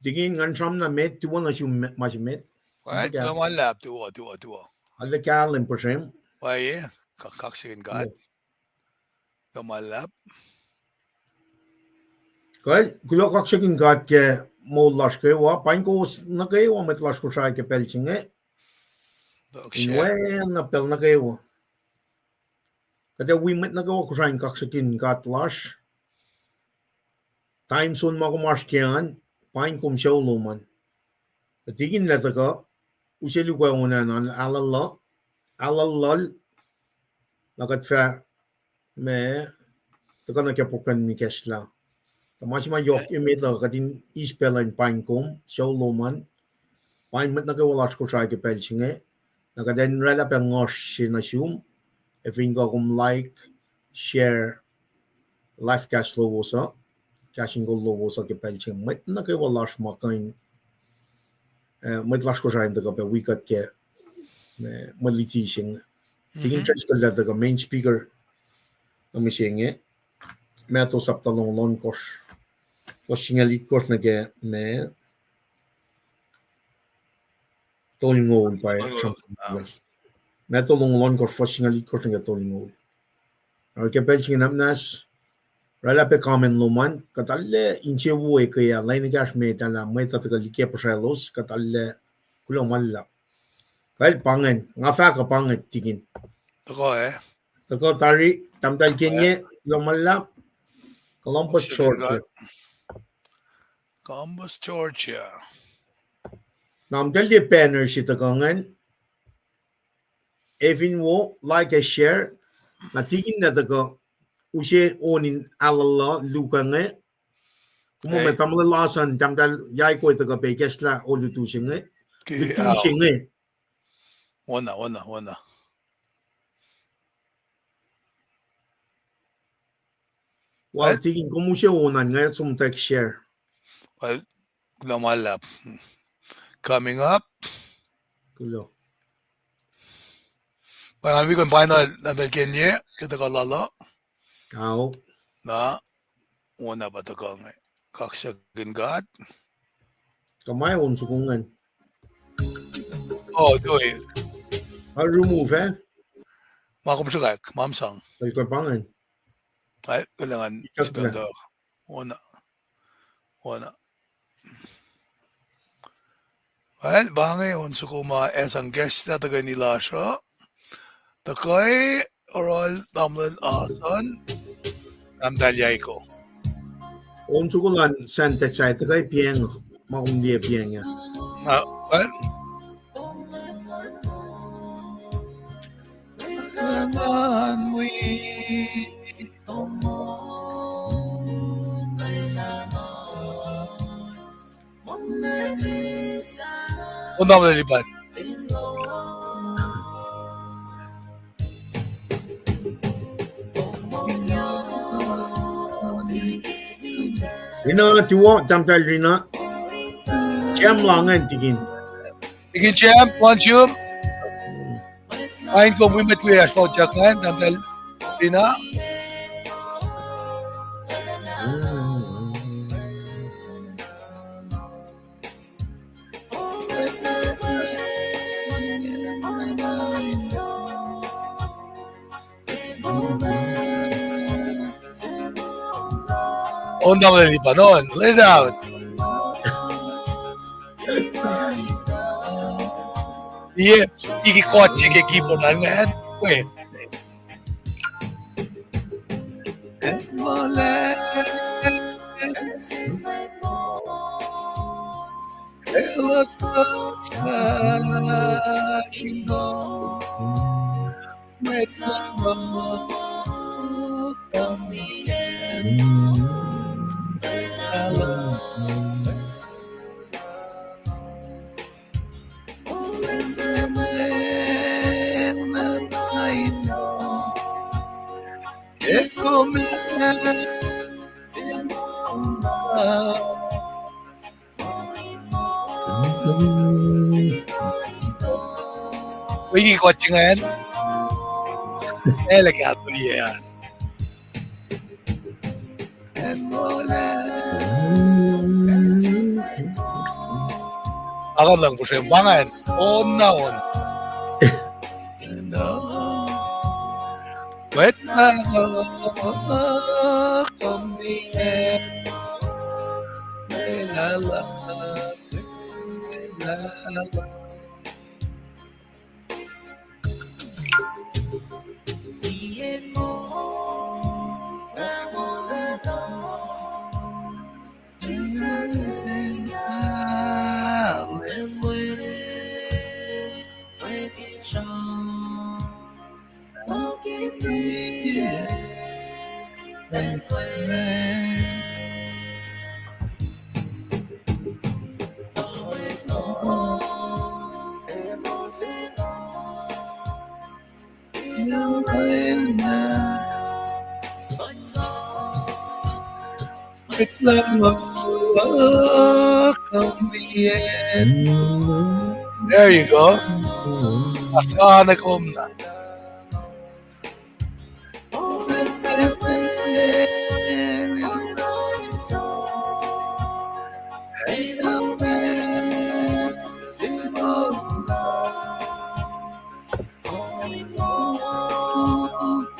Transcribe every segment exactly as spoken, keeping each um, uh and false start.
Tikin, ngan sramna met, tuwo nuh sum ma se met. Kuloh ma luhlahp, tuwo, tuwo, tuwo. Arlac kahlwem puhsrem. Pwacye, kaksakihn God. Kuloh ma luhlahp. Kuloh, kuloh kaksakihn God ke moul lasr kwewa, paing kowos nuh kwewa mwet lasr Kosrae ke pacl se inge. Inwacna pacl nuh kwewa. Kuht ac wi mwet nuh kwewa Kosrae in kaksakihn God lasr. Time zone ma kom oasr ke an, paing kom sucu lom an. Tikin lah tuhkuh, use luhk ah on an, aluhluh, aluhluhl, na kuht fah, ma, tuhkuh nuh ke program in ikacslah. Tuh ma se ma yohk emet uh kuht in eis pacl in paing kom sucu lom an. Paing mwet nuh kwewa lasr Kosrae ke pacl se inge. Na kuht in oraclah pac nguhsr se nuh sum, ac fin kuh kom like, share, live cast lowos uh, kahs in kol lowos uh ke pacl se inge. Mwet nuh kwewa lasr ma kuh in, mwet lasr Kosrae in tuhkuh pac wi kuht ke mwe luti se inge. Tikin Driscoll lah tuhkuh main speaker nuh mihsenge. Matthew sapta longoul ohnkohsr, fuhs singucul itkohsr nuh ke ma tolngoul pa. Matthew longoul ohnkohsr, fuhs singucul itkohsr nuh ke tolngoul. Oruh ke pacl se inge nuhnak muhnahs, oraclah pac comment lom an, kuht arlac insewowo ke ah, lwen ekahsr met ah lah mwet uh tuhkuh liki puhsraclos, kuht arlac, kuloh ma luhlahp. Kuh el pa ingacn, nga fahk uh pa ingacn, Tikin. Tuhkuh, eh? Tuhkuh tari, tahmtahel Kenye, kuloh ma luhlahp. Columbus, Georgia. Columbus, Georgia. Na tahmtahel tiac banner se tuhkuh ingacn. Ac fin wo, like ac share. Na Tikin lah tuhkuh, use on in aluhluh luhk ah inge. Kom, ma tamuhlwel Asan, tahmtahel Yaiko tuhkuh pac ikacslah olutu se inge. Olutu se inge. Wona, wona, wona. Well, Tikin, kom use on an, nga som tak share. Well, kuloh ma luhlahp. Coming up. Kuloh. Pa nga wi kuh in paing na pacl Kenye, ke tuhkuh lal uh. Ao. Na, wona pa tuhkuh inge. Kaksakihn God. Kuh ma on soko ingacn. Oh, toi. Remove, eh? Ma kom sruhkwack, ma sang. Kuh pa ingacn. Kuh ngan. Wona. Wona. Well, pa inge on soko ma ac sang ikacslah tuhkweni lasr uh. Tuhkuh oruh tamuhlwel Asan, tahmtahel Yaiko. On soko luhn Santa Chai, tuhkuh piacng, ma kom liye piacng ah. On tamuhlwel Lipan. Rina, tuwo, tahmtahel Rina. Jam la ingacn, Tikin. Tikin Jam, one, two. Paing kom wi mwet wiyacsr ma utyak ingacn, tahmtahel Rina. On tamuhlwel Lipan, on, let it out. Iye, iki chord se ke keyboard an ingacn, we. Wiki kuht ingacn. Elakato ian. Akan lang pusrem pangan on na on. Mwet na kom ni e. There you go. Asana kom na.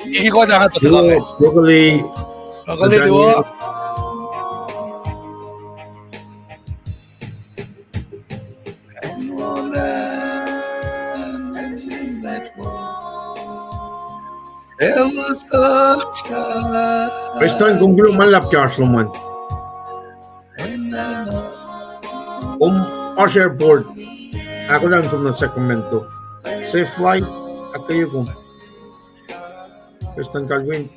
Iki kuht angat tuh broccoli. Broccoli tuo. Prestuhn, kom kuloh ma luhlahp ke oasr lom an. Kom oasr airport, ahkolah in som nuh Sacramento. Safe flight, ahkkweye kom. Prestuhn Calvin.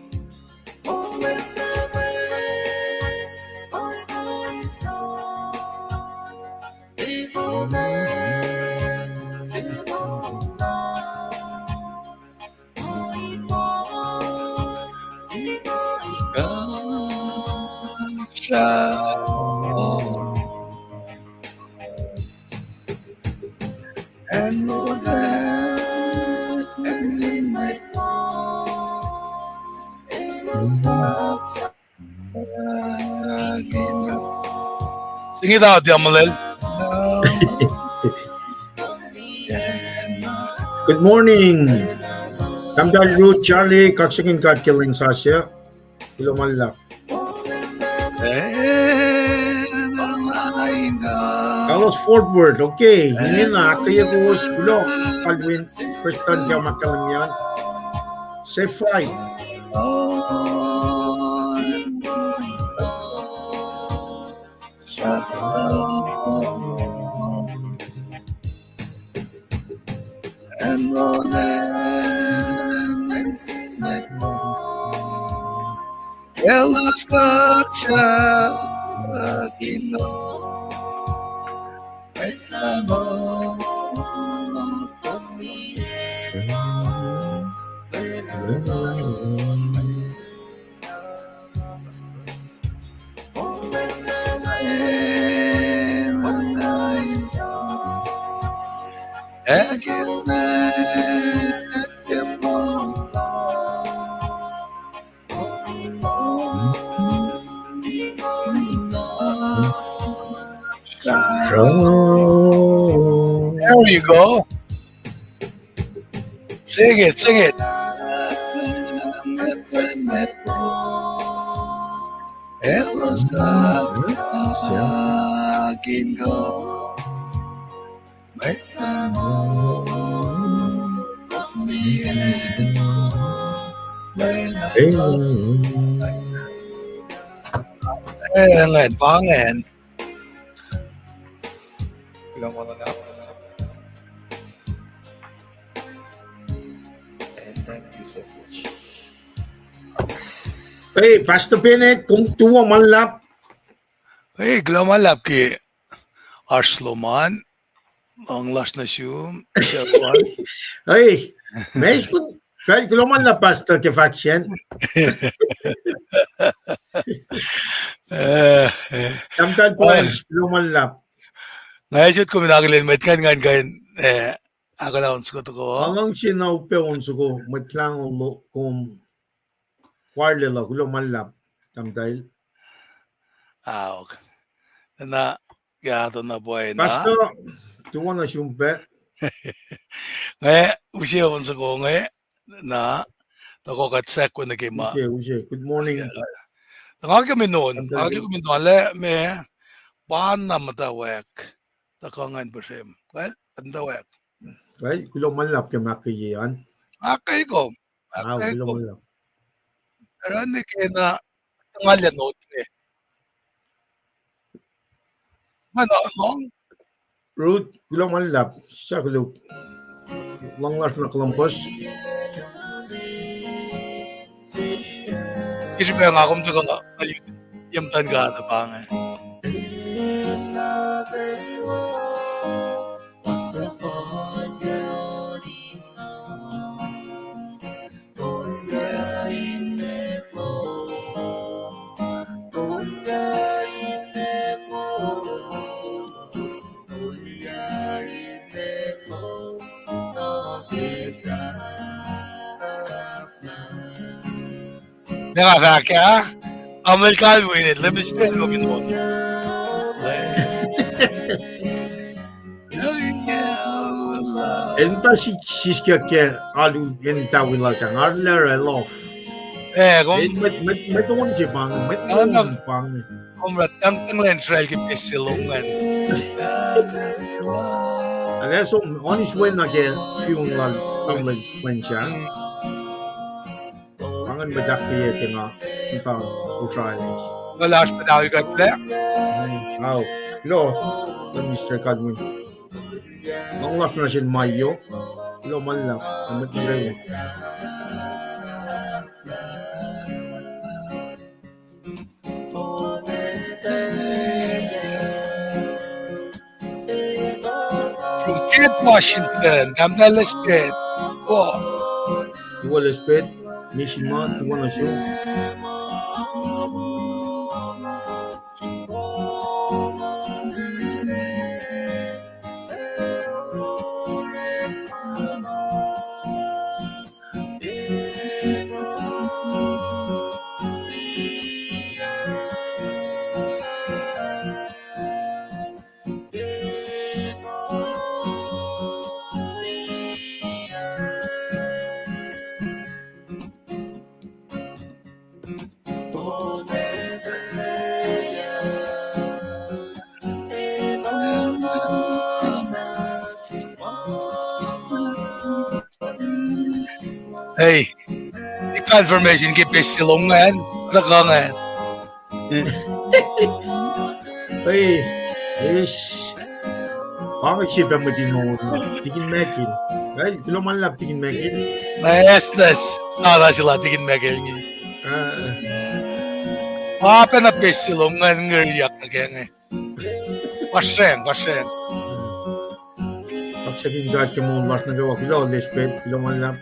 Sing it out, Yamalel. Good morning. Tahmtahel Ruth, Charlie, kaksakihn God ke lwen sasuc. Kuloh ma luhlahp. Carlos Fort Worth, okay. Ingena, ahkkweye kowos, kuloh, Calvin, Prestuhn ke ma kahlwemyacn. Safe flight. There you go. Sing it, sing it. Eh, ngan, pangan. Kuloh ma luhlahp. And thank you so much. Hey, Pastor Bennett, kom tuwo ma luhlahp. Hey, kuloh ma luhlahp ke oasr lom an. Lohng lasr nuh sum. Hey, mes kun, kuloh ma luhlahp Pastor ke faction. Eh, eh. Tahmtahel Paul, kuloh ma luhlahp. Nga eis kom in akihlen mwet ngan ngan kain, eh, ahkolah on soko tohkoh. Nga luhngse na upac on soko Mwet Lahngo, kom Kwarlel uh, kuloh ma luhlahp, tahmtahel. Aok. Na, ya, tuh na pwacye na. Pastor, Tuwana sum pac. Nga use on soko nge, na, tuhkuh kuht sahk nuh ke ma. Use, use. Good morning. Nga ke minon, nga ke minon lah me, pa na muhtwacwacack, tuhkuh ngan pihsrem. Well, muhtwacwacack. Well, kuloh ma luhlahp ke ma ke ye an. Akaikom. Akaikom. Oruh ne ke na, nga le not ne. Mana long. Ruth, kuloh ma luhlahp, sahk luk. Lohng lasr na Columbus. Kihsrihpac nga kom tuhkuh na, yem tuh God pa inge. Nga fahk ah, amel kalweni, let me stand up in one. El muhta sisken ke alu in tawi lal ka ngar lac off. Eh, kom mwet, mwet, mwet on se pang, mwet on pang. Kom ra tangtang len Israel ke pes se long ngan. Ala som on his way nuh ke funeral, tamuhlwel Wensia. Angan muhta ke ye ke nga, muhta Kosrae. Nga lasr muhta wi kuht lac. Au, lo, Mister Kalwin. Lohng lasr nuh sin Mayo. Kuloh ma luhlahp, amet nuh kwewa. From Kent, Washington, Tahmtahel Elizabeth. Wo. Tuwo Elizabeth, misin ma, tuwo nuh sum. Hey, confirmation ke pes se long ngan, tuhkuh ngan. Hey, yes. Pa inge se pa mwet in on, Tikin Michael. Hey, kuloh ma luhlahp Tikin Michael. Nice, nice. Tala sila Tikin Michael inge. Ah. Pa pacna pes se long ngan ngeryak nuh ke inge. Pasreng, pasreng. Kaksakihn God ke moul lasr nuh kwewa, kuloh Elizabeth, kuloh ma luhlahp.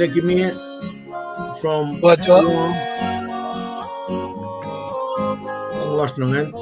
Take me from Guam. Ang last na ingacn.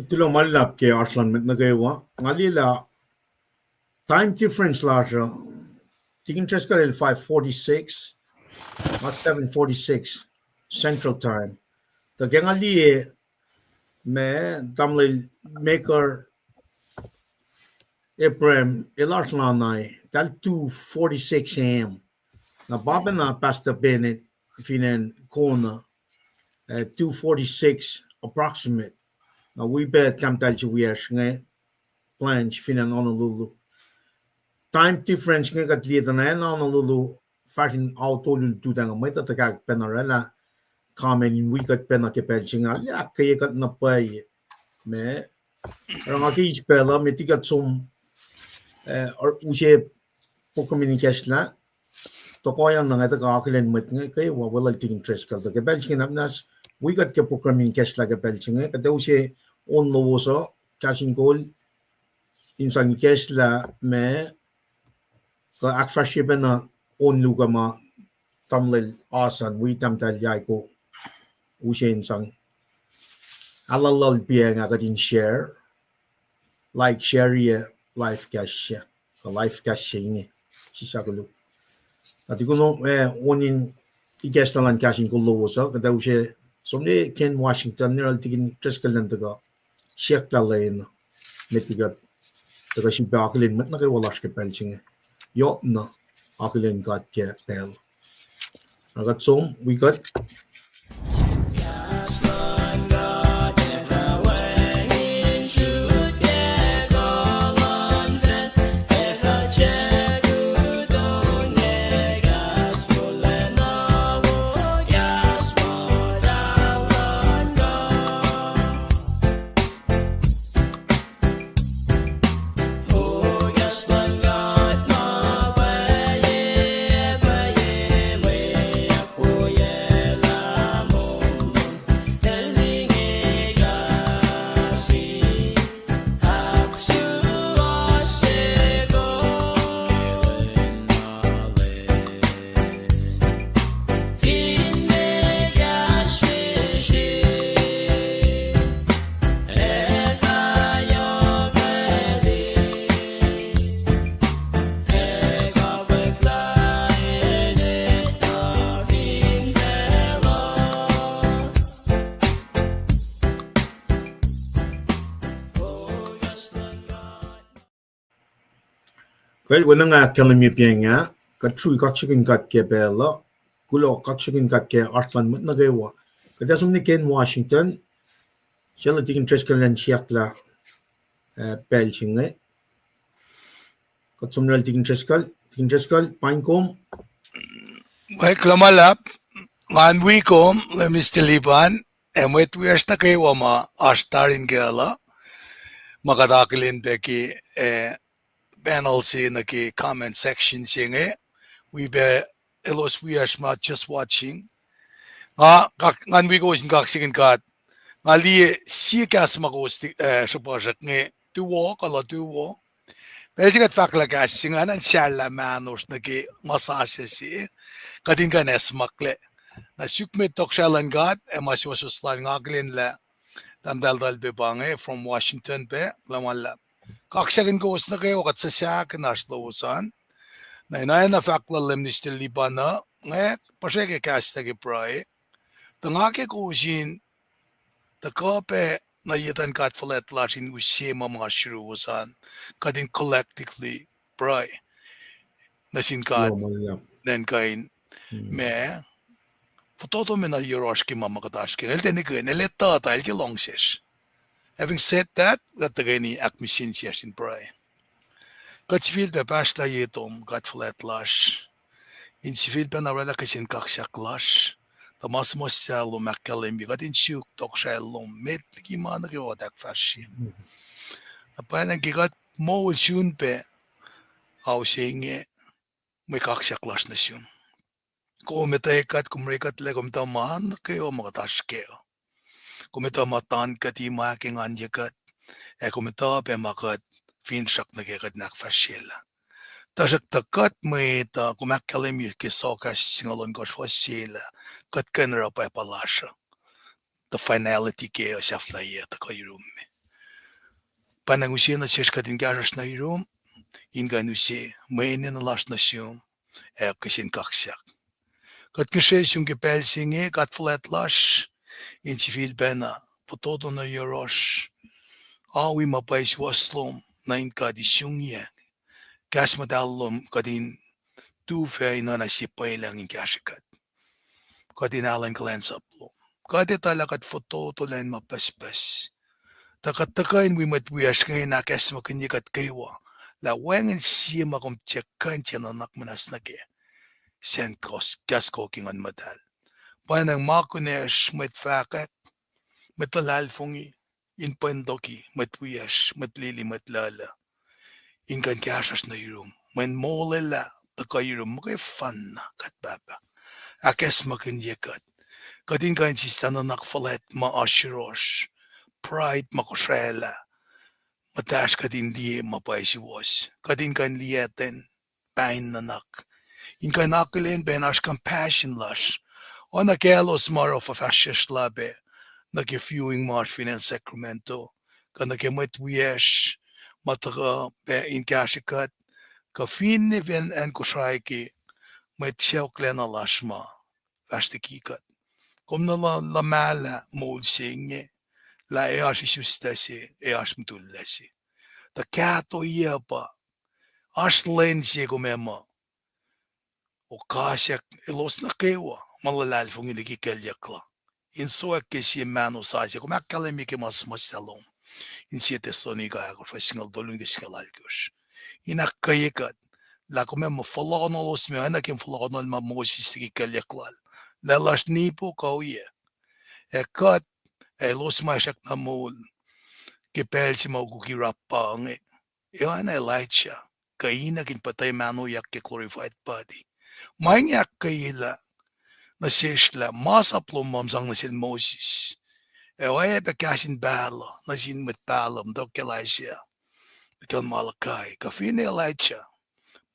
Kuloh ma luhlahp ke oasr luhn mwet nuh kwewa. Nga liye lah time difference lasr uh, Deacon Driscoll el five forty-six, nga seven forty-six Central Time. Tuh ke nga liye ma tamuhlwel Maker Abraham el oasr Lanai, tal two forty-six a.m. Na pa pacna Pastor Bennett fin acn Kona, uh, two forty-six approximate. Na wi pac tahmtahel se wiyacsr inge, Blanche fin acn Honolulu. Time difference inge kuht liye tuh na acn Honolulu fahsr in ao tolu lututacng, mwet uh tuhkahkpacna oraclah comment in wi kuht pacna ke pacl se inge, ahkkweye kuht na pwacye. Ma oruh nga ke eis pacl uh met liki kuht som, uh, use program in ikacslah, tohkohyang na nga tuhkuh akihlen mwet inge kwewa, weluhl Deacon Driscoll. Tuh ke pacl se inge na muhnahs wi kuht ke program in ikacslah ke pacl se inge, kuht ac use on lowos uh, Kahs in Kol, in sang ikacslah ma kuh ahkfahsrye pacna on luhk uh ma tamuhlwel Asan wi tahmtahel Yaiko use in sang aluhluhl piacng ah kuht in share, like, share-ye live cast se, kuh live cast se inge, sisakulu. Na tukun, eh, on in ikacslah luhn Kahs in Kol lowos uh, kuht ac use som nuh Ken Washington, nuh yohrohl Deacon Driscoll in tuhkuh siyuck lah lwen, met liki kuht tuhkuh sifilpac akihlen mwet nuh kwewa lasr ke pacl se inge. Yohk na akihlen God ke pacl. Na kuht som, wi kuht. Kal wena nga kahlwem ye piang ah, kuht srui kaksakihn God ke pacl uh, kuloh kaksakihn God ke oasr luhn mwet nuh kwewa. Kuht ac som nuh ke acn Washington, sel Tikin Driscoll an siyucklah, eh, pacl se inge. Kuht som nuh sel Tikin Driscoll, Tikin Driscoll, paing kom. Mwe kuloh ma luhlahp, ngan wi kom, Lem Mister Liban, ac mwet wiyacsr nuh kwewa ma oasr tari in kuh lah, ma kuht akihlen pac ke, eh, panel se nuh ke comment section se inge, wi pac elos wiyacsr ma just watching. Nga, kak-, ngan wi kowos in kaksakihn God. Nga liye sie kahs ma kowos, eh, sruhpuhsrak inge, tuwo, kuh lah tuwo. Pacl se kuht fahklah kahs se inge, nga in sahlah mahnosr nuh ke ma sasuc se, kuht in kuh in acsmaklac. Na suk met tohkohsrahi luhn God ac ma suwohswohs lal, nga akihlen lah tahmtahel tahl pac pa inge from Washington pac, kuloh ma luhlahp. Kaksakihn kowos nuh kwewa, kuht suhsahkihn oasr lowos an. Na in oacna fahk lal Lem Mister Liban uh, nga puhsrwe ke kahs tuh ke pruhe. Tuh nga ke kowos in tuhkuh pac nuh ye etuhn God fuhlwact lasr in use ma ma oasr yuruwos an, kuht in collectively pruhe nuh sin God, lwen kuh in ma fototo me nuh yohrohsr ke ma ma kuht oasr ke. El tiac nihkihn, el etuh tuh el ke luhngse sesr. Having said that, kuht tuhkweni ahkmihsye insiyacsr in pruhe. Kuht sifilpac pahsrlah ye tom, God fuhlwact lasr, in sifilpac na oraclah kihsen kaksak lasr, tuh ma suhmuhslah lom ahkkahlwemye, kuht in suk tohkohsrahi lom met liki ma nuh kwewa ahkfahsrye. Na pwacnwacng ke kuht moul sun pac ao se inge, mwe kaksak lasr nuh sum. Kom etuh kuht, kom oruh kuhtlac, kom etuh ma nuh kwewa ma kuht oasr kac. Kom etuh ma tuhn kuht, ma ahkenganye kuht, ac kom etuh pac ma kuht finsrak nuh kac kuht in ahkfahsryelah. Tuhsruhktuh kuht mwet uh, kom ahkkahlwemye ke Soakas singucul ohnkohsr fuhs se lah, kuht kuh in oruh pwapa lasr uh. Tuh finality kac uh sahflahiyac tuhkuh yurum me. Pwacnwacng use nuh sesr kuht in kahsruhsr nuh yurum, in kuh in use mwe enenuh lasr nuh sum, ac kihsen kaksak. Kuht ngihsre sum ke pacl se inge, God fuhlwact lasr, in sifilpacna fototo nuh yohrohsr, awi ma pwacye suwohs lom nuh in God isungyac. Kahs muhtahl lom kuht in tufah in oacna sie pwelucng in kahsrwe kuht. Kuht in alu in kuhlwacnsap lom. Kuht etuh lah kuht fototo lacn ma pucspucs. Tuh kuht tuhkuh in wi mwet wiyacsr inge in ahkacsmakihnye kuht kwewa lah wacngihn sie ma kom tiac kuh in tiac nuhnak muhnahs nuh kac, sacn kahs, kahs ke Nguhn Muhtahl. Pwacnwacng ma kunacsr, mwet fahkwack, mwet luhlahlfongi, in pwentoki, mwet wiyacsr, mwet lili, mwet luhluh, in kuh in kahsruhsr nuh yurum, mweyen molwelah tuhkuh yurum muhkwena, kuht Pahpah. Ahkacsmakihnye kuht. Kuht in kuh in sislah nuhnak fuhlwact ma oasr yohrohsr, pride ma kosraclah, muhtahsr kuht in liye ma pwacye suwohs. Kuht in kuh in liye ten pain nuhnak, in kuh in akihlen pac in oasr compassion lasr. Oacna kaclos ma oruh fuhfahsryucsr lac pac nuh ke viewing ma oasr fin acn Sacramento, kuh nuh ke mwet wiyacsr ma tuhkuh pac in kahsrwe kuht, kuh finne fin acn Kosrae ke mwet sacohklacna lasr ma fahsr liki kuht. Kom nuh luhmahlah moul se inge, lah ac oasr isuslac se, ac oasr mutullac se. Tuh kahto oyac pa, oasr lwen se kom ac muh okasack elos nuh kwewa ma luhlahlfongi liki kuclyuck la, in sowack ke sie mahno sasuc kom ahkkahlwemye ke ma suhmuhslah lom in sie Thessalonica ahkosr, fuhs singucul tolu nuh ke singucul alkosr, in ahkkweye kuht lah kom ac muh fohlohkohnolos me oacna ke fohlohkohnohl ma Moses liki kuclyuck lal, lah lasr nipo kuh oyac. Ac kuht, ac elos ma srackna moul ke pacl se ma ukuk Iraq pa inge, ac oacna Elijah, kuh inkacnek in puhtac mahnoyak ke glorified body. Ma inge ahkkweye lah nuh sesr lah masap lom ma sang nuh sel Moses, ac oacyacpac kahs in pahluh nuh sin mwet pahluh, muhtwacwacack Isaiah, muhtwacwacack Malachi, kuh finne Elijah.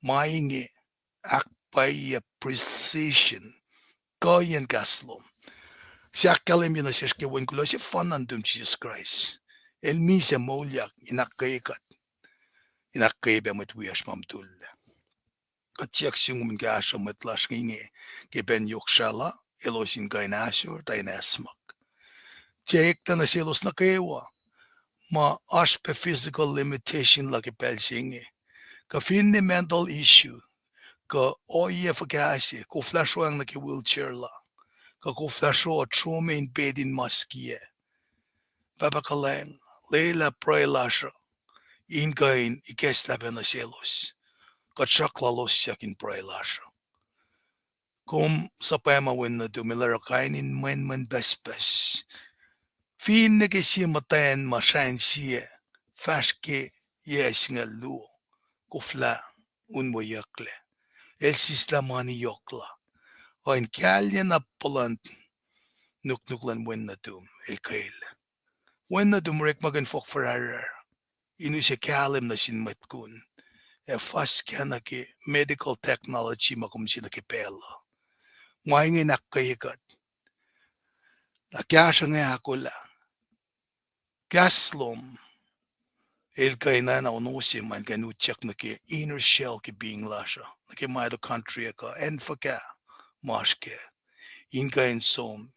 Ma inge ahkpwacye precision, kuhiyacn kahs lom, se ahkkahlwemye nuh sesr ke Wen kuloh sefanna nuhtum Jisus Kraist. El misac moulyak in ahkkweye kuht, in ahkkweye pac mwet wiyacsr ma mutullac. Kuht siyuck sum in kahsruh mwet lasr inge ke pacl yohk srah la, elos in kuh in ahsor tuh in acsmak. Tiac eklac nuh selos nuh kwewa ma oasr pac physical limitation la ke pacl se inge. Kuh finne mental issue, kuh ohiyac fuhkah se, koflah sroacng nuh ke wheelchair la, kuh koflah srohoh trom in pet in mas kiyac. Pahpah kuhlwacng, lwelah pruhe lasr uh in kuh in ikacslah pac nuh selos. Kuht sruhk lalos siyuck in pruhe lasr uh. Kom suhpwacma wen nuhtum el oruh kain in mwenmwen pucspucs. Finne ke sie muhtwacn ma srah in sie, fahsr ke yac singucul luo, koflah unweyucklac. El sislah mani yohk la, oa in kahlye na puhlan nuknuk luhn wen nuhtum el kwelah. Wen nuhtum orekmakihn fohk fuhrahrrahr in use kahlwem nuh sin mwet kun, ac fuhskah nuh ke medical technology ma kom se nuh ke pacl uh. Ma inge in ahkkweye kuht. Na kahsruh inge ahkolah. Kahs lom el kuh in oacna ono se ma in kuh in utyak nuh ke inner shell ke being lasr uh, nuh ke mitochondria kuh acn fuhkah ma oasr kac, in kuh in som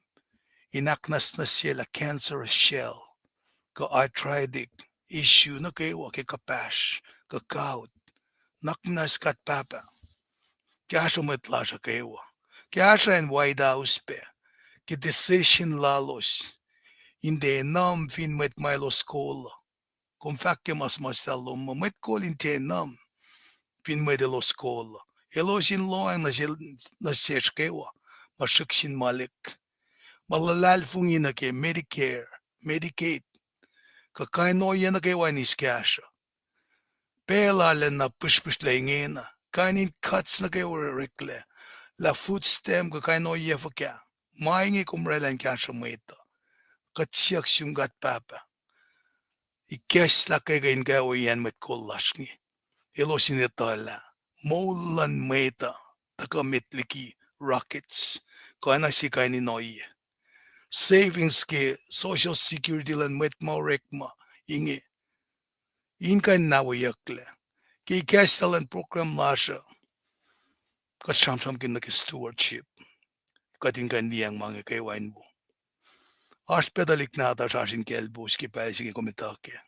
in ahknwacsnwacsyelah cancerous cell kuh arthritic issue nuh kwewa ke kuhpahsr kuh gout. Nuhnak muhnahs kuht Pahpah, kahsruh mwet lasr uh kwewa. Kahsruh acn White House pac ke decision lalos in tiac enam fin mwet ma elos kol uh. Kom fahk ke ma suhmuhslah lom muh mwet kol in tiac enam fin mwet elos kol uh. Elos in lohacng nuh sel, nuh sesr kwewa ma srihk sin malik, ma luhlahlfongi nuh ke Medicare, Medicaid, kuh kain ohiyac nuh kwewa in eis kahsruh. Pacl arulacna pihsrpihsrlac ingena, kain in cuts nuh kwewa oreklac, lah food stamp kuh kain ohiyac fuhkah. Ma inge kom oraclah in kahsruh mwet uh. Kuht siyuck sum God Pahpah, ikacslah ke kuh in kuh in ohiyacn mwet kol lasr inge. Elos in etuh lah moul luhn mwet uh tuhkuh met liki rockets, kuh oacna se kain in ohiyac. Savings ke Social Security luhn mwet ma orekma inge in kuh in na weyucklac. Ke ikacslah luhn program lasr uh, kuht sramsramkihn nuh ke stewardship. Kuht in kuh in liyacacng ma inge kwewa in wo. Oasr pac tuhlihk nahtuhsr oasr in kaclpous ke pacl se inge kom etuh kac.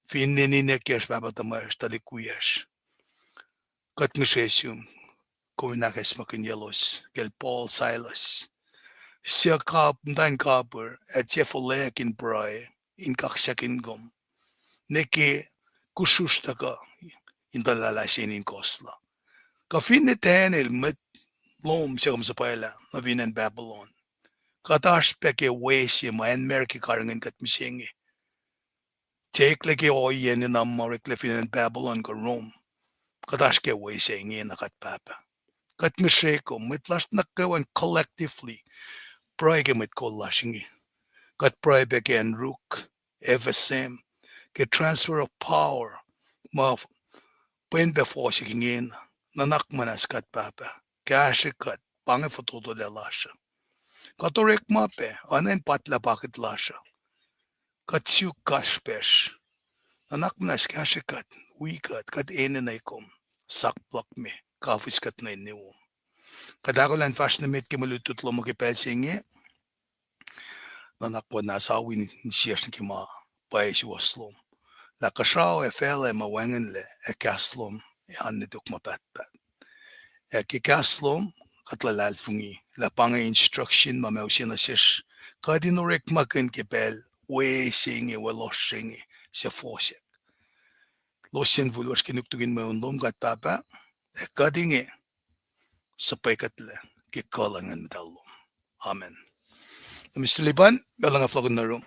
Finne ninac kiyacsr, pahpah tuhmwacsr, tuhlihk wiyacsr, kuht ngihsre sum kom in ahkacsmakihnyelos kacl Paul, Silas, suc kap, muhtwacn kapihr, ac tiac fuhlweack in pruhe in kaksakihn kom, ne ke kusrusr tuhkuh in tuhlahlah se in kohslah. Kuh finne Daniel, mwet lom se kom suhpwaclah nuh fin acn Babylon, kuht oasr pac ke we se ma acn America karihngihn kuht mihsenge. Tiac eklac ke ohiyac enenuh ma oreklac fin acn Babylon kuh Rome. Kuht oasr ke we se ingena, kuht Pahpah. Kuht ngihsre kom, mwet lasr nuh kwewa in collectively pruhe ke mwet kol lasr inge. Kuht pruhe pac ke Anruk, F S M, ke transfer of power ma pwen pac fohsack ingena. Nuhnak muhnahs kuht Pahpah, kahsrwe kuht pa inge fototolac lasr uh. Kuht orekma pac oacna in patlah pakit lasr uh. Kuht suk kasrpacsr. Nuhnak muhnahs kahsrwe kuht, wi kuht, kuht enenuh kom, sak pluhk me, kafis kuht nuh in niom. Kuht ahkolah in fahsr nuh met ke mwe lutlut lom uh ke pacl se inge. Nuhnak muhnahs awi insiyacsr nuh ke ma pwacye suwohs lom, lah kuhsrao ac facluh ma wacngihnlac ac kahs lom ac oan nuh tok ma pahtpaht. Ac ke kahs lom, kuht luhlahlfongi lah pa inge instruction ma ma use nuh sesr kuht in orekmakihn ke pacl we se inge, we lohsr se inge, suc fohsack. Los sacn fuhlwacsr ke nuknuk in mweun lom kuht Pahpah, ac kuht inge suhpwekuhtlac ke kuh luhn Nguhn Muhtahl lom. Amen. Mister Lipan, pacl luhn nga fohlohkihn nuh rom.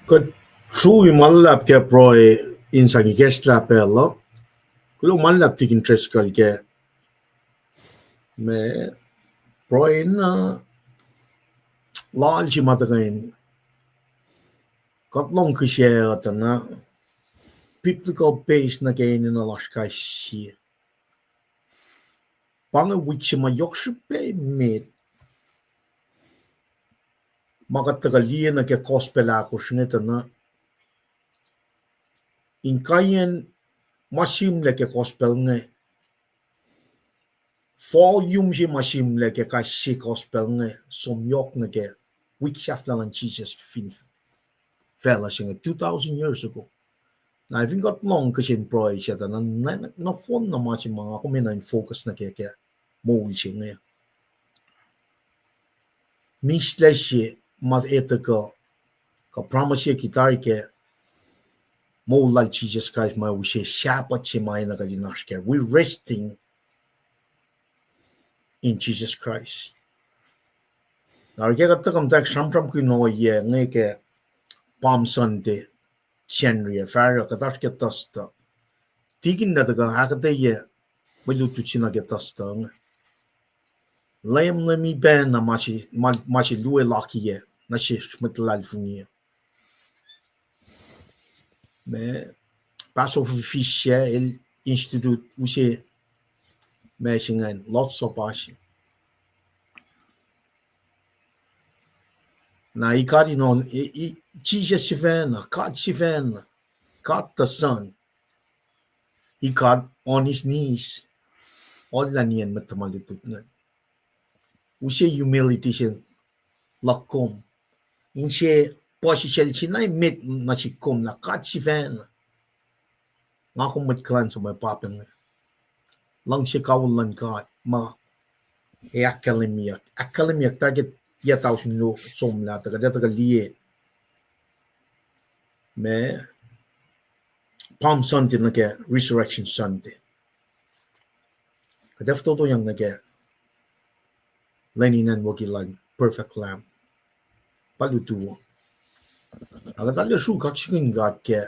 Kuht srui ma luhlahp ke pruhe in sang ikacslah pacl uh. Kuloh ma luhlahp Tikin Driscoll ke ma pruhe na lal se ma tuhkuh in kuht lohng kihsac uh tuh na biblical base nuh ke enenuh lasr kais sie. Pa inge wik se ma yohk srihpac met ma kuht tuhkuh liye nuh ke gospel ahkosr inge tuh na inkaiyacn ma sihmlac ke gospel inge, volume se ma sihmlac ke kais sie gospel inge som yohk nuh ke wik sahflah luhn Jisus fin facluh se inge two thousand years ago. Na fin kuht lohng kihsen pruhe se tuh na, na, nohfohn na ma se ma nga kom enenuh in focus nuh ke, ke moul se inge. Mihslac se ma etuh kuh, kuh promise-i tari ke moul lal Jisus Kraist ma use Sabbath se ma enenuh kuht in oasr kac. We're resting in Jesus Christ. Na oruh ke kuht tuhkuh muhtwacwacack sramsramkihn ohiyac inge ke Palm Sunday, January, fahsruh kuht oasr ke Thursday. Tikin na tuhkuh ahkuhtweyac mwe lutlut se nuh ke Thursday inge. Leum, Leum ipacna ma se, ma, ma se luo lakiyac nuh sesr mwet luhlahlfongi. Ma Passover feast se el institute use ma se ingacn, Lord's Supper se. Na i God in on, i, i, Jesus sifacna, God sifacna, God the Son, i God on his knees, ohllah nien mwet tuhma lutlut ingacn. Use humility se luhk kom. Inse puhsisacl se na emet nuh sihk kom lah God sifacna, nga kom mwet kuhlwacnsap ma pa inge. Luhngse kawihl luhn God ma ac ahkkahlwemyeyuck, ahkkahlwemyeyuck tari ke yac tausin luo somlah tuh kuht ac tuhkuh liye ma Palm Sunday nuh ke Resurrection Sunday. Kuht ac fototoyang nuh ke lwen in acnwucki luhn Perfect Lamb. Pa lutu. Ac kuht arlac sruhk kaksakihn God ke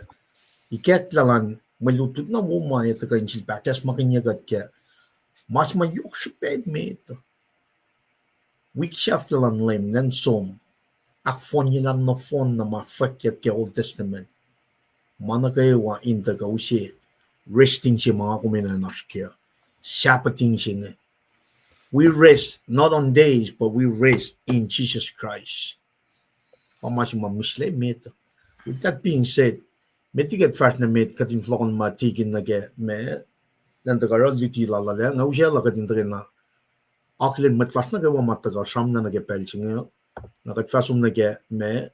ikacklah luhn mwe lutlut na wo ma ac tuhkuh in sifilpac ahkacsmakihnye kuht ke ma se ma yohk srihpac met. Wik sahflah luhn Leum, lwen som, ahkfohnyelah nohfohn na ma fwackyuck ke Old Testament. Ma nuh kwewa in tuhkuh use resting se ma nga kom enenuh in oasr kac. Sabbathing se inge. We rest not on days, but we rest in Jesus Christ. Pa ma se ma mihslac met. With that being said, met liki kuht fahsr nuh met kuht in fohlohkohnma tikin nuh ke ma, lwen tuhkuh oruh luti lal ah, nga use lah kuht in tuhkweni akihlen mwet lasr nuh kwewa ma tuhkuh sramna nuh ke pacl se inge. Na kuht fah som nuh ke ma,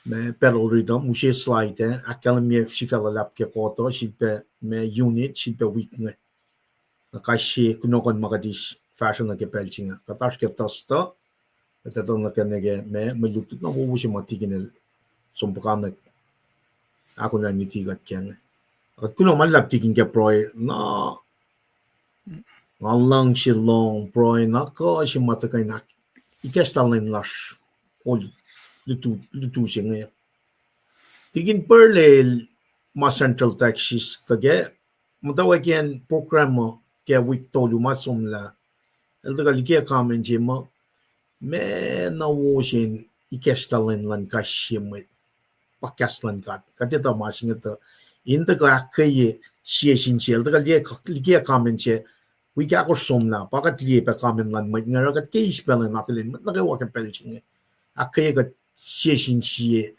ma battle rhythm, use slide ah, ahkkahlwemye sifac luhlahp ke kohtuh, sifilpac ma unit, sifilpac wik inge. Na kais sie kunohkohn ma kuht eis fahsruh nuh ke pacl se inge. Kuht oasr ke Thursday, kuht etuh nuh ke, nuh ke ma, mwe lutlut na wowo se ma tikin el som puhkantwen ahkolah in luti kuht ke inge. Kuht kuloh ma luhlahp tikin ke pruhe na, nga luhngse lohng pruhe na kuh se ma tuhkuh in ahk-, ikacslah lwen lasr, ol lutu, lutu se inge. Tikin Purlel ma Central Texas tuh ke, muhtwacwacack program uh ke wik tolu ma somlah, el tuhkuh liye comment se ma, ma na wo se in ikacslah lwen luhn kais sie mwet, pa kahs luhn God. Kuht etuh ma se inge tuh, in tuhkuh ahkkweye sie sin sie, el tuhkuh liye, liye comment se, wik ahkosr somlah, pa kuht liye pac comment luhn mwet inge, oruh kuht ke eis pacl in akihlen mwet nuh kwewa ke pacl se inge. Ahkkweye kuht sie sin sie.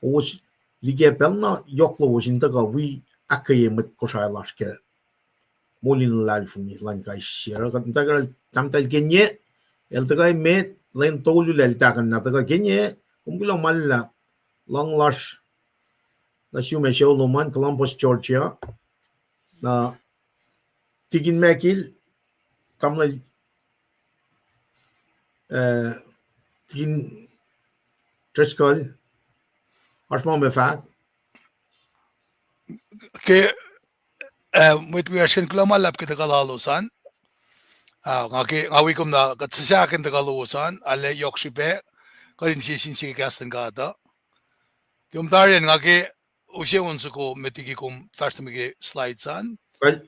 Kowos liye pacl na yohk lowos in tuhkuh wi ahkkweye mwet Kosrae lasr ke moul in luhlahlfongi luhn kais sie. Oruh kuht muhtwacwacack, Tahmtahel Kenye, el tuhkuh emet, lwen tolu lah el tahkuhnlah tuhkuh. Kenye, kom kuloh ma luhlahp, luhng lasr nuh sum ac sucu lom an Columbus, Georgia. Na tikin Mekil, tamuhlwel, eh, tikin Driscoll, oasr ma kom fahk? Ke, eh, mwet wiyacsr, kuloh ma luhlahp ke tuhkuh lalos an. Ah, nga ke, nga wi kom na kuht sisahkihn tuhkuh lowos an, arlac yohk srihpac kuht in sie sin sie ke kahs luhn God uh. Ke kom tari an, nga ke use on soko met liki kom fahsr nuh ke slides an. Well,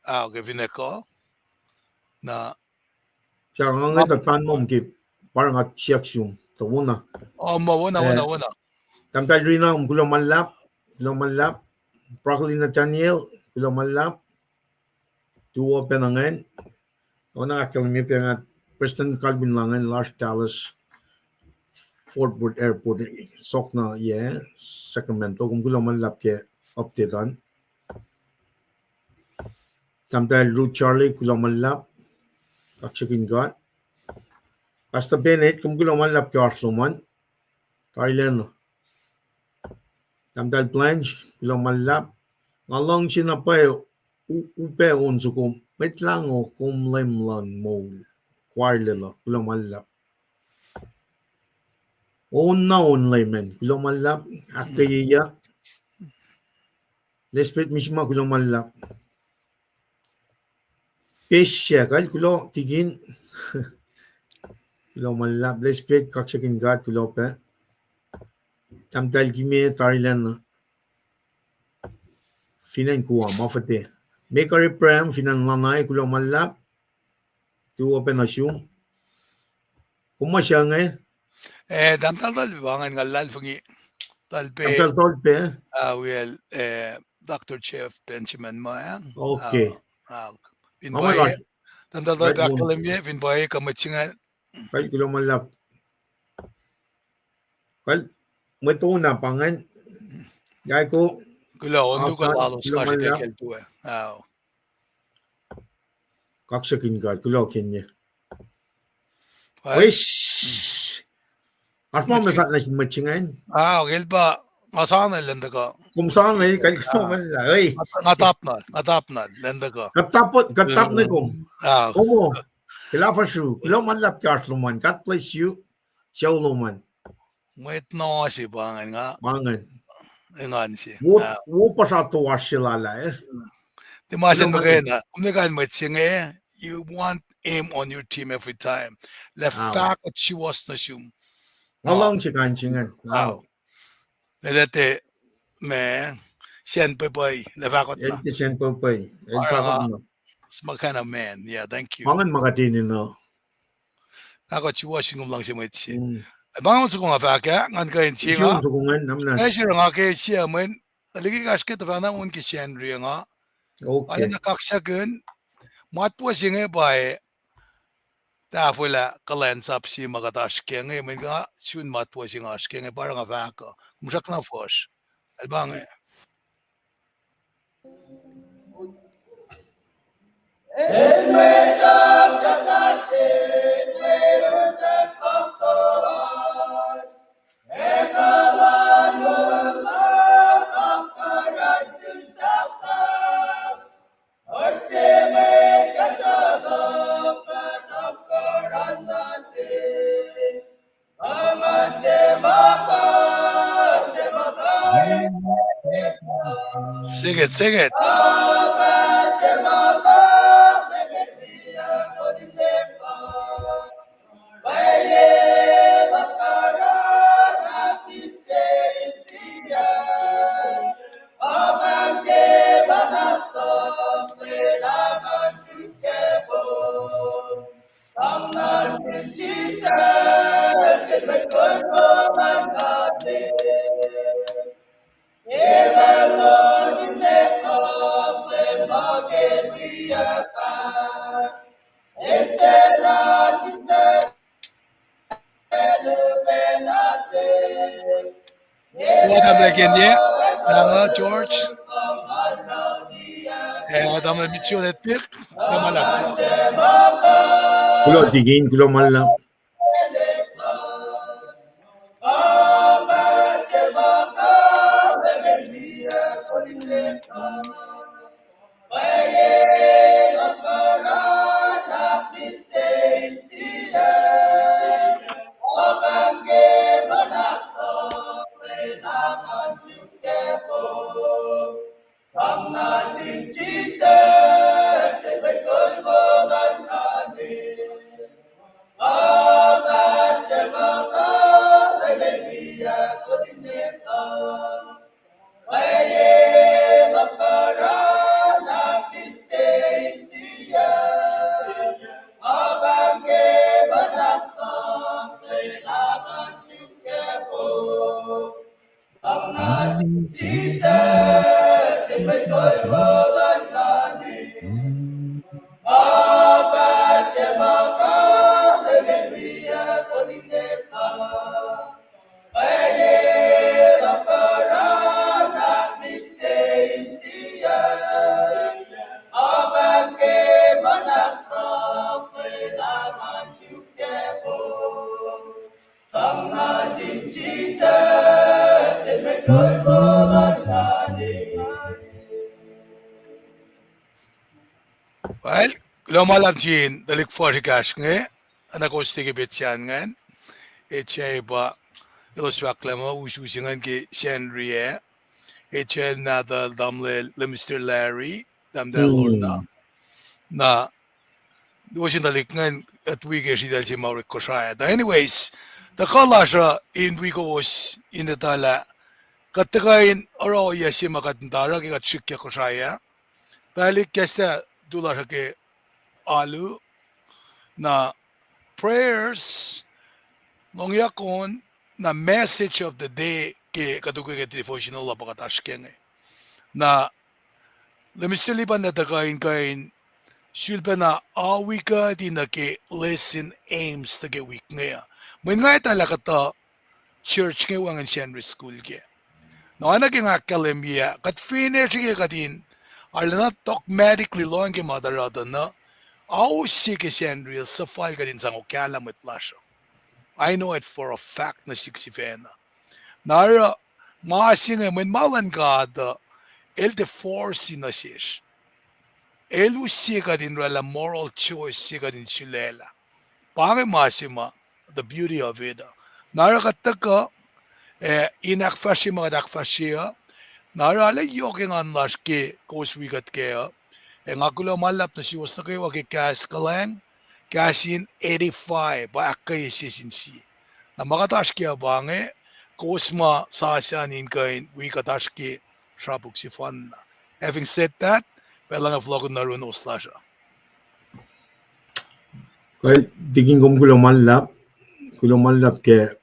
ah, ke finne kuh. Na, sahngweng tuh pan mom ke, pa nga siyuck sum tuh wona. Oh, ma wona, wona, wona. Tahmtahel Rina, kom kuloh ma luhlahp, kuloh ma luhlahp. Broccoli Nathaniel, kuloh ma luhlahp. Tuo pacna ingacn. Wona ahkkahlwemye pac nga Prestuhn Calvin Langen, lasr Dallas Fort Worth Airport, sohkna yac Sacramento, kom kuloh ma luhlahp ke update an. Tahmtahel Ruth Charlie, kuloh ma luhlahp, kaksakihn God. Pastor Bennett, kom kuloh ma luhlahp ke oasr lom an. Tarilacna. Tahmtahel Blanche, kuloh ma luhlahp. Nga luhngse na pwacye u-, upac on soko Mwet Lahngo, Kom Leum luhn Moul. Choir lwelah, kuloh ma luhlahp. On na on Leum an, kuloh ma luhlahp, ahkkweyeyuck. Lesbeth Mishima, kuloh ma luhlahp. Pesya, kal kuloh tikin. Kuloh ma luhlahp, Lesbeth, kaksakihn God, kuloh pac. Tahmtahel Kime, tarilac na. Fin acn Guam, ma fihtac. Mekar Abraham, fin acn Lanai, kuloh ma luhlahp. Tuh open nuh sum. Kom ma sruhnga? Eh, tahmtahel Tolpe pa ingacn, nga luhlahlfongi. Tolpe. Tahmtahel Tolpe? Ah, wiyacl, eh, Doctor Jeff Benjamin ma, eh? Okay. Ah, ah, fin pwacye. Tahmtahel Tolpe, ahkkahlwemye, fin pwacye, kuh mwet se inge. Kal kuloh ma luhlahp. Kal, mwet on na pa ingacn. Yaiko. Kuloh, on luhk lalos, kuloh ma luhlahp. Kaksakihn God, kuloh kenye. Wes. Oasr ma mwe fahk nuh sin mwet se ingacn? Ah, el pa, nga sana lwen tuhkuh. Kom sana, kal kuloh ma luhlahp. Nga tap na, nga tap na lwen tuhkuh. Kuht tap, kuht tap na kom. Kom, ke lahfahsru, kuloh ma luhlahp ke oasr lom an. God bless you. Sucu lom an. Mwet na se pa ingacn nga. Pa ingacn. Engan se. Wo, wo puhsra toasr se lal ah, eh? Tiac ma se muhkwena, kom ne kain mwet se inge, you want him on your team every time. Lah fahk kuht suwohs nuh sum. Nga luhngse kain se ingacn. Lah te, ma, sacn pwepwe, lah fahk kuht na. El tiac sacn pwepwe. El fahk kuht na. What kind of man? Yeah, thank you. Pa ingacn ma kuht enenuh. Fahk kuht suwohs in kom luhngse mwet se. Pa ingacn soko nga fahk ah, ngan kuh in sie nga. Soko ingacn, na muhna. Eh, sir, nga ke sie mwen, tuhlihk ekahsr ke tuhfahna on ke Sacnri nga. Okay. Arulacna kaksakihn, matwac se inge pa, tahfwelah kuhlwacnsap se ma kuht oasr ke inge, mweyen nga sun matwac se nga oasr ke inge, pa oruh nga fahk uh. Kom srackna fuhsr. El pa inge. Sing it, sing it. Kuloh tamuhlwel Kenye, tamuhlwel George, ac tamuhlwel Mitchell Etik, kuloh ma luhlahp. Kuloh tikin, kuloh ma luhlahp. Kuloh ma luhlahp sin tuhlihk fuhsr ekahsr inge, na kowos tiac ke petsac ingacn. Etsai pa elos fahk lah ma us us ingacn ke Sacnri ah. Etsai nahtuhl tamuhlwel Lemister Larry, tahmtahel Lorna. Na, kowos in tuhlihk ingacn, kuht wi ke sritacl se ma orek Kosrae ah. Tuh anyways, tuhkuh lasr uh in wi kowos in etuh lah kuht tuhkuh in oruh ohiyac se ma kuht muhta oruh ke kuht srihkyak Kosrae ah. Tuhlihk kahs ah tu lasr uh ke alu, na prayers, lohngyak on, na message of the day ke kuht ukwe ke devotional uh pa kuht oasr ke inge. Na Lemister Lipan ac tuhkuh in kuh in sulpacna awi kuht in nuh ke lesson aims nuh ke wik inge uh. Mweyen nga etuh lah kuhtuh church inge wacngihn Sacnri school kac. Na oacna ke nga ahkkahlwemye ah, kuht finne srihke kuht in arulacna dogmatically lohng ke ma tuh oruh tuh na, ao se ke Sacnri el suhfal kuht in sang okahlah mwet lasr uh. I know it for a fact nuh sihk sifacna. Na oruh ma se inge mweyen ma luhn God uh, el tiac force nuh sesr. El use kuht in oraclah moral choice se kuht in sulaclah. Pa inge ma se ma, the beauty of it uh. Na oruh kuht tuhkuh, eh, in ahkfahsrye ma kuht ahkfahsrye uh. Na oruh arlac yohk engan lasr ke kowos wi kuht kac uh. Ac nga kuloh ma luhlahp nuh suwos nuh kwewa ke kahs kuhlwacng, kahs in edify, pa ahkkweye sie sin sie. Na ma kuht oasr ke uh pa inge, kowos ma sasuc an in kuh in wi kuht oasr ke srapuk sefanna. Having said that, pacl uh nga fohlohkihn nuh yurin host lasr uh. Kal, tikin kom kuloh ma luhlahp, kuloh ma luhlahp ke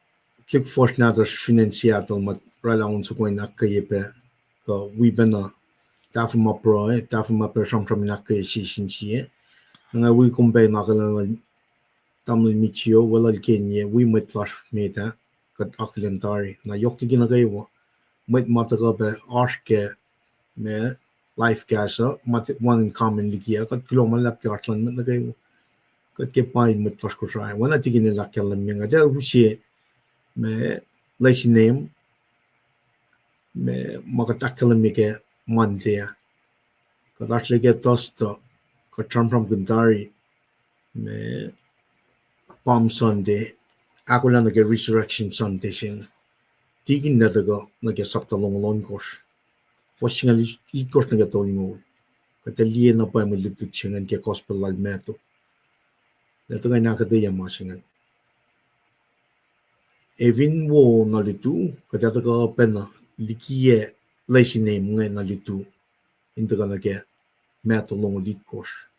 tuhlihk fuhsr nahtuhsr fin acn Seattle ma oraclah on soko in ahkkweye pac, kuh wi pacna tahfuh ma pruhe, tahfuh ma pac sramsram in ahkkweye sie sin sie. Na nga wi kom pac in akihlen tamuhlwel Mitchio, weluhl Kenye, wi mwet lasr met ah, kuht akihlen tari. Na yohk liki nuh kwewa, mwet ma tuhkuh pac oasr ke ma live cast uh, ma wacngihn comment liki ah, kuht kuloh ma luhlahp ke oasr luhn mwet nuh kwewa. Kuht ke pain mwet lasr Kosrae. Oacna tikin el ahkkahlwemye, nga tiac use ma lesson name, ma, ma kuht ahkkahlwemye ke Monday ah. Kuht oasr la ke Thursday, kuht sramsramkihn tari ma Palm Sunday, ahkolah nuh ke Resurrection Sunday se inge. Tikin el tuhkuh nuh ke sapta longoul ohnkohsr, fuhs singucul itkohsr nuh ke tolngoul. Kuht ac liye na pwacye mwe lutlut se ingacn ke gospel lal Matthew. El tuhkuh in ahkuhtweyac ma se ingacn. Ac fin wo na lutu, kuht ac tuhkuh pacna likiyac lesson name inge na lutu, in tuhkuh nuh ke Matthew longoul itkohsr.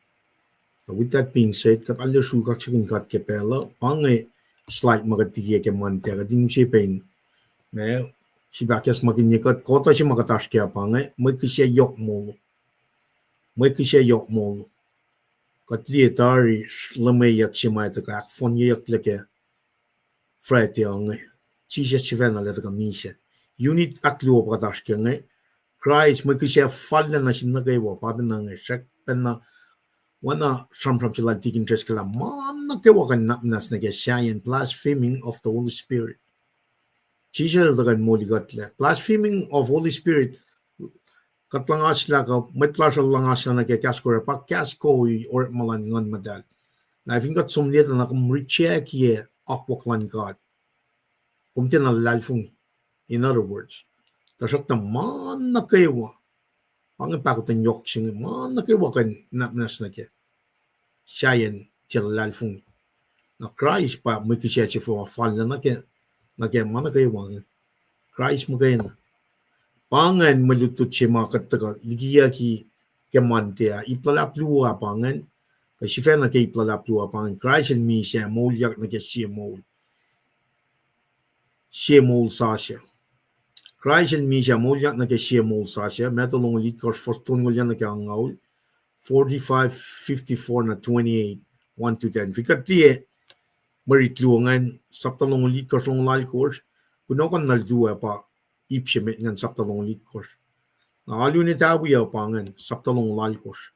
With that being said, kuht arlac sruhk kaksakihn God ke pacl uh, pa inge slide ma kuht likiyac ke Monday, kuht in use pac in, ma, sifilpac ahkacsmakihnye kuht, kuhtuh se ma kuht oasr ke uh pa inge, mwe kihsac yohk moul. Mwe kihsac yohk moul. Kuht liye tari luhmweyuck se ma tuhkuh ahkfohnyeyucklac ke Friday inge. Jisus sifacna el tuhkuh misac. Unit ahkluo pa kuht oasr ke inge. Kraist, mwe kihsac fal nuh sin nuh kwewa, pa pacna inge, srackpacna, oacna sramsram se lal tikin Driscoll ah, ma nuh kwewa kuh in nwacsnwacs nuh ke sahyacn blaspheming of the Holy Spirit. Jisus el tuhkuh in molikuhtlac. Blaspheming of Holy Spirit. Kuht luhngaslah kuh mwet lasr uh luhngaslah nuh ke kahs Kosrae pa kahs koi orekma luhn Nguhn Muhtahl. Na fin kuht som leta na kom rejectiyac akwuck luhn God, kom tiacna luhlahlfongi. In other words, tuhsruhktuh ma nuh kwewa, pa inge pahkotwen yohk se inge, ma nuh kwewa kuh in nwacsnwacs nuh ke sahyacn tiac luhlahlfongi. Na Kraist pa mwe kihsac se fal nuh ke, nuh ke ma nuh kwewa inge. Kraist muhkwena. Pa ingacn mwe lutlut se ma kuht tuhkuh likiyucki ke Monday ah, ip luhlahp luo ah pa ingacn, kuh sifacna ke ip luhlahp luo ah pa ingacn, Kraist el misac, moulyak nuh ke sie moul, sie moul sasuc. Kraist el misac, moulyak nuh ke sie moul sasuc, Matthew longoul itkohsr, fuhs tolngoul yuc nuh ke angngaul, forty-five, fifty-four, na twenty-eight, one to ten. Fin kuht liye mwe rit luo ingacn, sapta longoul itkohsr, longoul alkohsr, kunohkohn na luo ah pa ip se met ingacn sapta longoul itkohsr. Na alu in etawi uh pa ingacn sapta longoul alkohsr.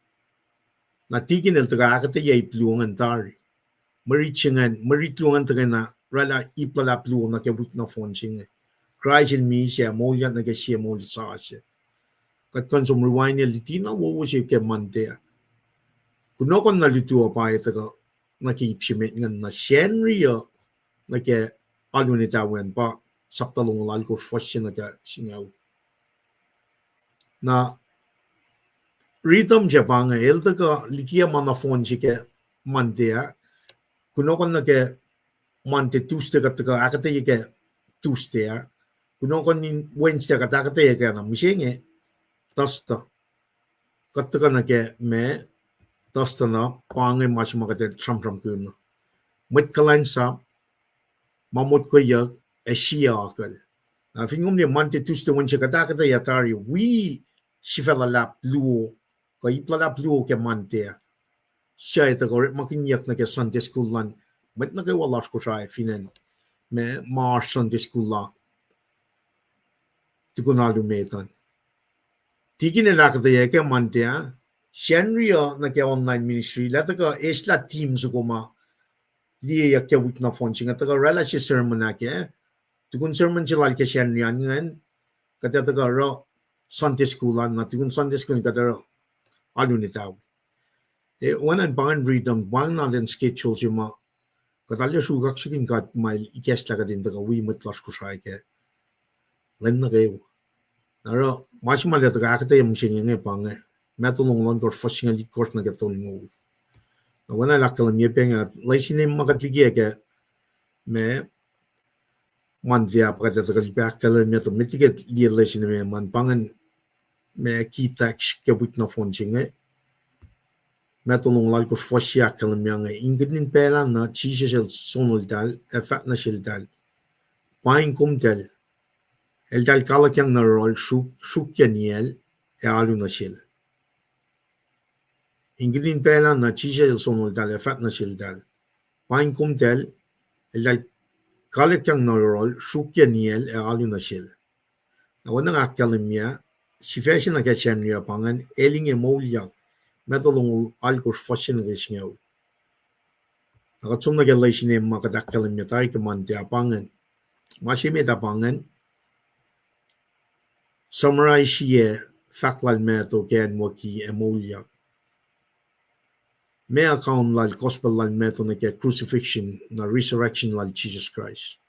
Na tikin el tuhkuh ahkuhtweyac ip luo ingacn tari. Mwe rit se ingacn, mwe rit luo ingacn tuhkweni oraclah ip luhlahp luo nuh ke wik nohfohn se inge. Kraist el misac, moulyak nuh ke sie moul sasuc. Kuht kuh in som rewind-ye luti na wowo se ke Monday ah. Kunohkohn na lutu uh pa etuh kuh nuh ke ip se met ingacn, na Sacnri uh nuh ke alu in etawi an pa sapta longoul alkosr, fuhs se nuh ke singucul. Na rhythm se pa inge, el tuhkuh likiyac ma nohfohn se ke Monday ah. Kunohkohn nuh ke Monday, Tuesday kuht tuhkuh ahkuhtweyac ke Tuesday ah. Kunohkohn in Wednesday kuht ahkuhtweyac ke na mihsenge Thursday. Kuht tuhkuh nuh ke ma Thursday na pa inge ma se ma kuht ac sramsramkihn uh. Mwet kuhlwacnsap, ma motkweyuck, ac sie akucl. Na fin kom liye Monday, Tuesday, Wednesday kuht ahkuhtweyac tari wi sifac luhlahp luo, kuh ip luhlahp luo ke Monday ah. Suc etuh kuh orekmakihnyuck nuh ke Sunday school luhn mwet nuh kwewa lasr Kosrae fin acn ma, ma oasr Sunday school la tukun alu met an. Tikin el ahkuhtweyac ke Monday ah, Sacnri uh nuh ke online ministry, lah tuhkuh eslah team soko ma liyeyuck ke wik nohfohn se inge, tuhkuh oraclah se sermon ah kac, tukun sermon se lal ke Sacnri an ingacn, kuht ac tuhkuh oruh Sunday school an, na tukun Sunday school kuht oruh alu in etawi. E, oacna in pa ingacn rhythm, pa ingacn schedule se ma kuht arlac sruhk kaksakihn God ma el ikacslah kuht in tuhkuh wi mwet lasr Kosrae ke lwen nuh kwewa. Na oruh ma se ma el ac tuhkuh ahkuhtweyac mihsenge inge pa inge, Matthew longoul ohnkohsr, fuhs singucul itkohsr nuh ke tolngoul. Na oacna el ahkkahlwemye pac inge, lesin ma kuht likiyac ke ma Monday ah pa kuht ac tuhkuh lipac ahkkahlwemye tuh met liki liye lesin ma, ma pa ingacn ma key text ke wik nohfohn se inge. Matthew longoul alkosr, fuhs se ahkkahlwemye inge, inkihtin pacl ah na Jisus el sonoltahl ac fahk nuh seltahl, Paing komtacl. Eltahl kalikyang nuh yohrohl, sruhk-, sruhkyacniyacl, ac alu nuh sel. Inkihtin pacl ah na Jisus el sonoltahl ac fahk nuh seltahl, Paing komtacl. Eltahl kalikyang nuh yohrohl, sruhkyacniyacl, ac alu nuh sel. Na oacna nga ahkkahlwemye, sifac se nuh ke Sacnri uh pa ingacn, el inge moulyak, Matthew longoul alkosr, fuhs se nuh ke singucul. Na kuht som nuh ke lesin ma kuht ahkkahlwemye tari ke Monday ah pa ingacn. Ma se met ah pa ingacn, summarize-iyac fahk lal Matthew ke acnwucki ac moulyak. Ma account lal gospel lal Matthew nuh ke crucifixion na resurrection lal Jisus Kraist.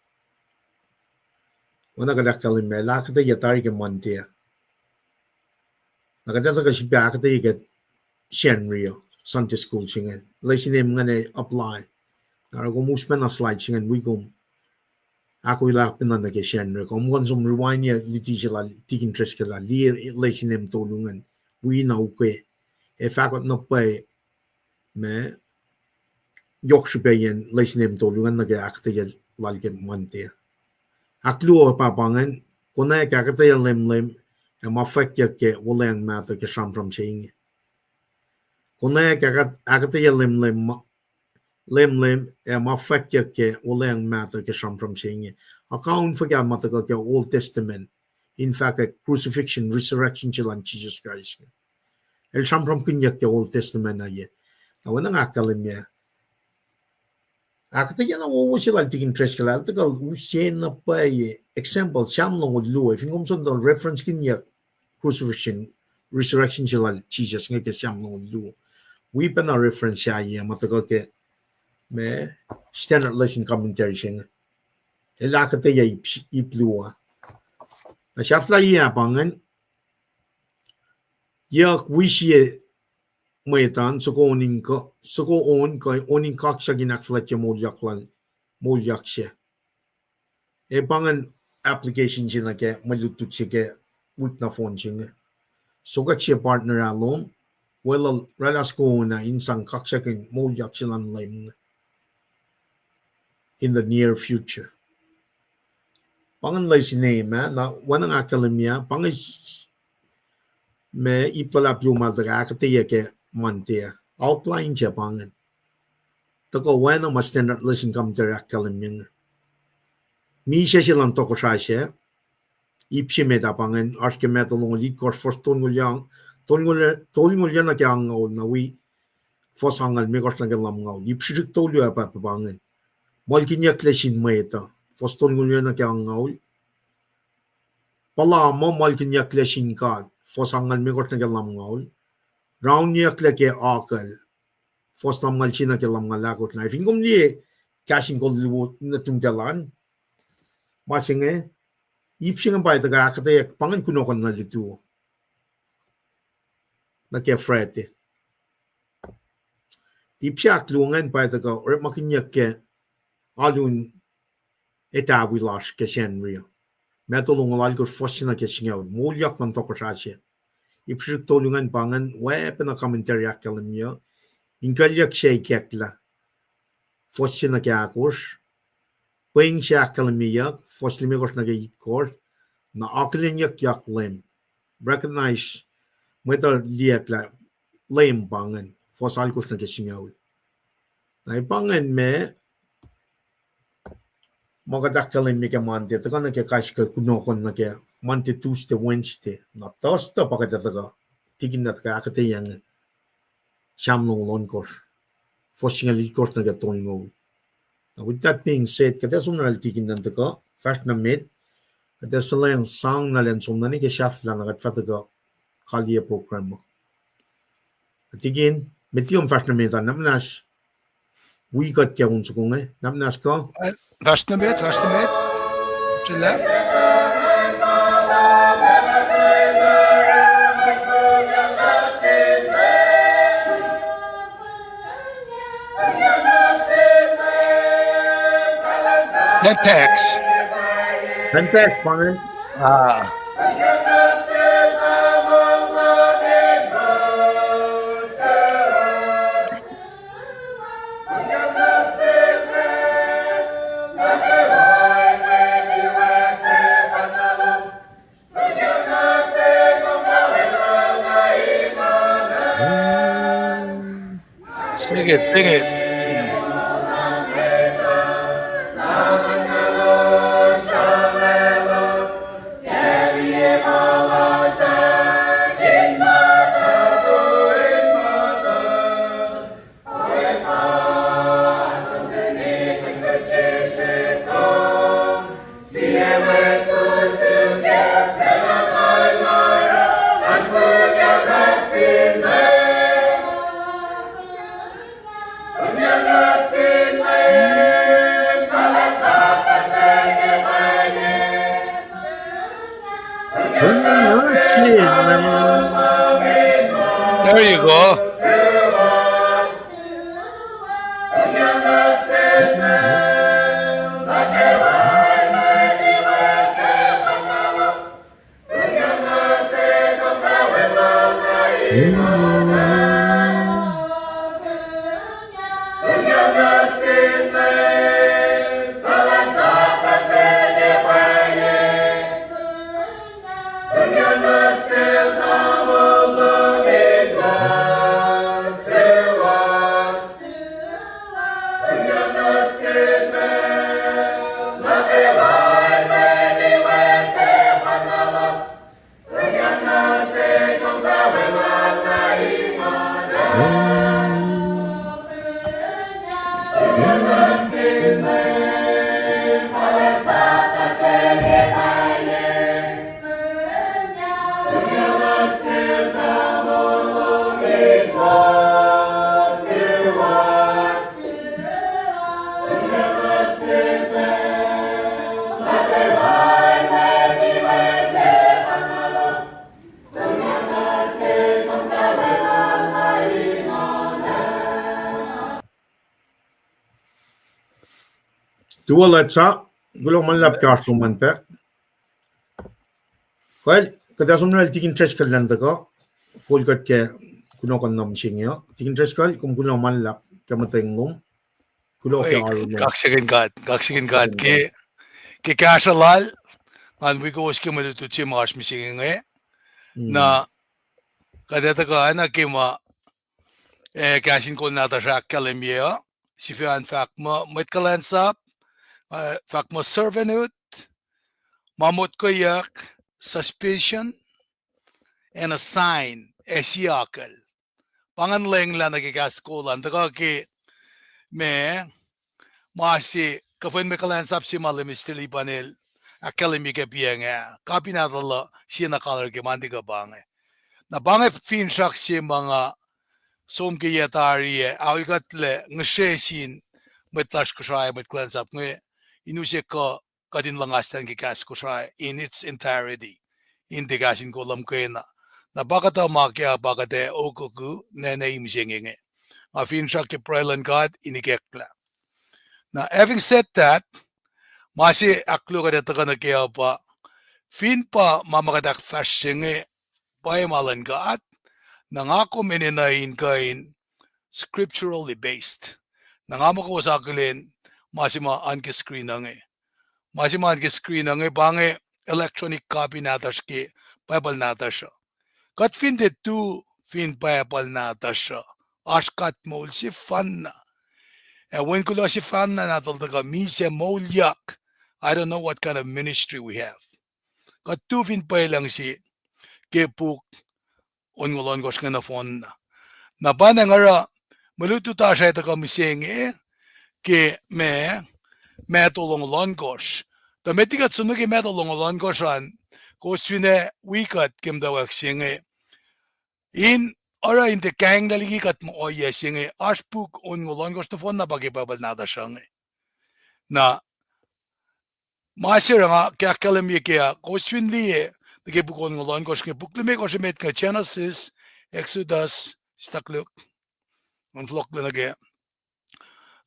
Oacna kuht ahkkahlwemye, el ahkuhtweyac tari ke Monday. Na kuht ac tuhkuh srihpac ahkuhtweyac ke Sacnri uh, Sunday school se inge. Lesin ma ingacn apply. Na oruh kom us pacna slide se ingacn wi kom ahkolah pacna nuh ke Sacnri. Kom kuh in som rewind-iyac luti se lal Tikin Driscoll ah, liye lesin tolu ingacn, wi na ukwe. Ac fahkot na pwacye ma yohk srihpacyacn lesin tolu ingacn nuh ke ahkuhtweyac lal ke Monday. Ahkluo pa pa ingacn, konwacack ahkuhtweyac lemlem ac ma fwackyuck ke Wuhlweacng Mahtuh ke sramsram se inge. Konwacack ahkuhtweyac lemlem, lemlem ac ma fwackyuck ke Wuhlweacng Mahtuh ke sramsram se inge. Account fuhkah ma tuhkuh ke Old Testament in fahkwack crucifixion, resurrection se lal Jisus Kraist. El sramsramkihnyuck ke Old Testament ah ye. Na oacna nga ahkkahlwemye, ahkuhtweyac na wowo se lal Tikin Driscoll ah, el tuhkuh use na pwacye example, Sam longoul luo, fin kom som tuh reference-kihnyuck crucifixion, resurrection se lal Jisus inge ke Sam longoul luo, wi pacna reference sahyac ma tuhkuh ke ma Standard Lesson Commentary se inge. El ahkuhtweyac ip, ip luo ah. Na sahflahiyac pa ingacn, yuck, wi sie mwet an, soko on in kuh, soko on kuh on in kaksak in ahkfuhlwactye moulyak lal, moulyak se. Ac pa ingacn application se nuh ke mwe lutlut se ke wik nohfohn se inge. Sokwack se partner ah lom, weluhl oraclah soko on ah in sang kaksakin moulyak se luhn Leum inge in the near future. Pa ingacn lesin ma, na oacna nga ahkkahlwemye, pa inge ma ip luhlahp luo ma el tuhkuh ahkuhtweyac ke Monday ah. Outline se pa ingacn. Tuhkuh oacna ma Standard Lesson Commentary ahkkahlwemye inge. Misac se luhn tohkohsrah sac, ip se met ah pa ingacn, oasr ke Matthew longoul itkohsr, fuhs tolngoul, tolngoul, tolngoul nuh ke angngaul, na wi fuhs angngaul limekohsr nuh ke lumngaul. Ip srihsrihk tolu ah pa, pa ingacn. Muhlkihnyucklac sin mwet uh, fuhs tolngoul nuh ke angngaul. Puhla muh muhlkihnyucklac sin God, fuhs angngaul limekohsr nuh ke lumngaul. Raunyucklac ke akucl, Fuhs lumngaul sie nuh ke lumngaul ahkosr. Na fin kom liye kahs in kol luo nuh tum talan, ma se inge, ip se inge pa tuhkuh ahkuhtweyac pa ingacn kunohkohn na lutu nuh ke Friday. Ip se ahkluo ingacn pa tuhkuh orekmakihnyuck ke alu in etawi lasr ke Sacnri uh. Matthew longoul alkosr fuhs se nuh ke singucul, moulyak luhn tohkohsrah se. Ip srihsrihk tolu ingacn pa ingacn, oacpacna commentary ahkkahlwemye, in kuhlyuck se ikacklah, fuhs se nuh ke ahkosr, pweng se ahkkahlwemyeyuck, fuhs limekohsr nuh ke itkohsr, na akihlenyuckyak Leum. Recognize, mwet uh liyeack lah Leum pa ingacn, fuhs alkosr nuh ke singucul. Na pa ingacn me, ma kuht ahkkahlwemye ke Monday, tuhkuh nuh ke kais kuh kunohkohn nuh ke Monday, Tuesday, Wednesday. Na Thursday pa kuht ac tuhkuh, tikin na tuhkuh ahkuhtweyac inge, Sam longoul ohnkohsr, fuhs singucul itkohsr nuh ke tolngoul. Na with that being said, kuht ac som nuh lal tikin an tuhkuh, fahsr nuh met, kuht ac suhlwacng sang nuh lwen som nuh ke sahflah na kuht fah tuhkuh kaliye program uh. Tikin, met liki kom fahsr nuh met an, na muhnahs wi kuht ke on soko inge, na muhnahs kuh. Fahsr nuh met, fahsr nuh met. Srihlah. That text. That text, man. Ah. Sing it, sing it. There you go. Tuo lal sa, kuloh ma luhlahp ke oasr lom an pac. Kuht ac som nuh lal Tikin Driscoll an tuhkuh, kol kuht ke kunohkohn na mihsenge uh. Tikin Driscoll, kom kuloh ma luhlahp ke muhtweng lom. Kuloh ke oaru lom. Kaksakihn God, kaksakihn God ke, ke kahsruh lal, ngan wi kowos ke mwe lutlut se ma oasr mihsenge inge. Na kuht ac tuhkuh oacna ke ma, eh, kahs in kol nahtuhsr ahkkahlwemye uh, sifacna fahk muh mwet kuhlwacnsap, eh, fahk muh servanthood, ma motkoyak, suspicion, and a sign, ac siyuckel. Pa ingacn lwenglah nuh ke kahs kol an, tuhkuh ke ma, ma se, kuhfa in mwe kuhlwacnsap se ma Leum Easterly pa inel ahkkahlwemye ke piac inge, kapin ahtuhluh sie na kalar ke Monday kuh pa inge. Na pa inge finsrak se ma nga som ke yac tari ah, aol kuhtlac ngihsre sin mwet lasr Kosrae, mwet kuhlwacnsap inge, in use kuh kuht in luhngaslah ke kahs Kosrae in its entirety, in tiac kahs in kolom kena. Na pa kuhtuh ma ke pa kuht ac ohkohk nene mihsenge inge. Nga finsrak ke pruhe luhn God in ikacklah. Na having said that, ma se ahkluo kuht ac tuhkuh nuh ke uh pa, fin pa ma ma kuht ahkfahsrye inge pwacye ma luhn God, na nga kom enenuh in kuh in scripturally based. Na nga muh kowos akihlen ma se ma oan ke screen uh inge. Ma se ma oan ke screen uh inge pa inge electronic copy nahtuhsr ke Bible nahtuhsr uh. Kuht fin tiac tu fin Bible nahtuhsr uh, oasr God moul sefanna. Ac wen kuloh sefanna nahtuhl tuhkuh misac moulyak. I don't know what kind of ministry we have. Kuht tu fin pwelucng se ke puk onngoul ohnkohsr inge nohfohnna. Na pa nga oruh mwe lutlut oasr ac tuhkuh mihsenge ke ma, Matthew longoul ohnkohsr. Tuh met liki kuht som nuh ke Matthew longoul ohnkohsr an, kowos fin ac wi kuht ke muhtwacwacack se inge, in oruh in tiac kainglac liki kuht muh ohiyac se inge, oasr puk onngoul ohnkohsr nohfohnna pa ke Bible nahtuhsr uh inge. Na ma se oruh nga ke ahkkahlwemye ke uh, kowos fin liye nuh ke puk onngoul ohnkohsr inge, puk limekohsr emet inge Genesis, Exodus, sitakluk, on fohlohklac nuh ke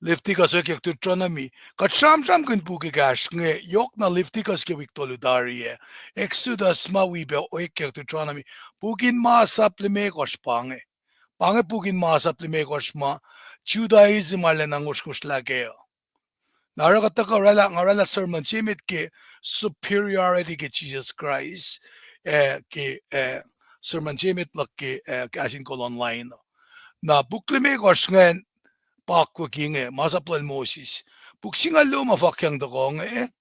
Leviticus, Orekyac, Deuteronomy. Kuht sramsramkihn puk ekahsr inge yohk na Leviticus ke wik tolu tari ah. Exodus ma wi pac Orekyac, Deuteronomy. Puk in masap limekohsr pa inge. Pa inge puk in masap limekohsr ma Judaism arulacna ngosrngosrlah kac uh. Na oruh kuht tuhkuh oraclah, nga oraclah sermon se met ke superiority ke Jisus Kraist, ah, ke, ah, sermon se met luhk ke, ah, kahs in kol online uh. Na puk limekohsr ingacn pa akwucki inge, masap lal Moses. Puk singucul luo ma fahkyang tohkoh inge,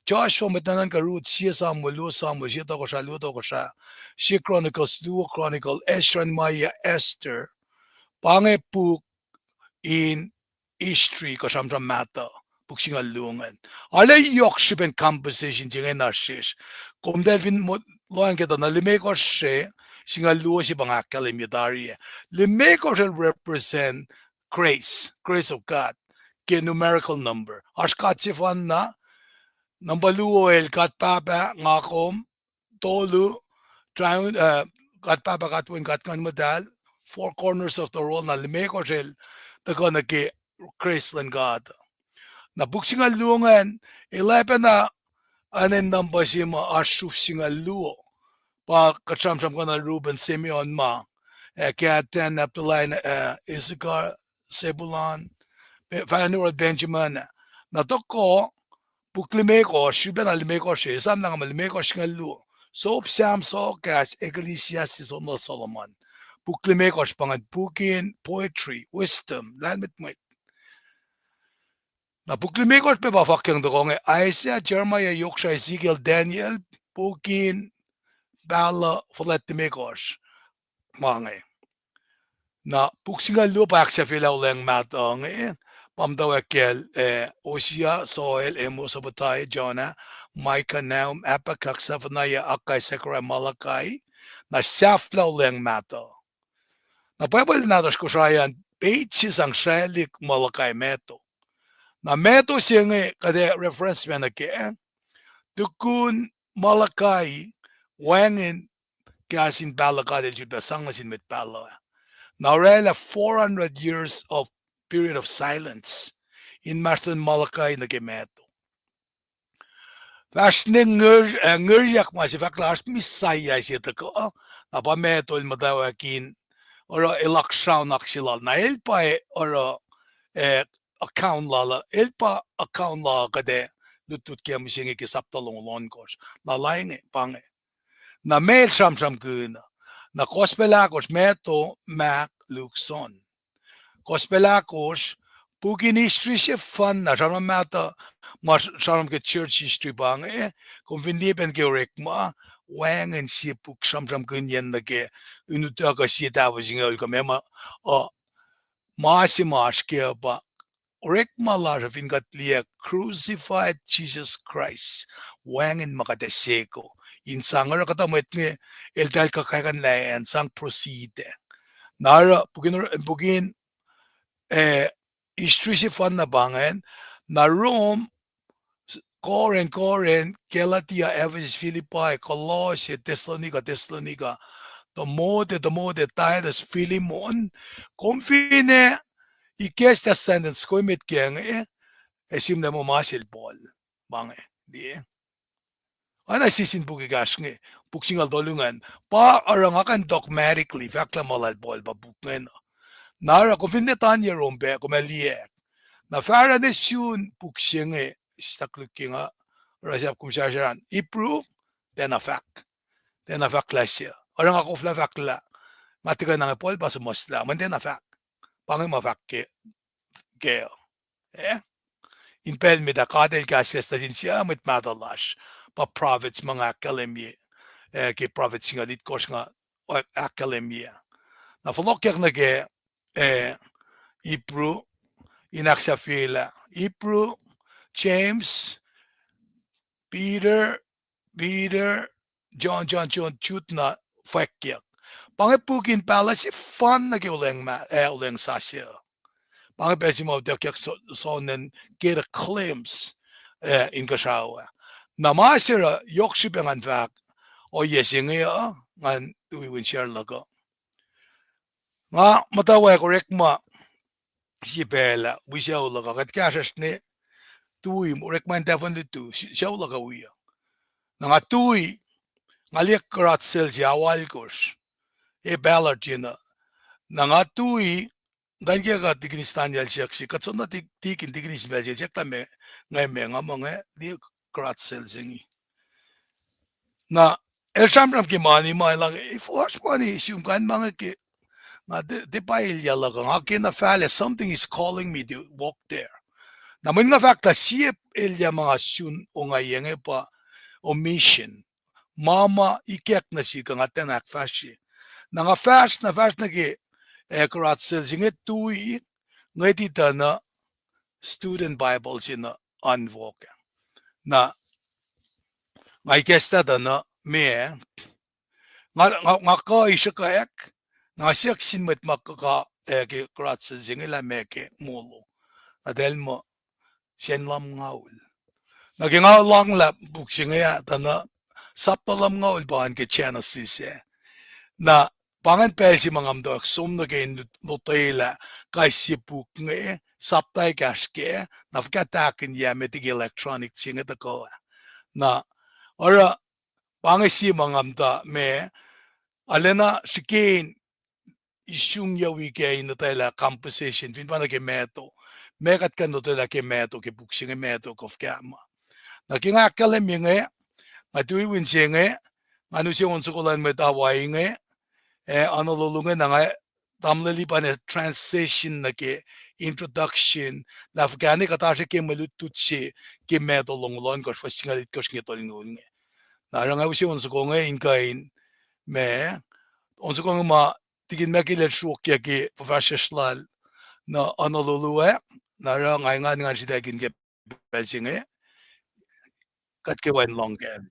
Joshua, mwet nuhnuhnkuh, Ruth, Sie Samuel, Luo Samuel, Sie Tohkohsrah, Luo Tohkohsrah, Sie Chronicles, Luo Chronicle, Ezra, Nehemiah, Esther. Pa inge puk in history kuh sramsram mahtuh, puk singucul luo ingacn. Arlac yohk srihpen composition se inge na sesr. Kom tahl fin mo-, lohacng ke tuh na limekohsr se, singucul luo se pa nga ahkkahlwemye tari ah. Limekohsr el represent grace, grace of God, ke numerical number. Oasr God sefanna, number luo el God Pahpah, nga kom, tolu, triune, uh, God Pahpah, God Wen, God Nguhn Muhtahl, four corners of the world, na limekohsr el tuhkuh nuh ke grace luhn God. Na puk singucul luo ingacn, el oacpacna anen number se ma oasr sruf singucul luo. Pa kuht sramsramkihn Reuben, Simeon ma, ah, Gad, Dan, Naphtali, ah, Issachar, Zebulun, Be-, Fahnural, Benjamin. Na tohkoh, puk limekohsr, srihpac na limekohsr, esam na nga muh limekohsr singucul luo. Sop, Sam, Sohkahs, Ecclesiastes, Song of Solomon. Puk limekohsr pa ingacn puk in poetry, wisdom, lahlmwetmwet. Na puk limekohsr pac pa fahkyang tohkoh inge, Isaiah, Jeremiah, Yoksra, Ezekiel, Daniel, puk in pahluh fuhlwact limekohsr ma inge. Na puk singucul luo pa ahksahfyelah olweacng mahtuh inge, pa muhtwacwacack kacl, ah, Hosea, Joel, Amos, Obadiah, Jonah, Micah, Nahum, Habakkuk, Zephaniah, Haggai, Zechariah, Malachi, na sahflah olweacng mahtuh. Na Bible nahtuhsr Kosrae an, page se sang sraclihk Malachi, Matthew. Na Matthew se inge kuht ac reference ma nuh kac, tukun Malachi, wacngihn kahs in pahluh God el sulpac sang nuh sin mwet pahluh ah. Na oraclah four hundred years of period of silence inmahsrlon Malachi nuh ke Matthew. Fahsr ne ngir-, ah, ngiryak ma se fahk lah oasr Messiah se tuhkuh, na pa Matthew el muhtwacwacack in oruh el oak sraun oak se lal. Na el pa oruh, ah, account lal uh, el pa account lal kuht ac lutlut kac mihsenge ke sapta longoul ohnkohsr. Na lainge, pa inge. Na ma el sramsramkihn, na gospel ahkosr, Matthew, Mark, Luke, John. Gospel ahkosr, puk in history sefanna, sramsram mahtuh, ma sramsram ke church history pa inge, kom fin liye pac ke Orekma, wacngihn sie puk sramsramkihnyacn nuh ke, in utuckuh sie tahfuh singucul kuh meac ma, uh, ma se ma oasr ke uh pa, Orekma lasr uh fin kuht liye Crucified Jesus Christ, wacngihn ma kuht ac seko. In sang oruh kuhtuh mwet inge, eltahl kuh kakihnlah acn sang proceed. Na oruh pukin, pukin, eh, history sefanna pa ingacn, na Rome, Corinth, Corinth, Galatia, Ephesus, Philippi, Colossae, Thessalonica, Thessalonica, Timothy, Timothy, Titus, Philemon, kom finne ikacslah sentence ko met ke inge, ac sihmlac muh ma sel Paul. Pa inge, liye. Oacna sie sin puk ekahsr inge, puk singucul tolu ingacn. Pa oruh nga kuh in dogmatically fahk lah ma lal Paul pa puk ingacn. Na oruh kom fin etuh na Rome pac, kom ac liye. Na fahsruh ne sun puk se inge, sislah koluk ke nga oruh sahp kom srahsrah an Hebrew, tiacna fahk. Tiacna fahk lah se. Oruh nga koflah fahk lah, nga tiac kuh in, nga Paul pa suhmuhslah, mweyen tiacna fahk. Pa inge ma fahk ke, ke, eh? In pacl met ah God El kahskahs nuh sin sie mwet mahtuh lasr, pa prophets ma nga ahkkahlwemye, eh, ke prophet singucul itkohsr nga, eh, ahkkahlwemye. Na fohlohkyak nuh ke, eh, Hebrew, in ahksahfyelah Hebrew, James, Peter, Peter, John, John, John, Jude na fwackyuck. Pa inge puk in pahluh sefanna ke Olweacng ma-, eh, Olweacng Sasuc. Pa inge pacl se ma utuckyak so-, soenna get a glimpse, eh, inkuhsrao ah. Na ma se oruh yohk srihpac ngan fahk, ohiyac se inge uh, ngan tui wi in share luhk uh. Nga muhtwacwacack orekma sie pacl ah, wi sucu luhk uh, kuht kahsruhsr ne tui, orekma in tahfuhn lutu, si-, sucu luhk uh wi uh. Na nga tui, nga liye garage sale se, aoalkosr, e Ballard yenuh. Na nga tui, muhtwacn kiyuck uh, tikinis Daniel siyuck se, kuht soenna tik-, tikin, tikinis pacl se, siyuck lah me, nga me, nga muh nga liye garage sale se inge. Na el sramsram ke mani ma elan, if oasr mani sum kain ma inge ke, nga tiac, tiac pa elyah luhk uh, nga kena fahlac, something is calling me to walk there. Na mweyen nga fahk lah sie elyah ma nga sun ongaiyac inge pa omission. Ma ma ikack nuh sihk uh nga tiacna ahkfahsrye. Na nga fahsr, na fahsr nuh ke, eh, garage sale se inge tui, ngwetituh na student Bible se na unwalk. Na nga ikacslah tuh na me, nga, nga, nga kuh in sruhkwack, na nga siyuck sin mwet ma kuh, eh, ke garage sale se inge lah meac ke molo. Na eltahl muh, sacn lumngaul. Na ke nga lohnglah puk se inge ah tuh na sapta lumngaul pa an ke Genesis ah. Na pa ingacn pacl se ma nga muhtwacwacack som nuh ke in lut-, lotwelah kais sie puk inge, sapta ekahsr kac, na fuhkah tahkinyuck met ke electronic se inge tuhkuh ah. Na oruh pa inge sie ma nga muhta me, arulacna srihke in isungyucwi ke in lotwelah composition, fin pa nuh ke Matthew. Meac kuht kuh in lotwelah ke Matthew, ke puk se inge Matthew kuh fuhkah ma. Na ke nga ahkkahlwemye inge, nga tui wi inse inge, ngan use on soko luhn mwet Hawaii inge, eh, Honolulu inge, na nga tamuhlwel pa na transition nuh ke introduction, lah fuhkah ne kuht oasr ke mwe lutlut se ke Matthew longoul ohnkohsr, fuhs singucul itkohsr nuh ke tolngoul inge. Na oruh nga use on soko inge in kuh in, ma, on soko inge ma tikin Michael el sruokyac ke fuhfahsryucsr lal nuh Honolulu ah, na oruh nga engan, ngan sritacl ke pacl se inge, kuht ke wen lohng kac.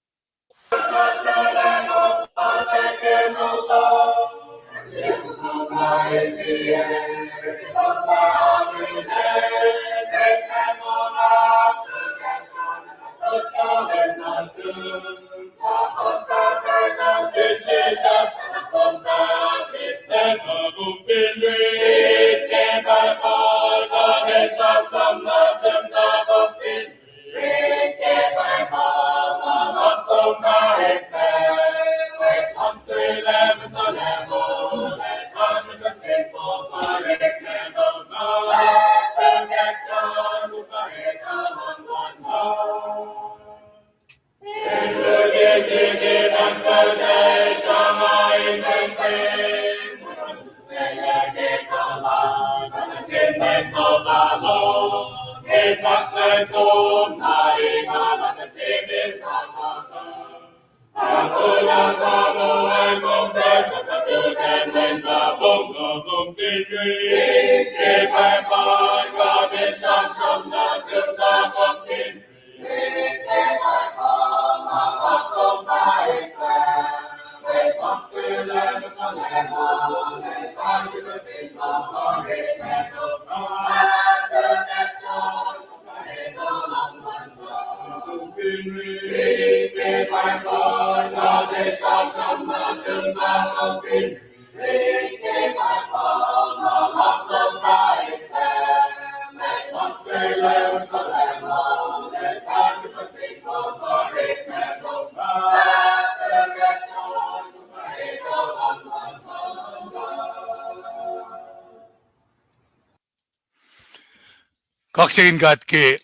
Kaksakihn God ke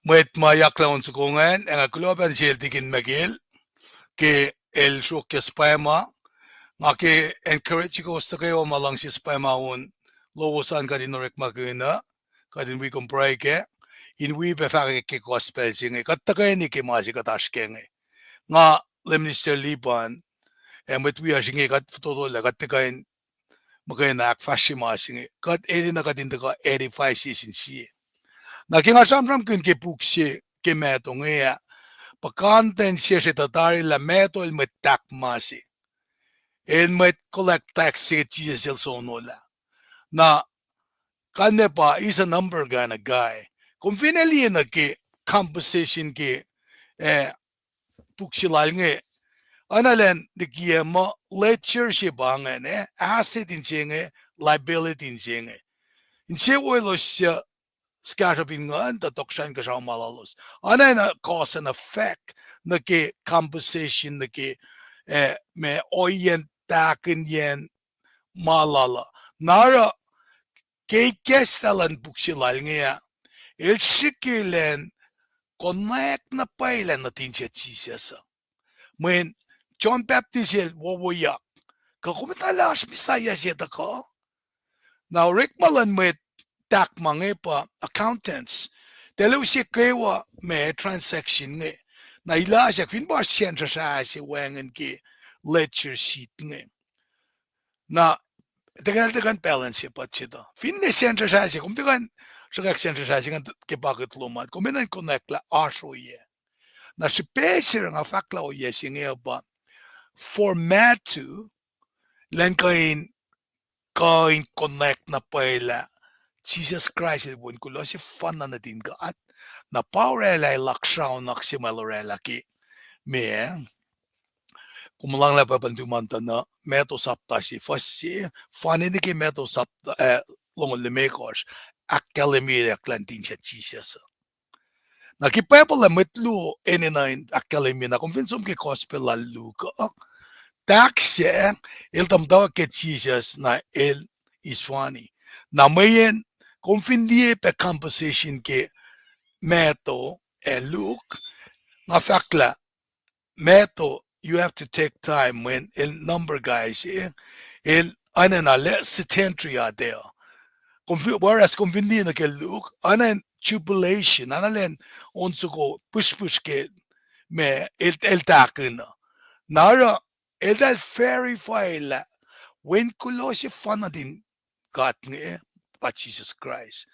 mwet ma yaklah on soko ingacn, ac nga kuloh pac sel Tikin Michael ke el sruokyac pwacma. Nga ke encourage kowos nuh kwewa ma luhngse pwacma on lowos an kuht in orekmakihn uh, kuht in wi kom pruhe kac, in wi pac fahkwack ke gospel se inge, kuht tuhkweni ke ma se kuht oasr kac inge. Nga, Minister Liban, ac mwet wiyacsr inge kuht fototolah, kuht tuhkweni muhkwena ahkfahsrye ma se inge. Kuht enenuh kuht in tuhkuh edify sie sin sie. Na ke nga sramsramkihn ke puk se ke Matthew inge ah, puhkantwen sesr etuh tari lah Matthew el mwet tahk ma se. El mwet collect tax se Jisus el sonolah. Na kalmac pa, he's a number kind of guy. Kom fin liye nuh ke composition ke, eh, puk se lal inge, oacna elan likiyac muh ledger se pa ingacn, eh, asset in se inge, liability in se inge. Insewowo elos suc kahsruhp in nguhn tuh tohkohsrahi in kuhsrao ma lalos. Oacna elan cause and effect nuh ke composition nuh ke, eh, ma ohiyacn tahkihnyacn ma lal uh. Na oruh ke ikacslah luhn puk se lal inge ah, el srihke elan connect na pwacye lah nuhtin se Jisus uh. Mweyen John Baptist el wowoyak, kuh kom etuh lah oasr Messiah se tuhkuh? Na orekma luhn mwet tahk ma inge pa accountants. Talu se kwewa ma transaction inge. Na ilasack fin pa sacn srasra se wacngihn ke ledger sheet inge. Na, tiac kuh in balance se budget uh. Finne sacn srasra se, kom tiac kuh in sruhkwack sacn srasra se ingacn ke pakiht lom an. Kom enenuh in connect lah oasr ohiyac. Na srihpac se nga fahk lah ohiyac se inge uh pa format to, elan kuh in, kuh in connect na pwacye lah Jisus Kraist el wen kuloh sefanna nuhtin God. Na pa oraclah el laksraonak se ma el oraclah ke meac. Kom muhlahnglah Bible tuhmantana, Matthew sapta se, fuhs se, fani nuh ke Matthew sapta, eh, longoul limekohsr, ahkkahlwemyeyuck lah nuhtin se Jisus uh. Na ke Bible ah mwet luo enenuh in ahkkahlwemye, na kom fin som ke gospel lal Luke uh, tahk se, el tuh muhtwacwacack ke Jisus na el is funny. Na mweyen kom fin liye pac composition ke Matthew ac Luke, nga fahk lah Matthew, you have to take time mweyen el number guy se, el enenuh lah sedentary atac uh. Kom fin, whereas kom fin liye nuh ke Luke, enenuh jubilation, enenuh lah on soko pihsrpihsr ke ma el, el tahkihn uh. Na oruh, eltahl verify lah wen kuloh sefanna nuhtin God inge pa Jisus Kraist.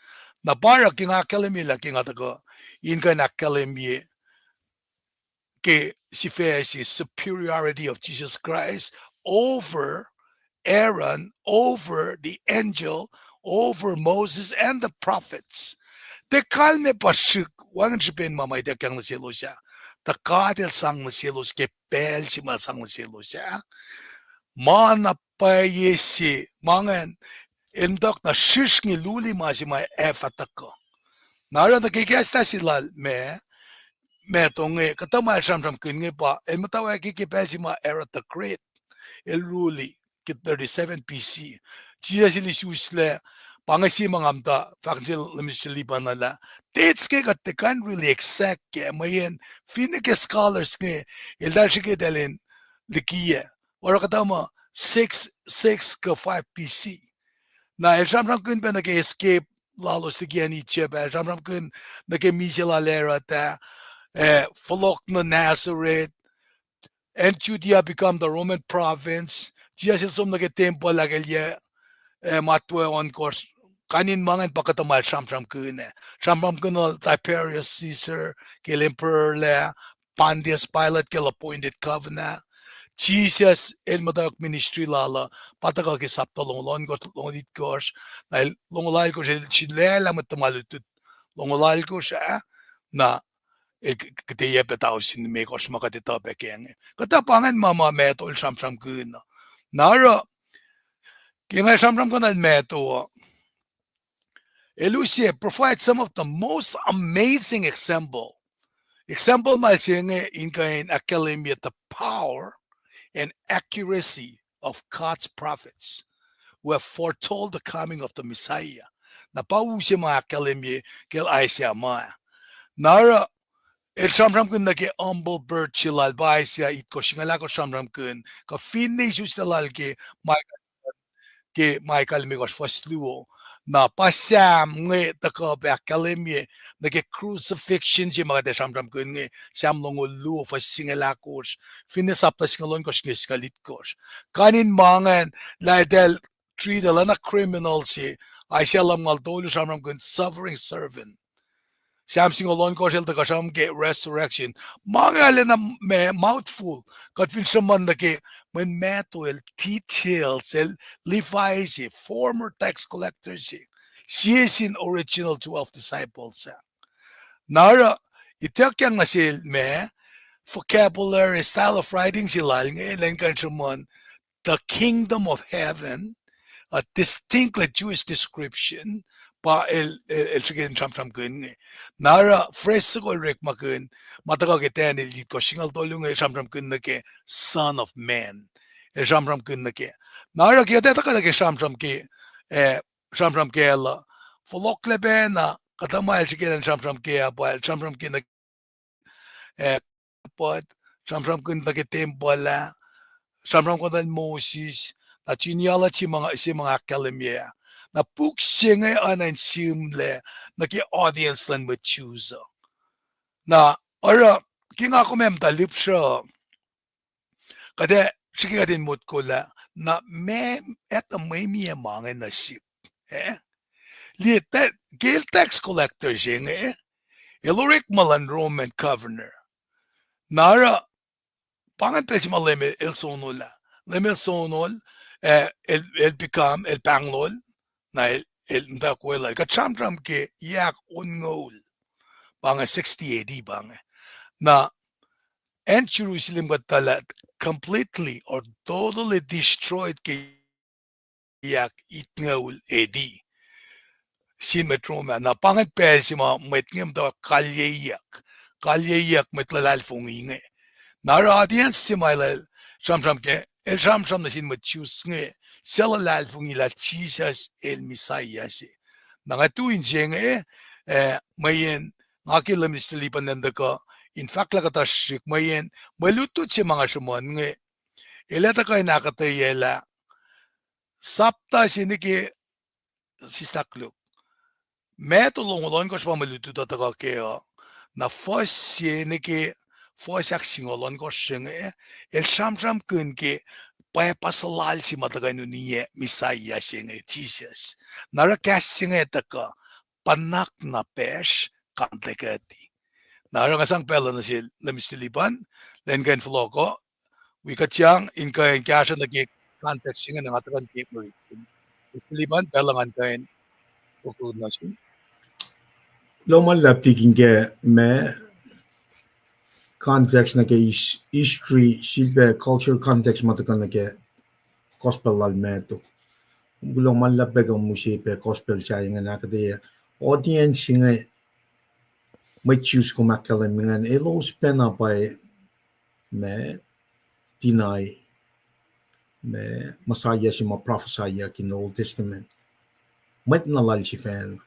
Na pa oruh ke nga ahkkahlwemye lah ke nga tuhkuh in kuh in ahkkahlwemye ke sifac se superiority of Jesus Christ over Aaron, over the angel, over Moses and the prophets. Tiac kalmac pa srihk, wacngihn srihpen ma ma ituckyang nuh selos ah. Tuh God el sang nuh selos ke pacl se ma el sang nuh selos ah, ma na pwacye se, ma ingacn, el muhtuhk na srihsrngi luli ma se ma ac fah tuhkuh. Na oruh tuh ke kahs se lal ma, Matthew inge, kuhtuh ma el sramsramkihn inge pa el muhtwacwacack ke pacl se ma Herod the Great el rule ke thirty-seven B C. Jisus el isuslac, pa inge se ma nga muhta fahk nuh sel Minister Liban lah, dates inge kuht tiac kuh in really exact kac, mweyen finne ke scholars inge eltahl srihke eltahl in likiyac, oruh kuhtuh ma six, six kuh five B C. Na el sramsramkihn pac nuh ke escape lalos liki acn Egypt ah, el sramsramkihn nuh ke misac lal Herod ah, eh, fohlohk nuh Nazareth, and Judea become the Roman province. Jisus el som nuh ke tempuhl ahkkahlwemye, eh, Matthew ohnkohsr, kain in ma ingacn pa kuhtuh ma el sramsramkihn ah. Sramsramkihn lal Tiberius Caesar ke el emperor lac, Pontius Pilate ke el appointed governor. Jisus el muhtwacwacack ministry lal uh, pa tuhkuh ke sapta longoul ohnkohsr, longoul itkohsr, na el longoul alkohsr el sulaclah mwet tuhma lutlut longoul alkohsr ah, na el k-, k-, kuht ac yac pac tausin limekohsr ma kuht etuh pac kac inge. Kuhtuh pa ingacn ma ma Matthew el sramsramkihn uh. Na oruh, ke nga sramsramkihn el Matthew uh, el use provide some of the most amazing example. Example ma el se inge in kuh in ahkkahlwemye the power and accuracy of God's prophets who have foretold the coming of the Messiah. Na pa use ma ahkkahlwemye kacl Isaiah ma. Na oruh, el sramsramkihn nuh ke humble birth se lal pa Isaiah itkohsr singucul ahkosr sramsramkihn, kuh finne isuslac lal ke Micah, ke Micah limekohsr fuhs luo. Na pa Sam inge tuhkuh pac ahkkahlwemye nuh ke crucifixion se ma kuht ac sramsramkihn inge, Sam longoul luo fuhs singucul ahkosr, finne sapta singucul ohnkohsr inge singucul itkohsr. Kain in ma ingacn, lah eltahl treat-el oacna criminal se, Isaiah lumngaul tolu sramsramkihn suffering servant. Sam singucul ohnkohsr el tuhkuh sramsram ke resurrection. Ma inge arulacna ma mouthful. Kuht fin sruhmuhn nuh ke mweyen Matthew el details, el Levi se, former tax collector se, sie sin original twelve disciples ah. Na oruh, ituckyang nuh sel ma, vocabulary, style of writing se lal inge, elan kuh in sruhmuhn the kingdom of heaven, a distinctly Jewish description, pa el, el, el srihke in sramsramkihn inge. Na oruh phrase soko el orekmakihn, ma tuhkuh ke Daniel itkohsr singucul tolu inge, sramsramkihn nuh ke Son of Man. El sramsramkihn nuh ke. Na oruh ke kuht ac tuhkuh nuh ke sramsram ke, eh, sramsram kacl uh, fohlohklac pacna, kuhtuh ma el srihke in sramsram ke ah, pa el sramsram ke nuh eh, put, sramsramkihn nuh ke tempuhl ah, sramsramkihn nuh Moses, na genealogy se ma nga ahkkahlwemye ah. Na puk se inge oacna in sihmlac nuh ke audience luhn mwet Jews uh. Na oruh, ke nga kom ac muhta lihpsruh, kuht ac srihke kuht in motko lah, na meac etuh mwe mie ma inge nuh sihk, eh? Liye, ke el tax collector se inge, el orekma luhn Roman governor. Na oruh, pa ingacn pacl se ma Leum el sonol ah. Leum el sonol, eh, el, el become, el pahnglol, na el, el muhtwacwacack lal. Kuht sramsram ke yac onngoul. Pa inge sixty A D pa inge. Na acn Jerusalem kuht tuh lah completely or totally destroyed ke yac itngoul A D. Sin mwet Rome ah. Na pa ingacn pacl se ma mwet inge muhta kalyeyuck. Kalyeyuck mwet luhlahlfongi inge. Na oruh audience se ma el sramsram ke, el sramsram nuh sin mwet Jews inge, suc luhlahlfongi lah Jisus el Messiah se. Na nga tu inse inge, eh, mweyen nga ke Leum Mister Lipan elan tuhkuh in fahk lah kuhtuh srihk mweyen mwe lutlut se ma nga sruhmuhn inge, el ac tuhkuh in ahkuhtweyac lah sapta se nuh ke sislah koluk. Matthew longoul ohnkohsr pa mwe lutlut uh tuhkuh kac uh. Na fuhs se nuh ke fuhs ahksingucul ohnkohsr se inge, el sramsramkihn ke pwacpa suhlallse ma tuhkuh in uniyac Messiah se inge, Jisus. Na oruh kahs se inge tuhkuh, puhnak na pacsr, kantakuhti. Na oruh nga sang pacl uh nuh sel Mister Lipan, lwen kuh in fohlohko, wi kuht sang in kuh in kahsruh nuh ke context se inge, na nga tuhkuh in ke mwe rit. Mister Lipan, pacl uh ngan kuh in fohlohko nuh sum. Lohm ma luhlahp tikin ke ma context nuh ke his-, history, sifilpac culture context ma tuhkuh nuh ke gospel lal Matthew. Kuloh ma luhlahp pac kom use pac gospel sahyac ingacn ahkuhtweyac audience inge, mwet Jews kom ahkkahlwem ingacn, elos pacna pa ma deny ma Messiah se ma prophesyyuck in Old Testament. Mwet na lal sifacna.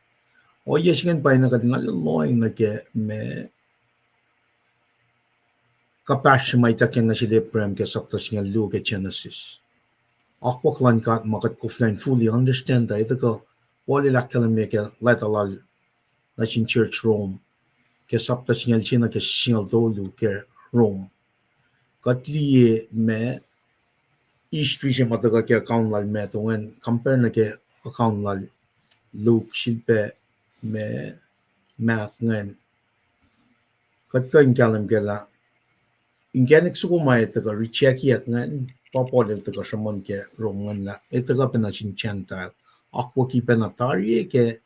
Ohiyac se ingacn pa na kuht nga lohng nuh ke ma kuhpahsr se ma ituckyang nuh sel Abraham ke sapta singucul luo ke Genesis. Akwuck luhn God ma kuht koflah in fully understand uh, etuh kuh Paul el ahkkahlwemye ke leta lal nuh sin church Rome, ke sapta singucul sie nuh ke singucul tolu ke Rome. Kuht liye ma history se ma tuhkuh ke account lal Matthew ingacn compare nuh ke account lal Luke, sifilpac ma Mark ingacn. Kuht kuh in kahlwem kac lah inkacnek soko ma etuh kuh rejectyak ingacn, pa Paul el tuhkuh sruhmuhn ke Rome ingacn lah etuh kuh pacna sin Gentile. Akwucki pacna tari ke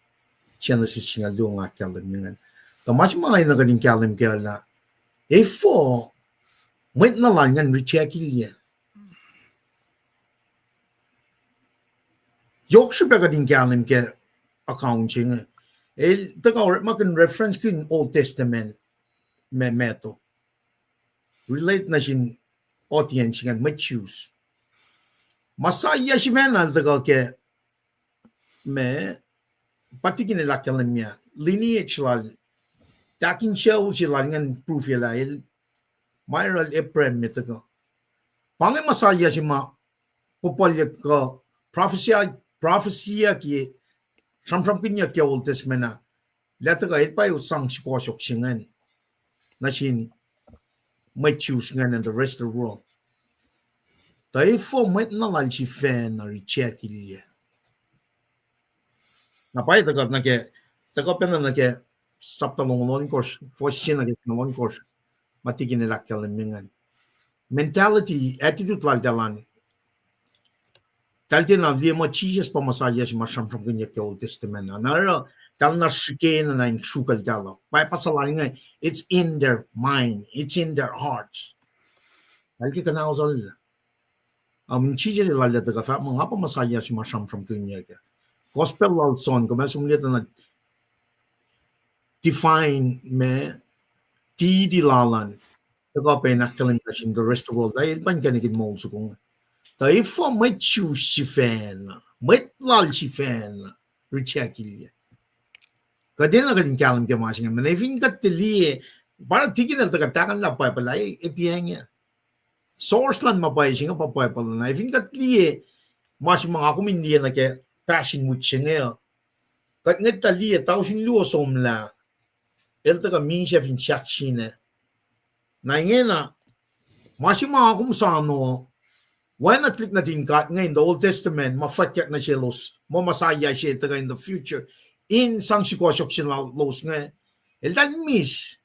Genesis singucul luo nga ahkkahlwem ingacn. Tuh ma se ma enenuh kuht in kahlwem kac lah, efuh mwet na lal ingacn rejectlah. Yohk srihpac kuht in kahlwem ke account se inge. El tuhkuh orekmakihn reference kihn Old Testament, ma, Matthew. Relate nuh sin audience ingacn, mwet Jews. Messiah sifacna el tuhkuh ke, ma, pa tikin el ahkkahlwemye, lineage lal, tahk in sucu se lal ingacn proof-ye lah el, ma oruh Abraham me tuhkuh. Pa inge Messiah se ma puhpuhlyuck kuh prophecy, prophecy-yuck, sramsramkihnyuck ke Old Testament ah, lah tuhkuh el pa sang sukohsohk se ingacn nuh sin mwet Jews ingacn and the rest of the world. Tuh efuh mwet na lal sifacna rejectlah. Na pwacye tuhkuh nuh ke, tuhkuh pacna nuh ke sapta longoul ohnkohsr, fuhs se nuh ke singucul ohnkohsr, ma tikin el ahkkahlwemye ingacn. Mentality, attitude lal talan. Tahl tiacna liye muh Jisus pa Messiah se ma sramsramkihnyuck ke Old Testament ah. Na oruh, tahl na srihke na in sruhkuhltahl uh. Pa, pa suc lal inge, it's in their mind, it's in their heart. Tahl ke kuhnausallah. Am, Jisus el lal ah tuhkuh fahk muh nga pa Messiah se ma sramsramkihnyuck ah. Gospel lal John, kom ac som liye tuh na define ma deity lal an. Tuhkuh pac in ahkkahlwemye nuh sin the rest of the world. Tuh el pa inkacnek in moul soko inge. Tuh efuh mwet Jews sifacna, mwet lal sifacna, rejectlah. Kuht enenuh kuht in kahlwem ke ma se inge. Mweyen fin kuht tiac liye, pa tikin el tuhkuh tahkuhnlah Bible ah, e, e piacng ah. Source luhn ma pwacye se inge pa Bible. Na fin kuht liye, ma se ma nga kom in liye nuh ke Passion Week se inge uh, kuht ngwet tuh liye tausin luo somlah, el tuhkuh misac fin sahk sina. Na ingena, ma se ma nga kom soano, oacna tuhlihk nuhtin God inge in the Old Testament, ma fwackyuck nuh selos, muh Messiah se tuhkuh in the future, in sang sukohsohk se lalos inge, eltahl miss.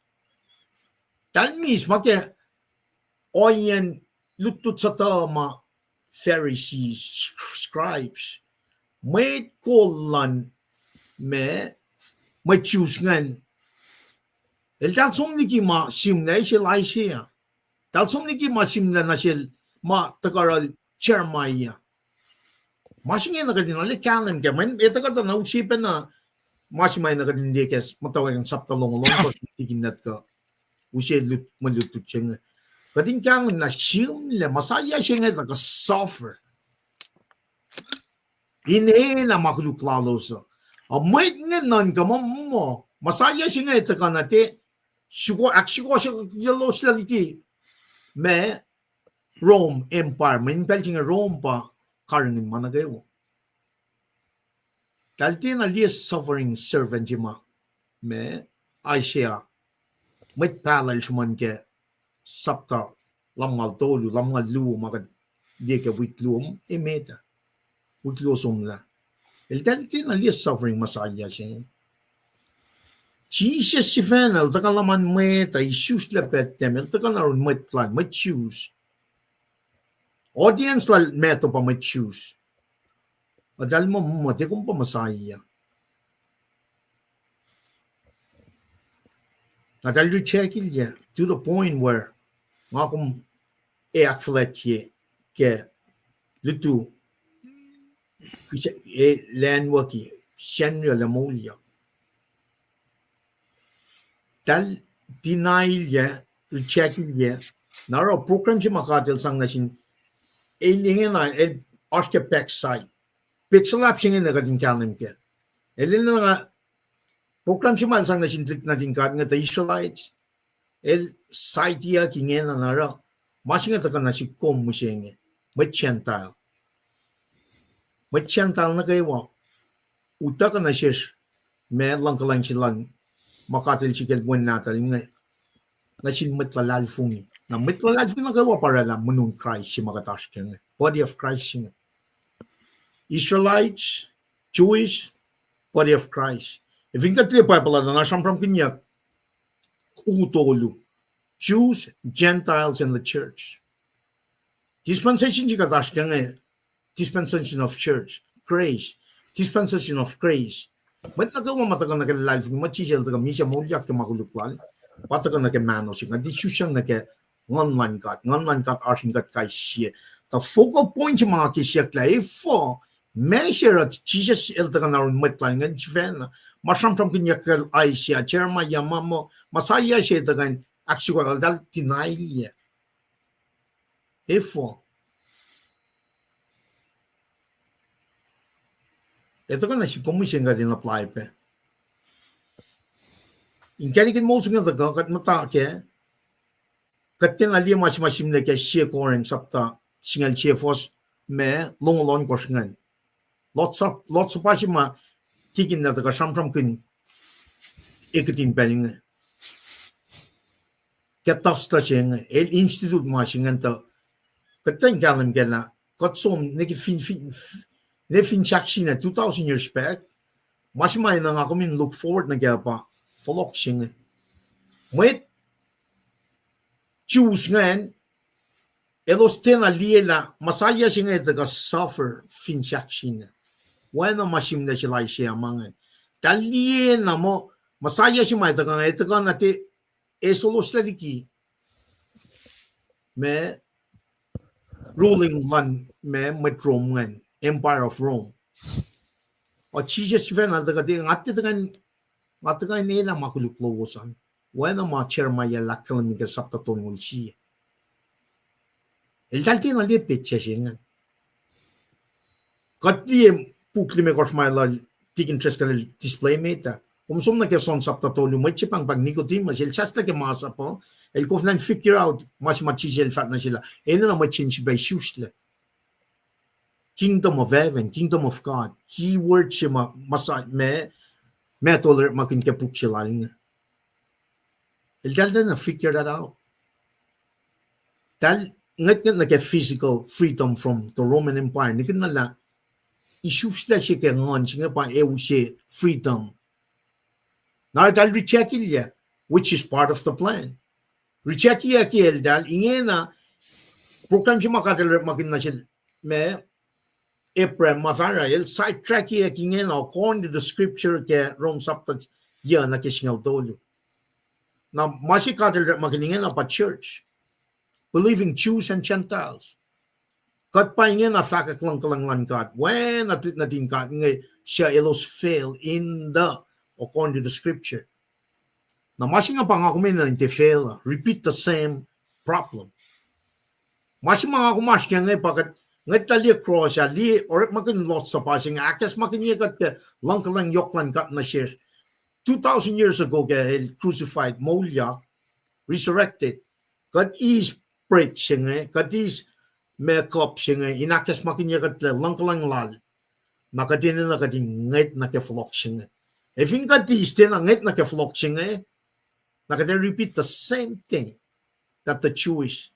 Eltahl miss ma ke ohiyacn lutlut sutuh ma Pharisees, scribes, mwet kol luhn ma, mwet Jews ingacn, eltahl som liki ma sihmlac sel Isaiah. Eltahl som liki ma sihmlac nuh sel ma tuhkuh oruh Jeremiah. Ma se inge na kuht in arlac kahlwem kac, mweyen etuh kuhtuh na use pacna ma se ma enenuh kuht in liye ke muhtwacwacack in sapta longoul ohnkohsr, tikin nahtuhkuh, use lut, mwe lutlut se inge. Kuht in kahlwem na sihmlac, Messiah se inge tuhkuh suffer. Inena ma koluk lalos uh. A mwet inge nuhnkuh muh, muh Messiah se inge tuhkuh na tiac suko, ahksukohsohkyeloslac liki ma Rome Empire, mweyen pacl se inge Rome pa karihngihn ma nuh kwewa. Eltahl tiacna liye suffering servant se ma, ma Isaiah, mwet pahluh el sruhmuhn ke sapta lumngaul tolu, lumngaul luo, ma kuht liye ke wik luo, emet ah, wik luo somlah. Eltahl tiacna liye suffering Messiah se inge. Jisus sifacna el tuhkuh luhman mwet ah, isuslac Bethlehem, el tuhkuh na oruh mwet lal, mwet Jews. Audience lal Matthew pa mwet Jews. Eltahl muh, muh, tiac kom pa Messiah. Na eltahl rejectlah to the point where nga kom ac ahkfuhlwactye ke lutu, e, lacnwucki, Sacnri el ac moulyak. Eltahl denial-ye, rejectlah, na oruh program se ma God el sang nuh sin, el ingena, el oasr ke backside. Petsac se luhlahp se inge na kuht in kahlwem kac. El ingena, program se ma el sang nuh sin tuhlihk nuhtin God inge, the Israelites, el sideyuck ingena na oruh ma se inge tuhkuh nuh sihk kom mihsenge, mwet Gentile. Mwet Gentile nuh kwewa utuckuh nuh sesr ma luhngkuhlwacng se luhn ma God el srihke el wen nahtuhl inge nuh sin mwet luhlahlfongi. Na mwet luhlahlfongi nuh kwewa pa oraclah monon Kraist se ma kuht oasr ke inge, body of Christ se inge. Israelites, Jewish, body of Christ. Ac fin kuht liye Bible ah, na sramsramkihnyuck u tolu: Jews, Gentiles, and the church. Dispensation se kuht oasr ke inge, dispensation of church, grace, dispensation of grace. Mwet nuh kwewa ma tuhkuh nuh ke luhlahlfongi, mwet Jisus el tuhkuh misac moulyak ke ma koluk lal, pa tuhkuh nuh ke mahno se, nga tiac susang nuh ke Nguhn luhn God. Nguhn luhn God oasr in kuht kais sie. The focal point se ma ke siyuck lah efuh, ma se oruh Jisus el tuhkuh na oruh mwet lal ingacn sifacna. Ma sramsramkihnyuck ke Isaiah, Jeremiah, ma muh, Messiah se tuhkuh in ahksukohslah, eltahl denial-ye. Efuh. Ac tuhkuh na sik kom mihsenge kuht in apply pac. Inkacnek in moul se inge tuhkuh kuht muhta kac, kuht tiacna liye ma se ma sihmlac ke sie Corinth sapta singucul sie fuhs ma longoul ohnkohsr ingacn. Lord Sup-, Lord's Supper se ma tikin na tuhkuh sramsramkihn ekihtin pacl inge. Ke tuhstuh se inge, el institute ma se ingacn tuh, kuht kuh in kahlwem kac lah, kuht som ne ke fin, fin, ne fin sahk singucul two thousand years back, ma se ma enenuh nga kom in look forward nuh kac pa fohlohk se inge. Mwet Jews ingacn, elos tiacna liye lah Messiah se inge tuhkuh suffer fin sahk singucul. Oacna ma sihmlac sel Isaiah ma ingacn. Eltahl liye na muh Messiah se ma tuhkuh inge, tuhkuh na tiac esoloslah liki ma ruling luhn ma mwet Rome ingacn, Empire of Rome. O Jisus sifacna el tuhkuh tiac, nga tiac tuhkuh in, nga tuhkuh in elah ma koluk lowos an. Oacna ma Jeremiah el ahkkahlwemye ke sapta tolngoul sie. Eltahl tiacna liye petsac se ingacn. Kuht liye puk limekohsr ma lal Deacon Driscoll el display met ah. Kom som nuh ke John sapta tolu, mwet se pahngpahng Nicodemus, el saslah ke masap uh, el koflah in figure out ma se ma Jisus el fahk nuh sel ah. Enenuh mwet se in sifilpac isuslac kingdom of heaven, kingdom of God. Key word se ma, ma sa-, ma, ma tolere ma kihn ke puk se lal inge. Eltahl tiacna figure that out. Eltahl ngwetngwet nuh ke physical freedom from the Roman Empire. Nikihn na lah isuslac se ke nguhn se inge pa e use freedom. Na eltahl reject-ilyac, which is part of the plan. Reject-iyac ke eltahl ingena program se ma God el orekmakihn nuh sel ma Abraham ma fahsr ah, el sidetrack-iyac ingena according to the scripture ke Rom sapta yuc nuh ke singucul tolu. Na ma se God el orekmakihn ingena pa church, believing Jews and Gentiles. Kuht pa ingena fahkwack luhngkuhlwacng luhn God, oacna tuhlihk nuhtin God inge suc elos fail in the, according to the scripture. Na ma se inge pa nga kom enenuh in tiac fail, repeat the same problem. Ma se ma nga kom oasr ke inge pa kuht ngwetlah liye cross ah, liye orekmakihn Lord's Supper se inge, ahkacsmakihnye kuht ke luhngkuhlwacng yohk luhn God nuh sesr. Two thousand years ago ke el crucified, moulyak, resurrected. Kuht eis bread se inge, kuht eis ma cup se inge in ahkacsmakihnye kuht lah luhngkuhlwacng lal. Na kuht enenuh kuht in ngwet nuh ke fohlohk se inge. Ac fin kuht eis tiacna ngwet nuh ke fohlohk se inge, na kuht ac repeat the same thing that the Jewish,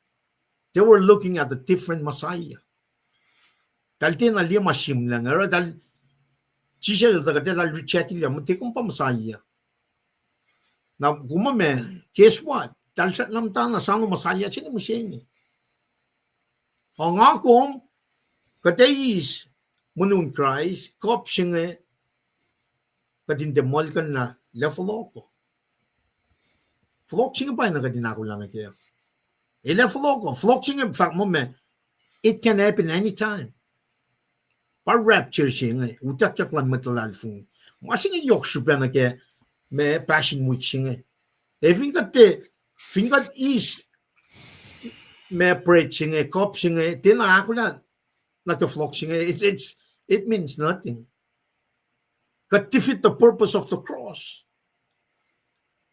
they were looking at a different Messiah. Eltahl tiacna liye ma sihmlac inge, oruh eltahl, Jisus el tuh kuht eltahl reject-ilyac, muh tiac kom pa Messiah. Na kom ma, guess what? Eltahl srackna muhtana sano Messiah se inge mihsenge. Ac nga kom, kuht ac eis monon Kraist, cup se inge, kuht in tiac muhlkuhnlah lah fohlohk uh. Fohlohk se inge pa na kuht in ahkolah nuh kac. Elah fohlohk uh, fohlohk se inge fahk muh ma, it can happen anytime. Pa rapture se inge, utuckyak luhn mwet luhlahlfongi. Ma se inge yohk srihpac nuh ke ma Passion Week se inge. Ac fin kuht tiac, fin kuht eis ma bread se inge, cup se inge, tiacna ahkolah nuh ke fohlohk se inge, it, it's, it means nothing. Kuht defeat the purpose of the cross.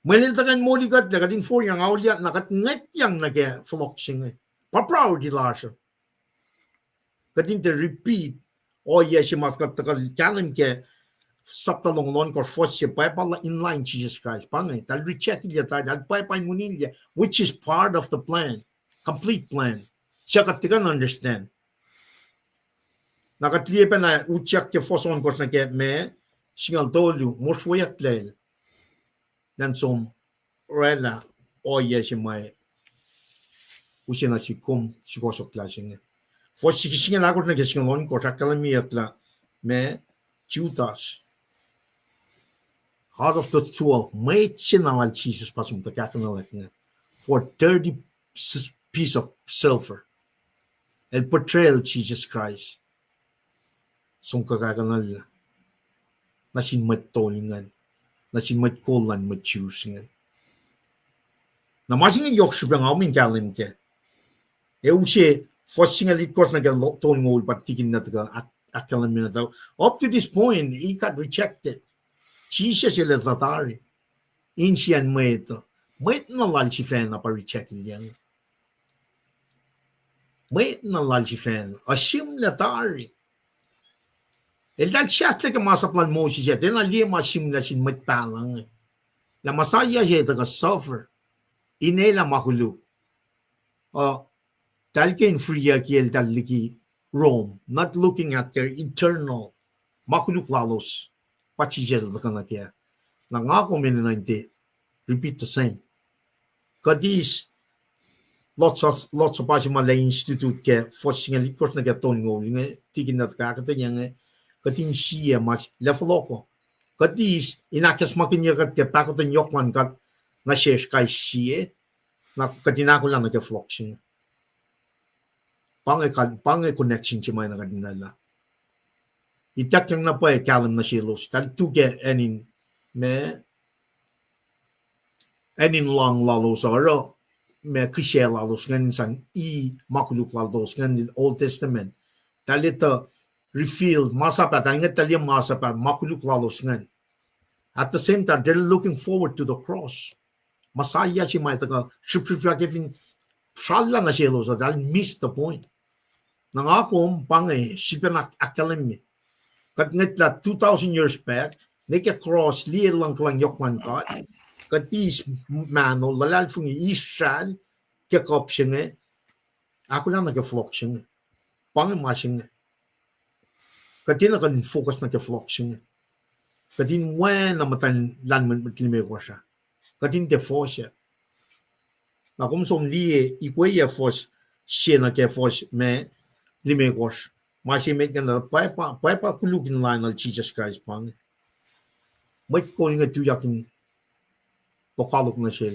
Mweyen el tuhkuh in moli kuht lah kuht in forlah auliyak, na kuht ngwetyang nuh ke fohlohk se inge. Pa priority lasr uh. Kuht in tiac repeat ohiyac se ma kuht tuhkuh kahlwem ke sapta longoul ohnkohsr fuhs se, pwacpa in line Jisus Kraist. Pa inge, eltahl reject-ilyac, eltahl pwacpa in monilyac, which is part of the plan, complete plan. Suc kuht tiac kuh in understand. Na kuht liye pacna utyak ke fuhs ohnkohsr nuh ke ma singucul tolu, mosrweyucklac el, elan som oraclah ohiyac se ma use nuh sihk kom sukohsohklah se inge. Fuhs singucul ahkosr nuh ke singucul ohnkohsr ahkkahlwemyeyuck lah ma Judas Out of the twelve, mwet se na lal Jisus pa som tuhkahkuhnuhlak inge for thirty s-, piece of silver. El portrayal Jisus Kraist. Som kuhkahkuhnuhllah nuh sin mwet tol ingacn, nuh sin mwet kol luhn mwet Jews ingacn. Na ma se inge yohk srihpac nga kom in kahlwem kac. E use fuhs singucul itkohsr nuh ke lo-, tolngoul pa tikin na tuhkuh ahk-, ahkkahlwemye na tuh, up to this point, he got rejected. Jisus el etuh tari insiyacn mwet uh. Mwet na lal sifacna pa reject-ilyac. Mwet na lal sifacna, uh, sihmlac tari. Eltahl sahflah ke masap lal Moses ah, tiacna liye ma sihmlac sin mwet pahluh inge. Lah Messiah se tuhkuh suffer, in elah ma koluk. Uh, eltahl ke in freeyucki eltahl liki Rome, not looking at their eternal ma koluk lalos, pa Jisus el tuhkuh nuh kac. Na nga kom enenuh in tiac repeat the same. Kuht eis Lord's Sup-, Lord's Supper se ma lah institute ke fuhs singucul itkohsr nuh ke tolngoul inge, tikin na tuhkuh ahkuhtweyac inge, kuht in sie ma lah fohlohko. Kuht eis in ahkacsmakihnye kuht ke pahkotwen yohk luhn God nuh sesr kais sie, na kuht in ahkolah nuh ke fohlohk se inge. Pa inge, pa inge connection se ma na kuht in lwelah. Ituckyang na pwacye kahlwem nuh selos, eltahl tu ke acn in, ma, acn in lohng lalos uh, oruh ma kihsac lalos ingacn in sang i ma koluk lalos ingacn in Old Testament. Eltahl etuh reveal masap ah, eltahl inge eltahl liye masap ah ma koluk lalos ingacn. At the same time, they're looking forward to the cross. Messiah se ma tuhkuh srihpsrihpyak ke fin srallah nuh selos uh, eltahl miss the point. Na nga kom pa inge sifacna ahkkahlwemye. Kuht ngwetlah two thousand years back, ne ke cross liye luhngkuhlwacng yohk luhn God. Kuht eis mahno, luhlahlfongi, eis sral ke kuhp se inge, ahkolah nuh ke fohlohk se inge. Pa inge ma se inge. Kuht tiacna kuh in focus nuh ke fohlohk se inge. Kuht in oacna muhtwacn lahlmwetmwet limekohsr ah. Kuht in tiac fohsack. Na kom som liye, ikweyac fuhs se nuh ke fuhs ma limekohsr. Ma se met ingacn, pwacpa, pwacpa koluk in lainuhl Jisus Kraist pa inge. Mwet kol inge tuyak in lokoalok nuh sel.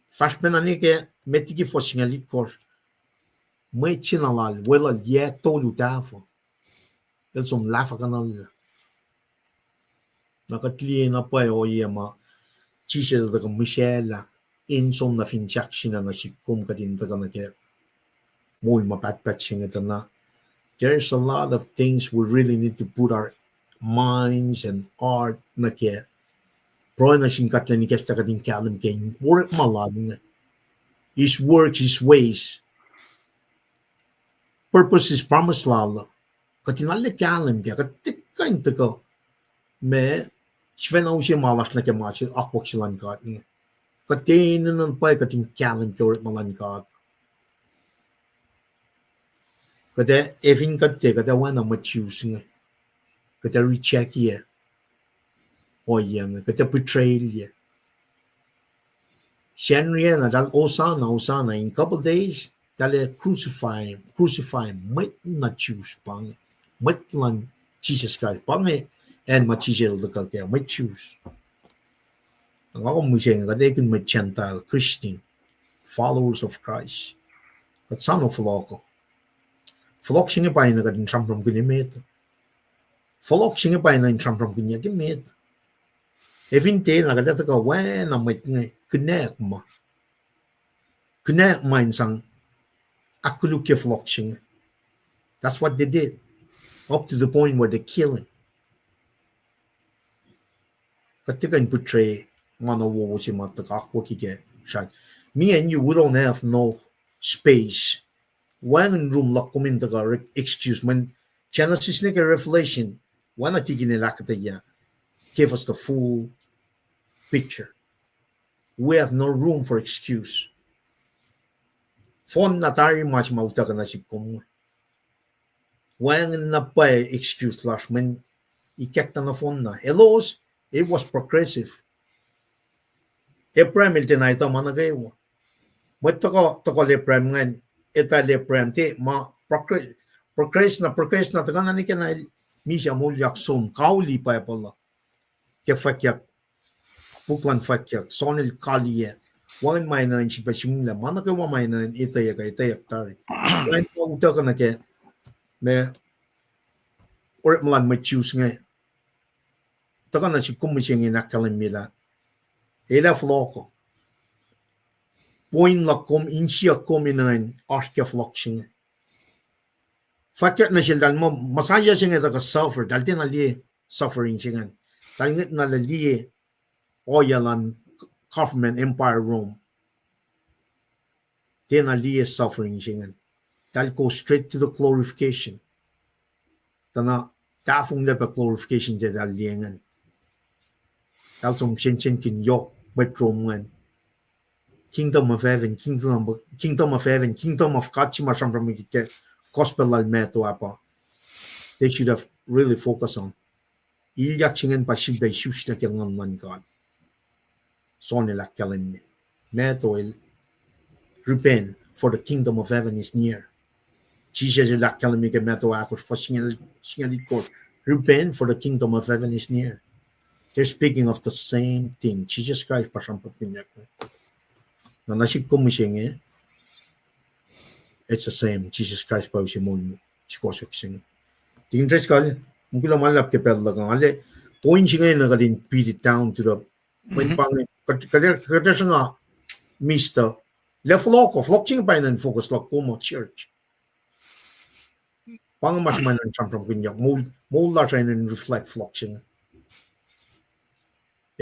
Fahsr pacna nuh ke met liki fuhs singucul itkohsr. Mwet se na lal, weluhl yac tolu tahfuh, el som lahfahkuhnuhl. Na kuht liye na pwacye ohiyac ma Jisus el tuhkuh mihsaclah in som na fin sahk sina nuh sihk kom kuht in tuhkuh nuh ke moul ma pahtpaht se inge tuh na. There's a lot of things we really need to put our minds and heart nuh ke. Pruhe nuh sin God lwen ikacslah kuht in kahlwem ke orekma lal inge. His works, his ways. Purpose is promise lal uh. Kuht in arlac kahlwem ke, kuht tiac kuh in tuhkuh ma sifacna use ma lasr nuh ke ma se akwuck se luhn God inge. Kuht enenuh na pwacye kuht in kahlwem ke orekma luhn God. Kuht ac, efin kuht tiac, kuht ac oacna mwet Jews inge. Kuht ac reject-ye ohiyac inge, kuht ac betrayal-ye. Sacnri ah na eltahl Hosanna, Hosanna, in couple days, eltahl ac crucify, crucify mwet na Jews pa inge, mwet luhn Jisus Kraist pa inge, acn ma Jisus el tuhkuh kac, mwet Jews. Nga kom mihsenge, kuht ekihn mwet Gentile, Christian, followers of Christ. Kuht soano fohlohko. Fohlohk se inge pa enenuh kuht in sramsramkihn emet. Fohlohk se inge pa enenuh in sramsramkihnyuck emet. Efin tiac na kuht ac tuhkuh oacna mwet inge, kuhnahk ma. Kuhnahk ma in sang ahkkolukye fohlohk se inge. That's what they did. Up to the point where they kill him. Kuht tiac kuh in betray ma na wowo se ma tuhkuh akwucki ke srihk. Me and you, we don't have no space. Wacngihn room luhk kom in tuhkuh excuse. Mweyen Genesis nuh ke Revelation, oacna tikin el ahkuhtweyac, give us the full picture. We have no room for excuse. Fohn na tari ma se ma utuckuh nuh sihk kom. Wacngihn na pwacye excuse lasr mweyen ikackna nohfohn na. Elos, it was progressive. Abraham el tiacna etuh ma nuh kwewa. Mwet tuhkuh, tuhkuh Abraham ingacn, etuh Abraham tiac ma progre-, progress na, progress na tuhkuh na nwe ke na el misac moulyak som, kauli Bible uh. ke fwackyuck, puk luhn fwackyuck, John el kaliyac. Wacngihn ma enenuh in sifilpac sihmlac, ma nuh kwewa ma enenuh in etweyuck, etweyuck tari. Wacngihn ma utuckuh nuh ke, ma, orekma luhn mwet Jews inge, tuhkuh nuh sihk kom mihsenge in ahkkahlwemye lah, el ac fohlohk uh. Point luhk kom, insiyuck kom enenuh in oasr ke fohlohk se inge. Fwackyuck nuh sel, tal muh Messiah se inge tuhkuh suffer, tal tiacna liye suffering se ingacn. Tal ngwetna lah liye ohiyac luhn government, Empire Rome. Tiacna liye suffering se ingacn. Tal go straight to the glorification. Tuh na tahfonglac pac glorification se tal liye ingacn. Tal som sensenkihn yohk mwet Rome ingacn. Kingdom of heaven, kingdom, kingdom of heaven, kingdom of God, se ma sramsram ke gospel lal Matthew ah pa they should have really focused on. Ilyak se ingacn pa sifilpac isuslac ke Nguhn luhn God. John el ahkkahlwemye. Matthew el, repent, for the kingdom of heaven is near. Jisus el ahkkahlwemye ke Matthew ahkosr, fuhs singucul itkohsr, repent, for the kingdom of heaven is near. They're speaking of the same thing. Jisus Kraist pa sramsramkihnyuck. Na nuh sihk kom mihsenge, it's the same. Jisus Kraist pa use moul sukohsohk se inge. Tikin Driscoll, mukul ma luhlahp ke pacl luhk ah, ale, point se inge na kuht in beat it down to the, mweyen pa inge, kuht, kuht, kuht sruhnga mister, lah fohlohk, fohlohk se inge pa enenuh in focus luhk kom uh church. Pa inge ma se ma enenuh in sramsramkihnyuck, moul, moul lasr enenuh in reflect fohlohk se inge.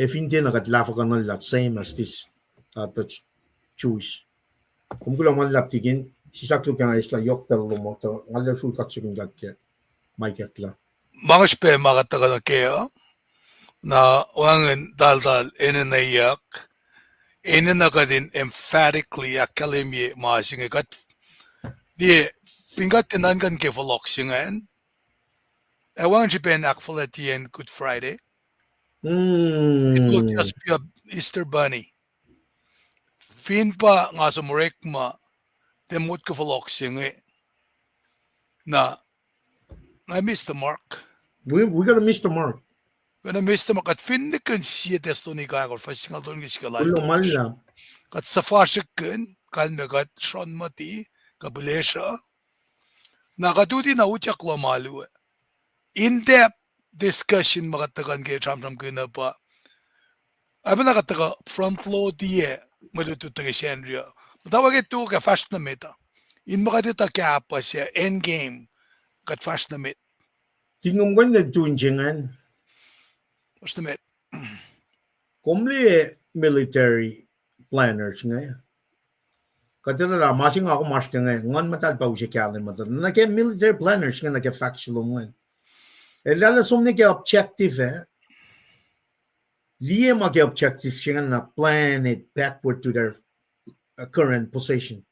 Ac fin tiacna kuht lahfuhkuhnuhllah, same as this, uh, the Jewish. Kom kuloh ma luhlahp tikin, sislah koluk ke nga eslah yohk pacl lom uh, tuh nga lal sulkaksakihn God ke ma ikacklah. Ma ngohsr pac ma kuht tuhkuh nuh kac uh, na wacngihn taltal enenweyuck, enenuh kuht in emphatically ahkkahlwemye ma se inge kuht, liye, fin kuht tiac nuhnkuh ke fohlohk se ingacn, ac wacngihn srihpen ahkfuhlwactyeyacn Good Friday. It will just be a Easter bunny. Fin pa nga som orekma, tiac motko fohlohk se inge, na nga miss the mark. We, we gotta miss the mark. Gonna miss the mark. Kuht fin nikihn sie Thessalonica ahkosr, fuhs singucul tolu nuh ke singucul alkosr, kuht suhfasrihkihn kalmac, kuht sronmati, kuh pihlesruh. Na kuht uti na utyak luhn alu uh. In-depth discussion ma kuht tuhkuh ke sramsramkihn uh pa, apana kuht tuhkuh front load-iyac mwe lutlut nuh ke Sacnri uh. Muhtwacwacack ke tu ke fahsr nuh met uh. In ma kuht etuh ke ahpuhs uh, end game, kuht fahsr nuh met. Tingom kuh in tu in se ingacn. Fahsr nuh met. Kom liye military planners inge. Kuht etuh lah ma se nga kom oasr ke inge, Nguhn Muhtahl pa use kahlwem muhtuhn. Nuh ke military planners inge nuh ke fahk se lom ingacn, eltahl som nuh ke objective ah, liye ma ke objective se ingacn na plan it backward to their, uh, current position.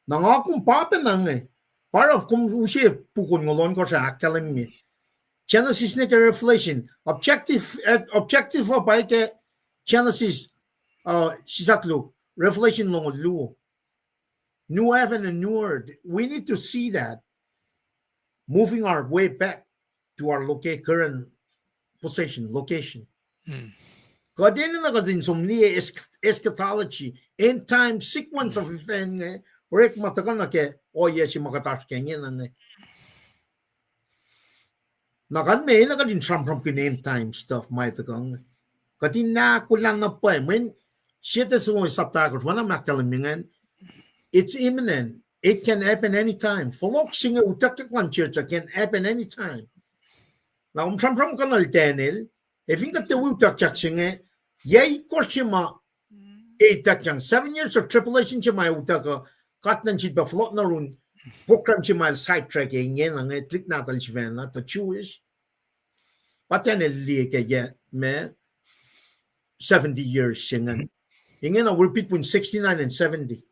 Na nga kom pa pacna inge, part of kom use puk onngoul ohnkohsr ah ahkkahlwemye Genesis nuh ke Revelation. Objective, uh, objective uh pa ke Genesis, uh, sislah koluk, Revelation longoul luo. New heaven and new earth. We need to see that. Moving our way back to our loca-, current position, location. Kuht enenuh kuht in som liye es-, eschatology, end time sequence of event inge, orekma tuhkuh nuh ke ohiyac se ma kuht oasr ke ingena inge. Na kuht meac enenuh kuht in sramsramkihn end time stuff ma tuhkuh inge. Kuht in ahkolah na pwacye, mweyen sie Thessalonians sapta ahkosr, ma na ahkkahlwemye ingacn, it's imminent. It can happen anytime. Fohlohk se inge utuckyak luhn church uh can happen anytime. Na kom sramsramkihn Daniel, ac fin kuht tiac wi utuckyak se inge, yac itkohsr se ma ituckyang, seven years of tribulation se ma utuckuh, God nuhnkuh sifilpac fohlohk nuh yurin program se ma el sidetrack ingena inge, tuhlihk nahtuhl sifacna, the Jewish. Pa Daniel liye ke yac ma seventy years se ingacn. Ingena we're between sixty-nine and seventy.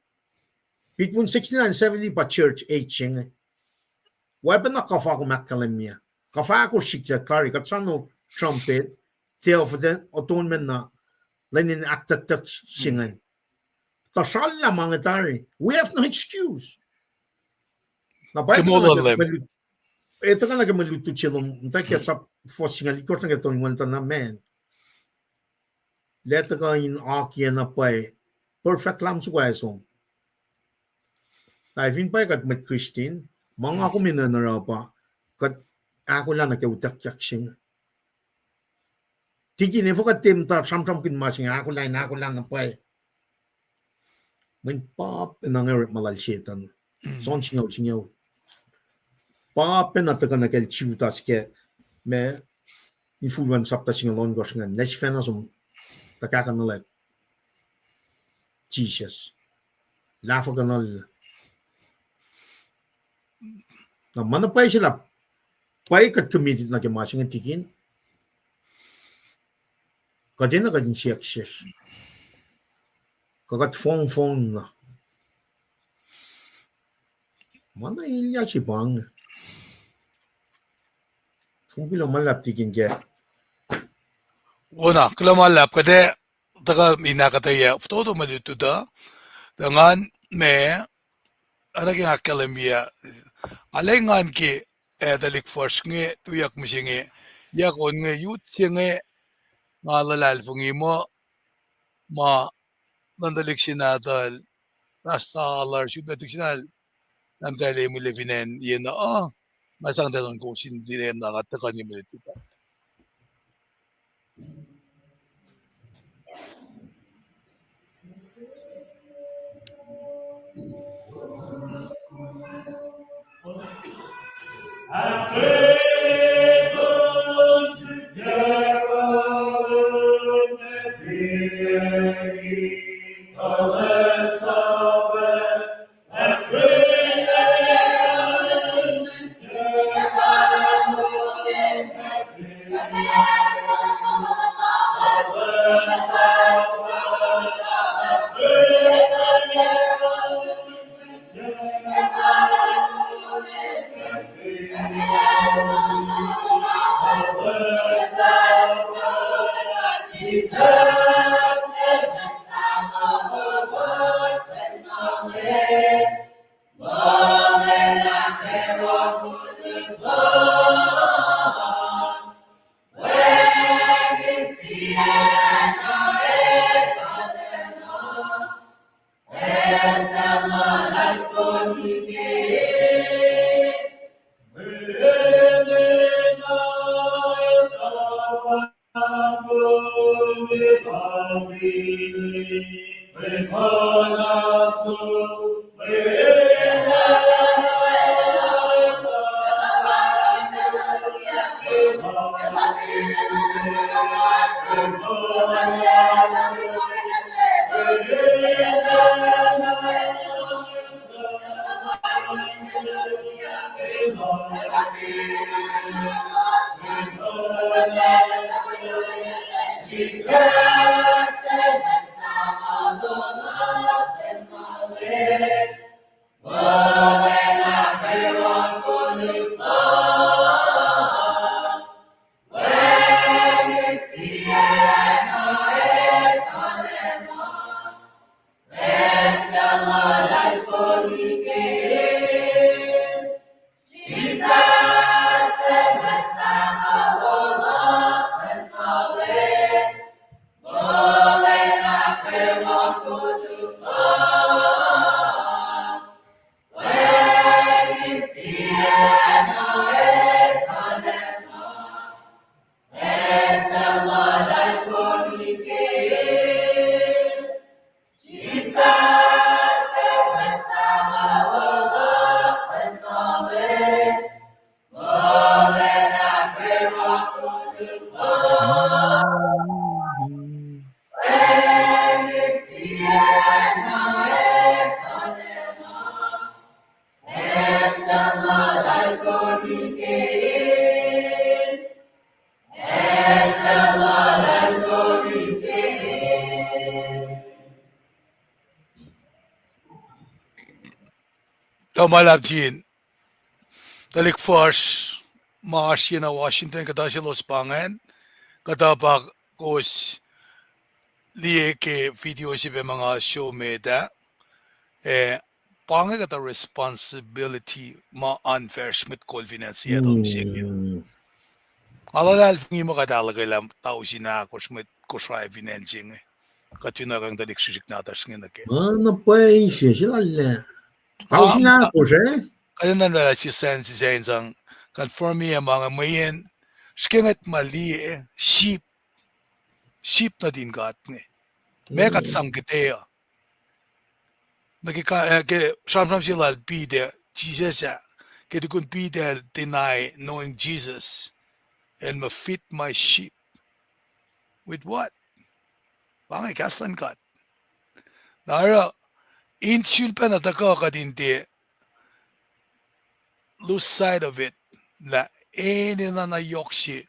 Between sixty-nine and seventy pa church age se inge. Oacpacna kuhfa kom ahkkahlwemye. Kuhfa ahkosr sikyak tari, kuht soano trumpet, Day of Atonement na lwen in ahktucktuck se ingacn. Tuhsruhktuh ma inge tari, we have no excuse. Na pa etuh kuh nuh ke mwe lutlut se lom, muhtwacwacack ke sap fuhs singucul itkohsr nuh ke tolngoul tuh na, man, lah tuhkuh in akiyac na pwacye, perfect lamb sukohsohk. Na fin pwacye kuht mwet Christian, ma nga kom enenuh oruh pa kuht ahkolah nuh ke utuckyak se inge. Tikin, efuh kuht tiac muhta sramsramkihn ma se inge, ahkolah in ahkolah na pwacye? Mweyen pa pacna inge orekma lal Setan. John singucul, singucul. Pa pacna tuhkuh nuh kacl Judas ke, ma, infulwen sapta singucul ohnkohsr ingacn, lah sifacna som tuhkahkuhnuhlak Jisus. Lahfuhkuhnuhl. Na ma na pwacye se lah pwacye kuht committed nuh ke ma se inge, tikin, kuht enenuh kuht in siyuck sesr, kuh kuht fongfong na. Ma na elyah se pa inge. Kom kuloh ma luhlahp, tikin, ke. Wona, kuloh ma luhlahp, kuht ac tuhkuh in ahkuhtweyac fototo mwe lutlut uh, tuh ngan ma, oacna ke nga ahkkahlwemye, nga lwengan ke, eh, tuhlihk fuhsr inge, tuyak mihsenge, yac on inge, youth se inge, nga luhlahlfongi muh, ma, luhn tuhlihk se nahtuhl, Rasta Alar, sut tuhlihk se nahtuhl, Namtahel Emily fin acn Yena uh, nga sang tuh luhn kowos in tiacna nga tuhkuh nuh met uh. Tuh ma luhlahp sin tuhlihk fuhsr ma oasr Yena Washington, kuhtuh selos pa ingacn, kuhtuh pa kowos liye ke video se pac ma nga show met ah. Eh, pa inge kuhtuh responsibility ma unfair mwet kol fin acn Seattle mihsenge. Nga luhlahlfongi muh kuht ahluhkwelah tausin ahkosr mwet Kosrae fin acn se inge. Kuht fin oacyacpac tuhlihk srihsrihk nahtuhsr inge nuh kac. Na pwacye se, se lallac. Tausin ahkosr, eh? Kuht enenuh in oraclah sie sense se in sang confirm-i ma inge, mweyen srihke ngwet ma liye, sheep, sheep nuhtin God inge. Meac kuht sang kihte uh? Nuh ke, ke sramsram se lal Peter, Jisus ah, ke tukun Peter el deny knowing Jesus, el muh, feed my sheep. With what? Pa inge kahs luhn God. Na oruh, in sulpacna tuhkuh kuht in tiac lose sight of it, lah enenuh na yohk se.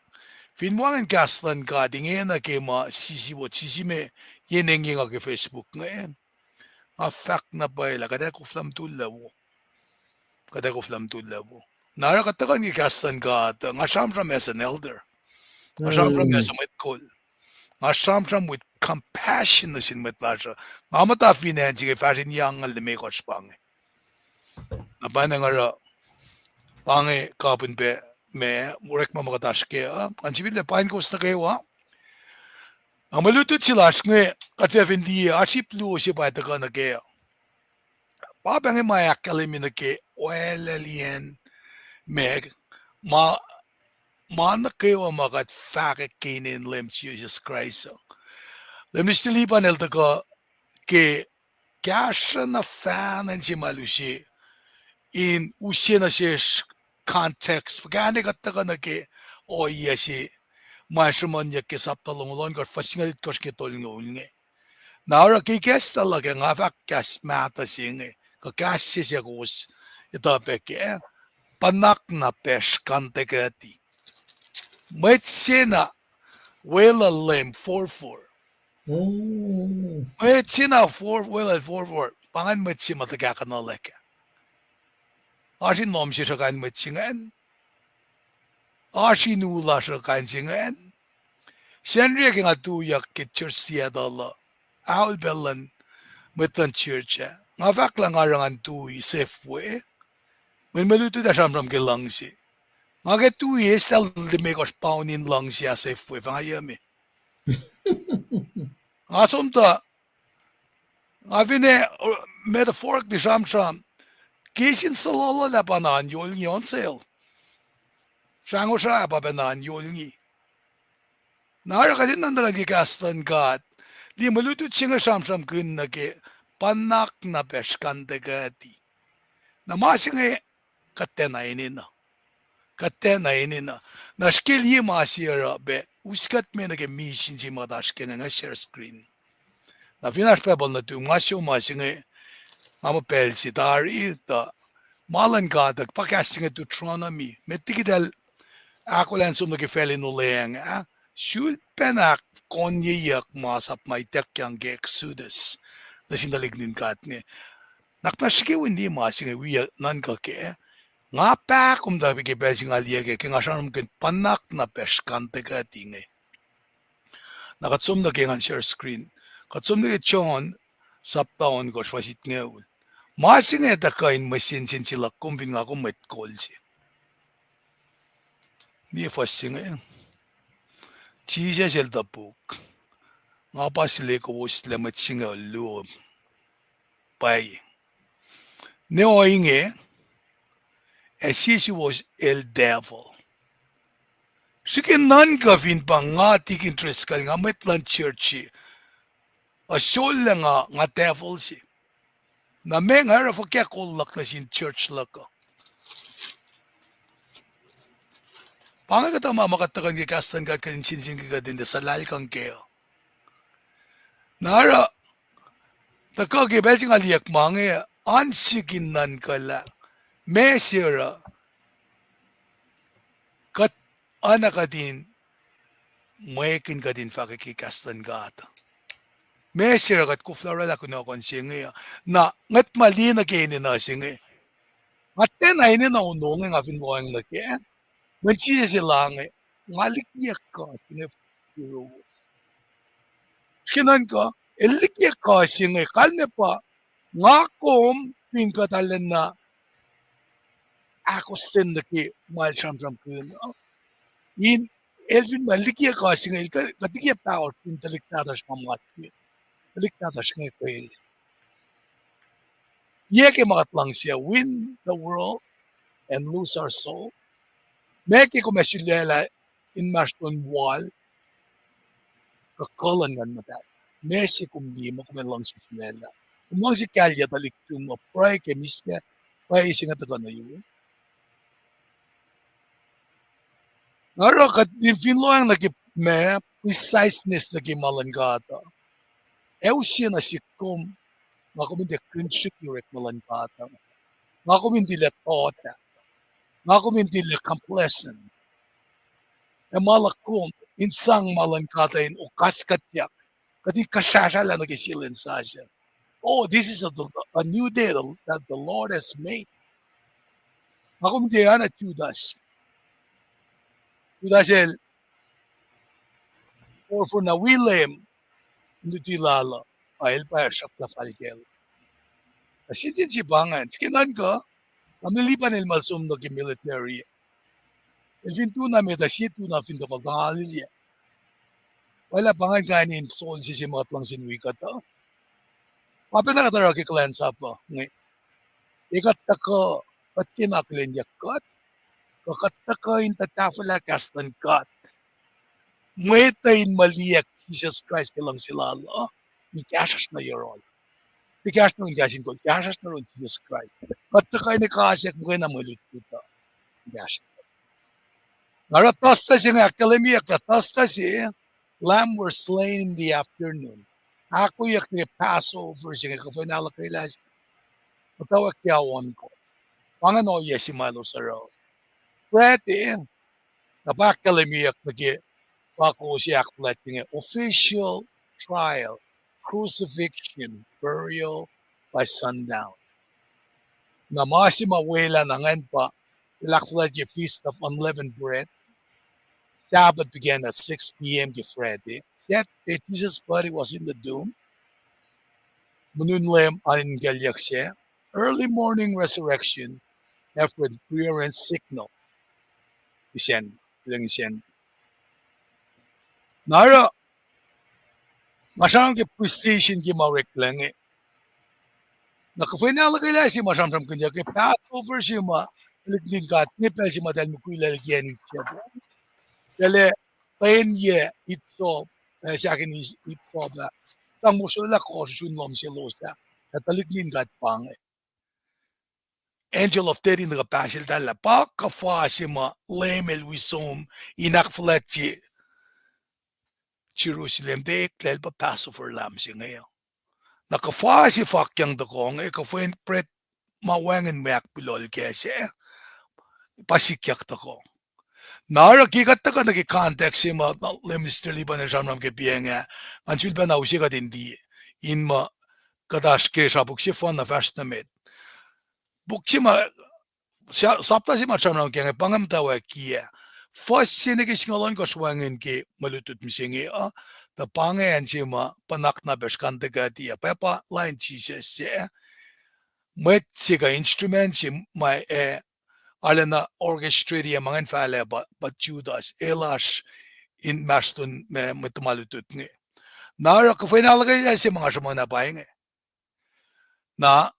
Fin wacngihn kahs luhn God ingena ke ma sisiwot, sisi me yen engyeng uh ke Facebook inge, nga fahk na pwacye lah kuht ac koflah mutullac wo. Kuht ac koflah mutullac wo. Na oruh kuht tuhkuh nuh ke kahs luhn God, nga sramsram as an elder. Nga sramsram as a mwet kol. Nga sramsram with compassion nuh sin mwet lasr uh. Nga muhta fin acn se inge fahsr in yangal limekohsr pa inge. Na pa inge oruh, pa inge kapin pac ma orekma ma kuht oasr kac uh. Ngan sifilpac paing kowos nuh kwewa. Nga mwe lutlut se lasr inge, kuht fin liye, oasr ip luo se pa tuhkuh nuh kac. Pa pa inge ma ahkkahlwemye nuh ke oalacliyacn ma, ma, ma nuh kwewa ma kuht fahkwack ke inen Leum Jisus Kraist uh. Leum Mister Lipan el tuhkuh ke kahsruh na fahna in se ma luhse in use nuh sesr context, fuhkah ne kuht tuhkuh nuh ke ohiyac se ma sruhmuhnyuck ke sapta longoul ohnkohsr, fuhs singucul itkohsr ke tolngoul inge. Na oruh ke ikacslah luhk ah nga fahk kahs mahtuh se inge, kuh kahs se se kowos etuh pac kac, puhnak na pacsr kantakuhti. Mwet se na weluhl Leum forfor. Mwet se na for-, weluhl forfor. Pa ingacn mwet se ma tuhkahkuhnuhlak ah. Oasr in lohm sesr uh kain mwet se ingacn. Oasr in u lasr uh kain se ingacn. Sacnri ke nga tuyak ke church Seattle uh, aol pacl luhn mwet luhn church ah, nga fahk lah nga oruh ngan tui Safeway. Mweyen mwe lutlut ah sramsram ke luhngse. Nga ke tui eis lah limekohsr paun in luhngse ah Safeway, fah nga yame. Nga som tuh, nga finne, uh, metaphorically sramsram, ke sin suhluhluhl ah pa na in yolngi on sale. Srangosra ah pa pacna in yolngi. Na oruh kuht in nuhnkuh ke kahs luhn God, liye mwe lutlut se inge sramsramkihn nuh ke puhnak na pacsr kantakuhti. Na ma se inge kuht tiacna enenuh. Kuht tiacna enenuh. Na srihke liye ma se oruh pac us kuht me nuh ke misin se ma kuht oasr ke inge, nga share screen. Na fin oasr Bible nuhtum, nga som ma se inge, nga muh pacl se tari, tuh ma luhn God uh, pa kahs se inge Deuteronomy, met liki eltahl ahkolah in som nuh ke facl in olweacng ah, sulpacna ahkkoneyuck masap ma ituckyang ke Exodus nuh sin tuhlihk nuhtin God inge. Na kuht srihke wi liye ma se inge wi nuhnkuh kac. Nga pahkomuhta ke pacl se nga liye kac, ke nga sramsramkihn puhnak na pacsr kantakuhti inge. Na kuht som nuh ke, ngan share screen. Kuht som nuh ke John sapta ohnkohsr fuhs itngoul. Ma se inge tuhkuh in mwe sensen se luhk kom fin nga kom mwet kol se. Liye fuhs se inge. Jisus el topuk, nga pa sule kowos lah mwet singucul luo pwacye. Ne ohinge, ac sie suwos el devil. Srihke nuhnkuh fin pa nga Deacon Driscoll, nga mwet luhn church se, uh, sollah nga, nga devil se. Na meac nga oruh fuhkah kol luhk nuh sin church luhk uh? Pa inge kuhtuh ma ma kuht tuhkuh ke kahs luhn God kuht in sensen ke kuht in tiac suhlahlkihn kac uh. Na oruh, tuhkuh ke pacl se nga liye ma inge, an sik in nuhnkuh lah meac se oruh kuht, oacna kuht in mwekihn kuht in fahkwack ke kahs luhn God. Meac se oruh kuht koflah oraclah kunohkohn se inge uh. Na ngwet ma liye nuh ke enenuh se inge, nga tiacna enenuh ono inge nga fin lohacng nuh kac. Mweyen Jisus el ah inge, nga likiyuck kuh se inge, yuruwos. Srihke nuhnkuh, el likiyuck kuh se inge, kalmac pa, nga kom fin kuht arulacna ahkostwen nuh ke ma el sramsramkihn uh, in El fin ma liki kuh se inge, el kuh, kuht liki power fin tuhlihk nahtuhsr ma mas inge. Tuhlihk nahtuhsr inge kwel. Yac ke ma kuht luhngse, win the world and lose our soul. Meac ke kom ac sulaclah inmahsrlon wal kuh kuh luhn Nguhn Muhtahl? Meac se kom liye muh kom ac luhngse sulaclah? Kom luhngse kahlyac tuhlihk tum uh, pruhe ke mihslac, pruhe se inge tuhkuh nuh yurum? Na oruh kuht fin lohacng nuh ke ma preciseness nuh ke ma luhn God uh, ac use nuh sihk kom, nga kom in tiac kihnsrihk orekma luhn God uh, nga kom in tilac tohtahl, nga kom in tilac complacent. Ac ma luhk kom in sang ma luhn God uh in okaskuhtyak, kuht in kuhsrahsrahlah nuh ke sie lwen sasuc. Oh, this is a, a new day that the Lord has made. Nga kom in tiac oacna Judas. Judas el forfor na wi Leum in luti lal uh, ac el pa sruhklah fal kacl. Na sensen se pa ingacn, srihke nuhnkuh, nga mleli pa el muh el som nuh ke military. El fin tu na met ah, sie tu na fin tohkohl tuh nga lilyac. Oaclah pa ingacn kain in soldier se ma kuht luhngse in wi kuht uh. Ma pacna kuht oruh ke kuhlwacnsap uh inge. Ac kuht tuhkuh, kuht ke na akihlenyuck kuht, kuh kuht tuhkuh in tuh tahfwelah kahs luhn God. Mwet uh in muh liyacack Jisus Kraist ke luhngse lal uh, in kahsruhsr nuh yohrohl. Tiac kahsruh nuh in kahs in kol, kahsruhsr nuh yurin Jisus Kraist. Kuht tuhkuh in ekasack muhkwena mwe lutlut uh. Kahsruh. Na oruh Thursday se inge ahkkahlwemyeyuck lah Thursday se, lamb were slain in the afternoon. Ahkoeyuck nuh ke Passover se inge, kuhfa in ahluhkwelah se. Muhtwacwacack ke ao ohnkohsr. Pa ingacn ohiyac se ma elos oruh. Friday, na pa ahkkahlwemyeyuck nuh ke pa kowos ac ahkfuhlwactye inge, official trial, crucifixion, burial by sundown. Na ma se ma welah na ingacn pa, el ahkfuhlwactye Feast of Unleavened Bread. Sabbath began at six p.m. ke Friday. Saturday, Jesus' body was in the tomb. Muhtuhn Leum an in kalyuck se. Early morning resurrection, after the prayer and signal. Isen, kulang isen. Na oruh, nga sramsram ke precision ke ma oreklac inge. Na kuhfa in ahluhkwelah se ma sramsramkihnyuck ke Passover se ma, tuhlihk nuhtin God inge pacl se ma eltahl mukwilac liki acn Egypt. Eltahl tuhn yac Ipsop, eh, sahk in Ipsop ah. Sang mosrlah kohsr sun lohm selos ah. Ac tuhlihk nuhtin God pa inge. Angel of death in tuhkuh pahseltahl lah pa kuhfa se ma Leum el wi som in ahkfuhlwactye Jerusalem, tiac eklac, el pa Passover lamb se inge. Na kuhfa se fakyang tohkoh inge, kuhfa in bread ma wacngihn mwe ahkpulohl kac se, pa sikyak tohkoh. Na oruh ke kuht tuhkuh nuh ke context se ma Leum Mister Lipan el sramsram ke piacng ah, ngan sulpacna use kuht in tiac, in muh kuht oasr ke sra puk sefanna fahsr nuh met. Puk se ma, sa-, sapta se ma sramsram ke inge pa inge muhtwacwacack ah. Fuhs se nuh ke singucul ohnkohsr wacngihn ke mwe lutlut mihsenge uh, tuh pa inge acn se ma puhnak na pac srihkantekuhti ah, pa pa lain Jisus se. Mwet se kuh instrument se ma, eh, arulacna orchestrate ma ingacn fahlac pa, pa Judas, el oasr inmahsrlon ma, mwet tuhma lutlut inge. Na oruh kuhfa in ahluhkwelah se ma nga sruhmuhn ah pa inge. Na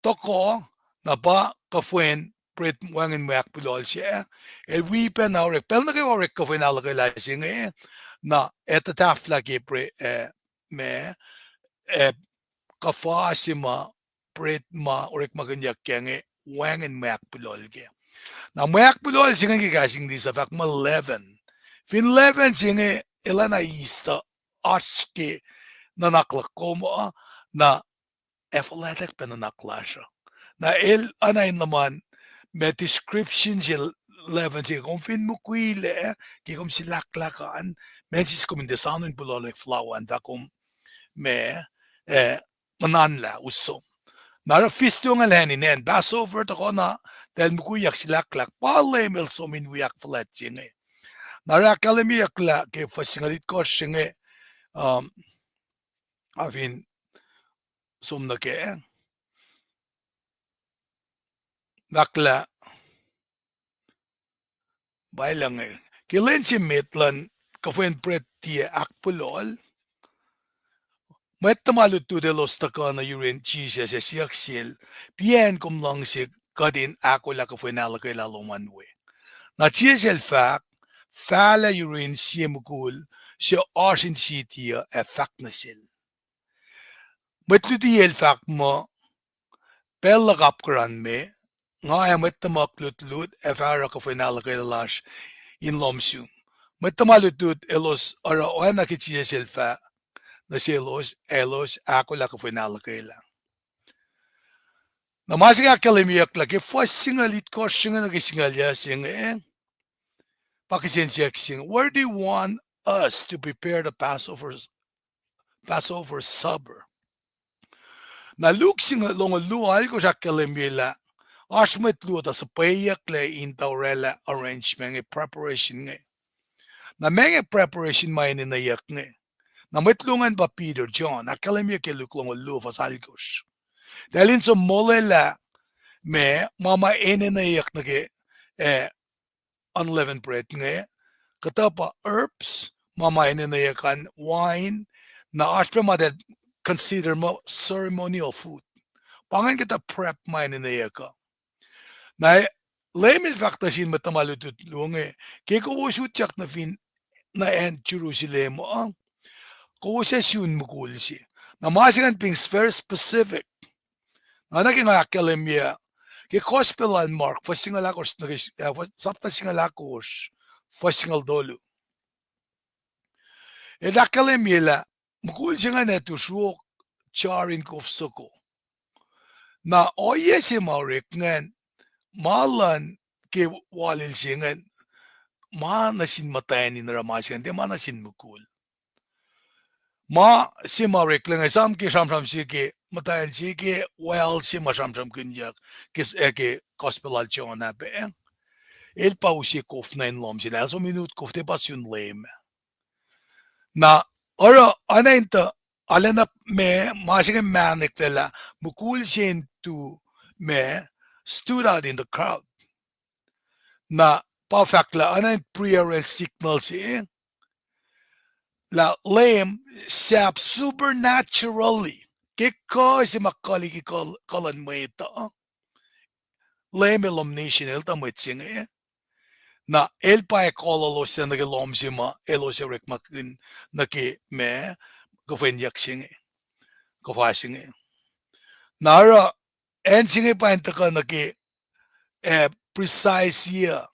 tohkoh, na pa kuhfa in bread wacngihn mwe ahkpulohl se, el wi pacna orek, pacl nuh kwewa orek kuhfa in ahluhkwelah se inge, na etuh tahfwelah ke bre-, eh, ma, eh, kuhfa se ma bread ma orekmakihnyuck ke inge wacngihn mwe ahkpulohl kac. Na mwe ahkpulohl se inge ke kahs English uh fahk muh leaven. Fin leaven se inge, el oacna yeast uh, oasr ke nuhnak luhk kom uh, na ac fuhlwactack pac nuhnak lasr uh. Na el oacna in luhman ma description se leaven se kom fin mukwilac, ke kom silahklahk an, ma sis kom in tiac soano in puhloalwack flour an fah kom ma, eh, muhnanlah us som. Na oruh feast luo ingacn hand in hand, Passover tohkoh na, eltahl mukwiyuck silahklahk, pa Leum el som in wi ahkfuhlwact se inge. Na oruh ahkkahlwemyeyuck lah ke fuhs singucul itkohsr se inge, um, a fin som nuh kac, fahk lah, pa inge, Ke lwen se met luhn kuhfwen bread tiac ahkpuhlohl, mwet tuhma lutlut elos tuhkuh nuh yurin Jisus ac siyuck sel, Piacn kom luhngse kuht in ahkolah kuhfwen ahluhkwelah lom an we? Na Jisus el fahk, Fahlac yurin sie mukul suc oasr in siti uh ac fahk nuh sel. Mwet luti el fahk muh, Pacl luhk apkuhran me, nga ac mwet tuhmuhk lutlut ac fah oruh kuhfwen ahluhkwelah lasr in lohm sum. Mwet tuhma lutlut elos oruh oacna ke Jisus el fahk nuh selos, ac elos ahkolah kuhfwen ahluhkwelah. Na ma se inge ahkkahlwemyeyuck lah ke fuhs singucul itkohsr se inge nuh ke singucul yac se inge, pa kihsen siyuck se inge, Where do you want us to prepare the Passover, Passover supper? Na Luke singucul longoul luo, alkosr ahkkahlwemye lah oasr mwet luo tuh suhpweyucklac in tuh orwaclah arrangement inge, preparation inge. Na ma inge preparation ma enenweyuck inge. Na mwet luo ingacn pa Peter, John, ahkkahlwemye ke Luke longoul luo fuhs alkosr. Eltahl in som molwelah ma, ma ma enenweyuck nuh ke, eh, unleavened bread inge, kuhtuh pa herbs, ma ma enenweyuck an, wine, na oasr pac ma eltahl consider muh ceremonial food. Pa ingacn kuhtuh prep ma enenweyuck uh. Na Leum el fahk nuh sin mwet tuhma lutlut luo inge, ke kowos utyak nuh fin, nuh acn Jerusalem uh, kowos ac sun mukul se. Na ma se ingacn being very specific. Na nuh ke nga ahkkahlwemye ke Gospel lal Mark, fuhs singucul ahkosr, nuh ke, eh, fuhs, sapta singucul ahkosr, fuhs singucul tolu. El ahkkahlwemye lah mukul se ingacn ac tu sruok jar in kof soko. Na ohiyac se ma orek ingacn, ma luhn ke walil se ingacn, ma nuh sin muhtwacn in oruh ma se ingacn, tiac ma nuh sin mukul. Ma se ma oreklac inge, esam ke sramsram se ke muhtwacn se ke well se ma sramsramkihnyuck ke, eh, ke Gospel lal John ah pac. El pa use kof nuh in lohm sel, el som in ut kof, tiac pa sun leum ah. Na oruh, oacna in tuh, arulacna ma, ma se inge mahneklac lah mukul se in tu ma stood out in the crowd. Na pa fahk lah oacna in pre-arranged signal se, lah Leum sahp supernaturally, ke kuh se ma kuh liki kuh, kuh luhn mwet uh, Leum el omniscient, el tuh mwet se inge. Na el pa ac kololos nuh ke lohm se ma elos orekmakihn nuh ke ma, kuhfwenyuck se inge, kuhfa se inge. Na oruh acn se inge pa in tuhkuh nuh ke, eh, precise year.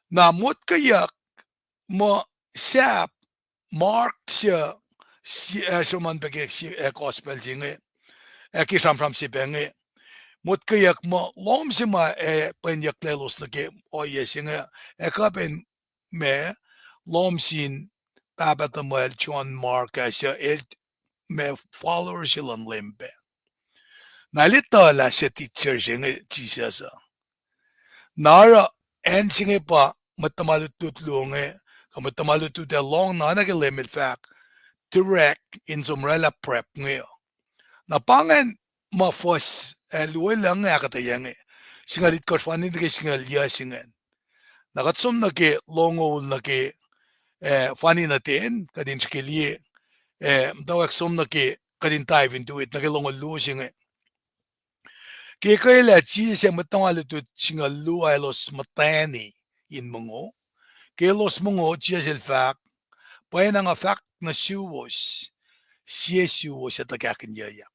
Na motkweyuck muh sahp Mark se, sie, eh, sruhmuhn pac ke sie, eh, Gospel se inge, ac ke sramsram se pac inge, motkweyuck muh lohm se ma ac pwenyucklac elos nuh ke ohiyac se inge, ac kuh pac in ma, lohm sin pahpah tuhmwacl John Mark ah, suc el ma follower se luhn Leum pac. Na el etuh lah suc teacher se inge Jisus uh. Na oruh acn se inge pa mwet tuhma lutlut luo inge, kuh mwet tuhma lutlut ac lohng na, oacna ke Leum el fahk, direct in som oraclah prep inge uh. Na pa ingacn ma fuhs, eh, luo lucng inge ahkuhtweyac inge. Singucul itkohsr fani nuh ke singucul yac se ingacn. Na kuht som nuh ke longoul nuh ke, eh, fani nuh ten, kuht in srihke liye, eh, muhtwacwacack som nuh ke kuht in dive into it nuh ke longoul luo se inge. Ke kwelah Jisus ac mwet tuhma lutlut singucul luo ah elos muhtwacni in mongo. Ke elos mongo, Jisus el fahk, Pwacna nga fahk nuh suwos, sie suwos ac tuhkahkihnyuyak.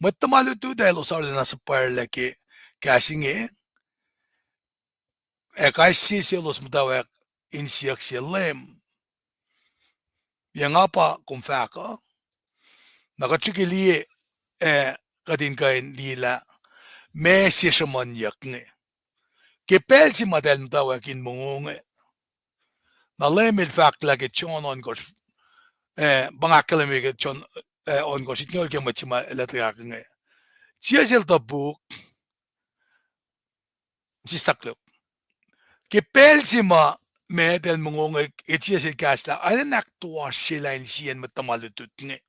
Mwet tuhma lutlut ah elos arulacna suhpwacrlac ke kahs inge, ac kais sie selos muhtwacwacack in siyuck sel, Leum, yac nga pa kom fahk uh? Na kuht srihke liye, ac kuht in kuh in liye lah meac se sruhmuhnyuck inge. Ke pacl se ma eltahl muhtwacwacack in mongo inge, na Leum el fahk lah ke John ohnkohsr, eh, pa nga ahkkahlwemye ke John, eh, ohnkohsr, itngoul ke mwet se ma el tuhkahk inge. Jisus el topuk, sislah koluk. Ke pacl se ma, ma eltahl mongo inge, ke Jisus el kahslah, enenuh in ahktoasryelah insiyacn mwet tuhma lutlut inge.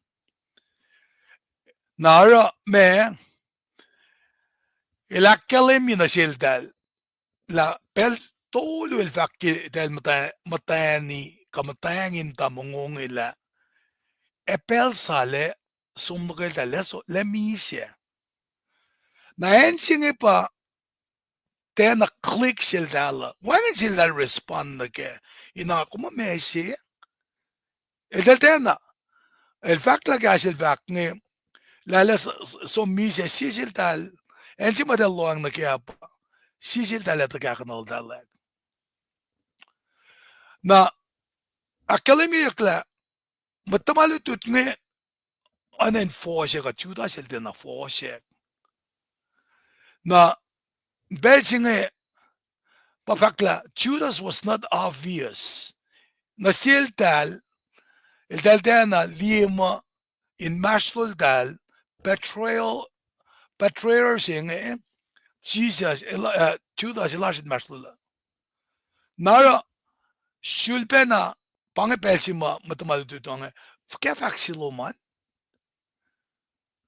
Na oruh ma, el ahkkahlwemye nuh seltahl lah pacl tolu el fahk ke eltahl muhtwacni, kuh muhtwacngihn muhta mongo inge lah, ac pacl sal ac som nuh ke eltahl lah, so, lah misac. Na acn se inge pa tiacna click seltahl uh. Wacngihn seltahl respond nuh kac. Ina kom ma se. Eltahl tiacna. El fahk lah kahs el fahk inge, lah, lah s-, s-, som misac, sie seltahl, acn se ma eltahl lohacng nuh kac pa, sie seltahl ac tuhkahkuhnuhltahl. Na, ahkkahlwemyeyuck lah, mwet tuhma lutlut inge, oacna in fohsack uh, Judas el tiacna fohsack. Na, pacl se inge, pa fahk lah Judas was not obvious. Nuh seltahl, eltahl tiacna liye muh inmahsrloltahl, betrayal, betrayer se inge, Jisus, el, uh, Judas el oasr inmahsrlollah. Na oruh, sulpacna, pa inge pacl se ma mwet tuhma lutlut inge, fuhkah fahk se lom an?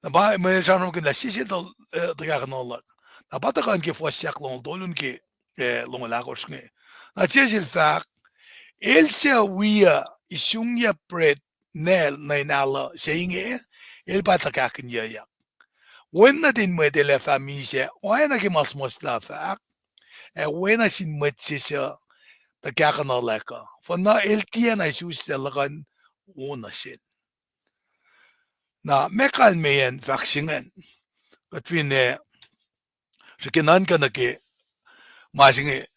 Na pa mwe sramsramkihn lah sie seltahl, eh, tuhkahkuhnuhllah. Na pa tuhkuh nuh ke fuhs ahklongoul tolu nuh ke, eh, longoul ahkosr inge. Na Jisus el fahk, el suc wi uh isungyac bread nal nuh in alu se inge, el pa tuhkahkihnyuyak. Wen nuhtin mwet el ac fah misac, oacna ke ma suhmuhslah fahk, ac oacna sin mwet se suc tuhkahkuhnuhllah uh. Fuhnuh el tiacna isuslac luhkuhn wo nuh sel. Na, ma kalmeyacn fahk se ingacn, kuht fin, eh, srihke nuhnkuh nuh ke ma se inge,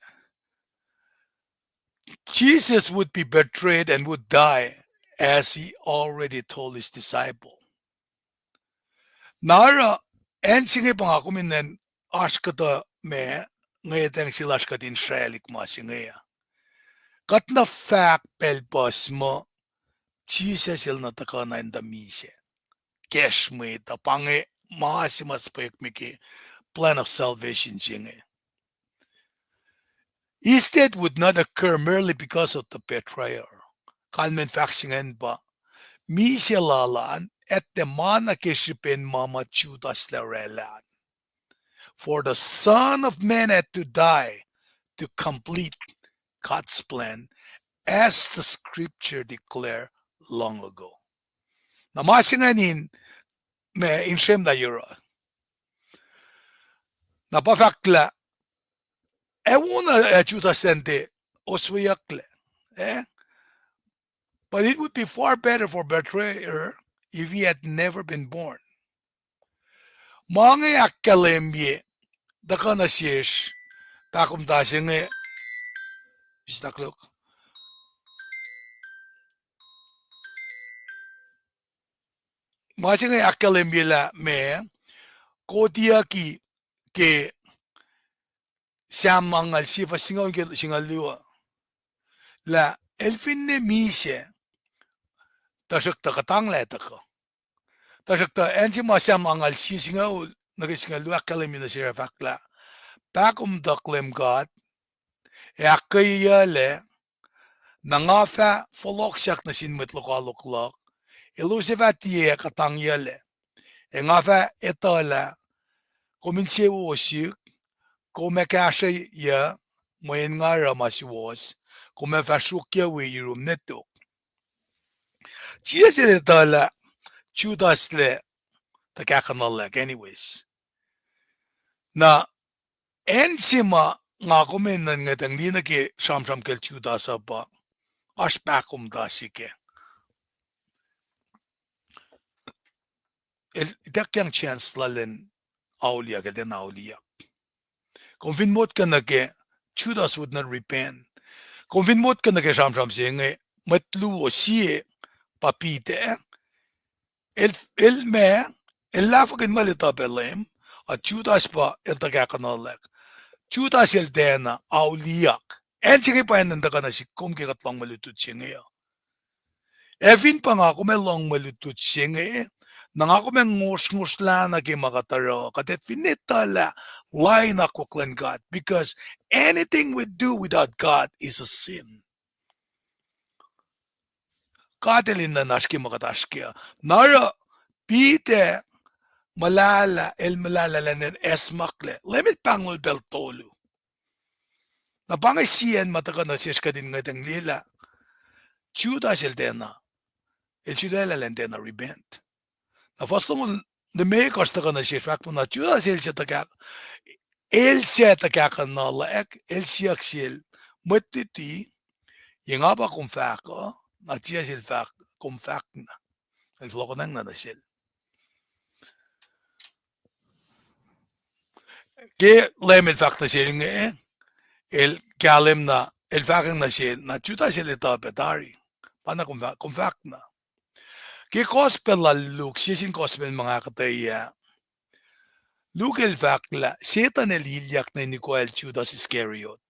Jesus would be betrayed and would die as he already told his disciple. Na oruh, acn se inge pa nga kom in acn oasr kuhtuh ma, ngwetacng se lasr kuht in sraclihk ma se inge uh. Kuht na fahk pacl puhs muh, Jisus el na tuhkuh na in tuh misac. Kacsr mwet uh, pa inge ma se ma sipwekme ke plan of salvation se inge. His death would not occur merely because of the betrayal. Kalmacn fahk se ingacn pa, misac lal an, etuh ma nuh ke srihpen ma ma Judas el oraclah an. For the Son of Man had to die to complete God's plan, as the scripture declared long ago. Na ma se ingacn in, ma in srwemlah yohrohl. Na pa fahk lah, ac wona, ac Judas an tiac osweyucklac, eh? But it would be far better for betrayer if he had never been born. Ma inge ahkkahlwemye, tuhkuh nuh sesr, pahkomtah se inge, ma se inge ahkkahlwemye lah ma, kotiyucki ke Sam angngaul sie fuhs singucul ke singucul luo, lah el finne misac, tuhsruhktuh kuhtanglah tuhkuh. Tuhsruhktuh acn se ma Sam angngaul sie singucul nuh ke singucul luo ahkkahlwemye nuh sesr fahk lah, pahkomtuhk Leum God, ac ahkkweyeyuclac, na nga fah fohlohksahk nuh sin mwet lokoalok luhk, elos ac fah tiac kuhtangyuclac. Ac nga fah etuhlah kom insewowo sihk, kom ac kahsrweyuc, mweyen nga oruh ma suwohs, kom ac fah sruokyac wi yurum nwe tok. Jisus el etuhlah Judas el tuhkahkuhnuhllah anyways. Na acn se ma nga kom enenuh in ngwetacng liye nuh ke sramsram kacl Judas uh pa, oasr pahkomtah se kac. El ituckyang chance lal in auliyak, el tiacna auliyak. Kom fin motko nuh ke Judas would not repent. Kom fin motko nuh ke sramsram se inge, mwet luo, sie pa Peter, el, el ma, el lahfwekihn muh el etuh pac Leum, a Judas pa el tuhkahkuhnuhllah. Judas el tiacna auliyak. Acn se inge pa acn in tuhkuh nuh sihk kom ke kuht lohng mwe lutlut se inge uh. Ac fin pa nga kom ac lohng mwe lutlut se inge, na nga kom ac ngosrngosrlah nuh ke ma kuht oruh, kuht ac finne etuhlah lain akwuck luhn God, because anything we do without God is a sin. God el enenuh in oasr ke ma kuht oasr ke uh. Na oruh Peter muhlahlah, el muhlahlah lah el acsmaklac. Leum el pahngonol pacl tolu. Na pa inge sie acn ma tuhkuh nuh sesr kuht in ngwetacng liyelah Judas el tiacna, el sulaclah elan tiacna repent. Na fuhs longoul limekohsr tuhkuh nuh sesr fahk muh na Judas el suc tuhkahk, el suc tuhkahkuhnuhlwack, el siyuck sel, mwet luti, ye nga pa kom fahk uh? Na Jisus el fahk, kom fahk na. El fohlohkohnacng na nuh sel. Ke Leum el fahk nuh sel inge, el kahlwem na, el fahkwacng nuh sel, na Judas el etuh pac tari. Pa na kom fah-, kom fahk na. Ke Gospel lal Luke, sie sin Gospel ma nga ahkuhtweyac, Luke el fahk lah Setuhn el ilyak nuh in ikoacl Judas Iscariot.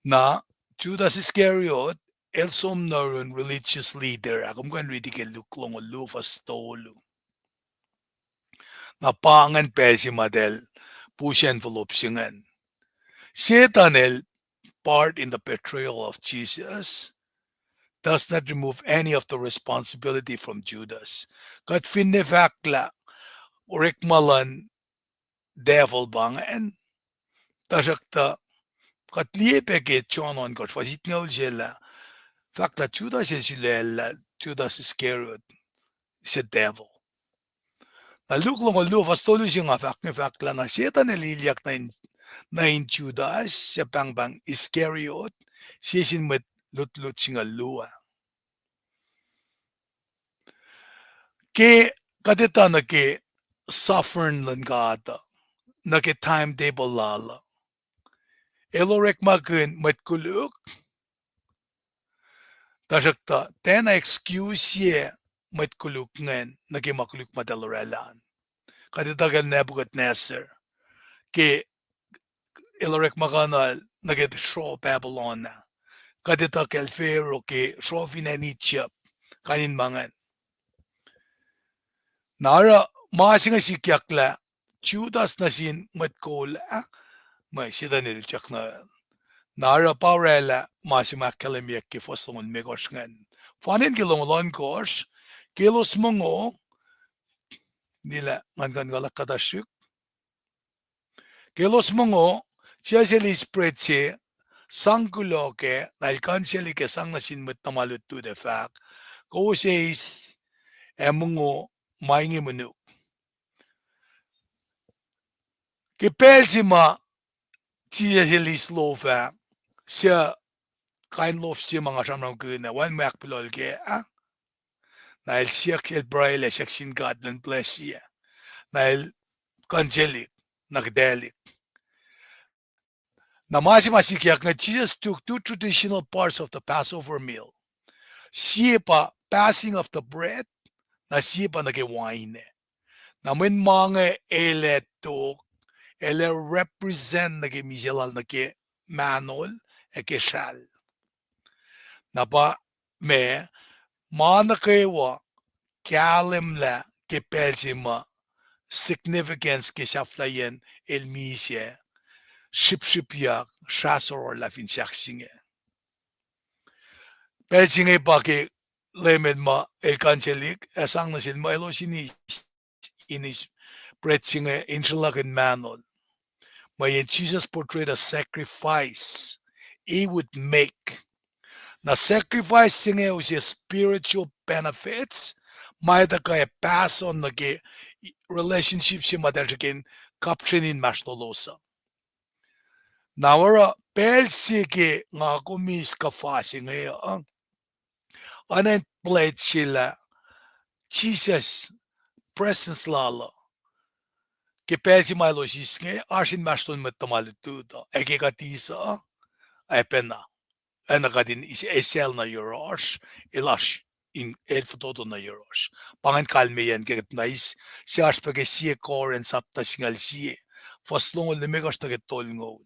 Na Judas Iscariot el som nuh yurin religious leader ah, kom kuh in riti ke Luke longoul luo fuhs tolu. Na pa ingacn pacl se ma eltahl puhsacn fohlohk se ingacn. Setuhn el part in the betrayal of Jesus does not remove any of the responsibility from Judas. Kuht finne fahk lah orekma luhn devil pa ingacn, tuhsruhktuh kuht liye pac ke John ohnkohsr fuhs itngucul se lah fahk lah Judas el sulaclah, Judas Iscariot, se devil. Na Luke longoul luo fuhs tolu se nga fahk inge fahk lah na Setuhn el ilyak nuh in, nuh in Judas, suc pahngpahng Iscariot, sie sin mwet lutlut singucul luo ah. Ke kuht etuh nuh ke sovereign luhn God uh, nuh ke timetable lal uh, el orekmakihn mwet koluk, tuhsruhktuh tiacna excuse-ye mwet koluk ingacn nuh ke ma koluk ma eltahl oraclah an. Kuht etuh kacl Nebuchadnezzar, ke el orekmakihnal nuh ke sroh Babylon ah. Kuht etuh kacl Pharaoh ke sroh fin acn Egypt, kain in ma ingacn. Na oruh ma se inge sikyak lah Judas nuh sin mwet kol ah, mwe Setuhn el utyak nuh. Na oruh pa oraclah ma se ma ahkkahlwemyeyuck ke fuhs longoul limekohsr ingacn. Fahnen ke longoul ohnkohsr, ke elos mongo, nilac ngan kuh in kuhlahk kuhtuh srihk. Ke elos mongo, Jisus el eis bread se, sang kuloh kac, na el kuhnsaclihk ac sang nuh sin mwet tuhma lutlut ac fahk, kowos eis ac mongo, ma inge monuk. Ke pacl se ma Jisus el eis lof ah, suc kain lof se ma nga sramsramkihn ah, wacngihn mwe ahkpuhlohl kac ah. Na el siyuck, el pruhe, el siyuck sin God elan bless-i ah. Na el kuhnsaclihk, na kihtaclihk. Na ma se ma sikyak inge, Jesus took two traditional parts of the Passover meal. Sie pa passing of the bread, na sie pa nuh ke wain ah. Na mweyen ma inge el ac tok, el ac represent nuh ke misac lal nuh ke mahnol ac ke sral. Na pa ma, ma nuh kwewa kahlwemlah ke pacl se ma significance ke sahflahiyacn el misac, srihpsrihpyak, srah sororlah fin sahk se inge. Pacl se inge pa ke Leum el muh el kuhnsaclihk ac sang nuh sel muh elos in eis, in eis bread se inge in sruhlakihn mahnol. Mweyen Jesus portrayed a sacrifice he would make. Na sacrifice se inge use spiritual benefits ma etuh kuh ac pass on nuh ke relationship se ma eltahl srihke in kapsreni inmahsrlolos uh. Na oruh pacl se ke nga kom eis kuhfa se inge uh, oacna in pledge se lah Jesus presence lal uh ke pacl se ma elos eis inge, oasr inmahsrlon mwet tuhma lutlut uh, ac ke kuht eis uh, ac pacna, ac na kuht in eis, esacl nuh yohrohsr, el oasr in, el fototo nuh yohrohsr. Pa ingacn kalmeyacn ke kuht na eis, se oasr pac ke Sie Korint sapta singucul sie, fuhs longoul limekohsr nuh ke tolngoul.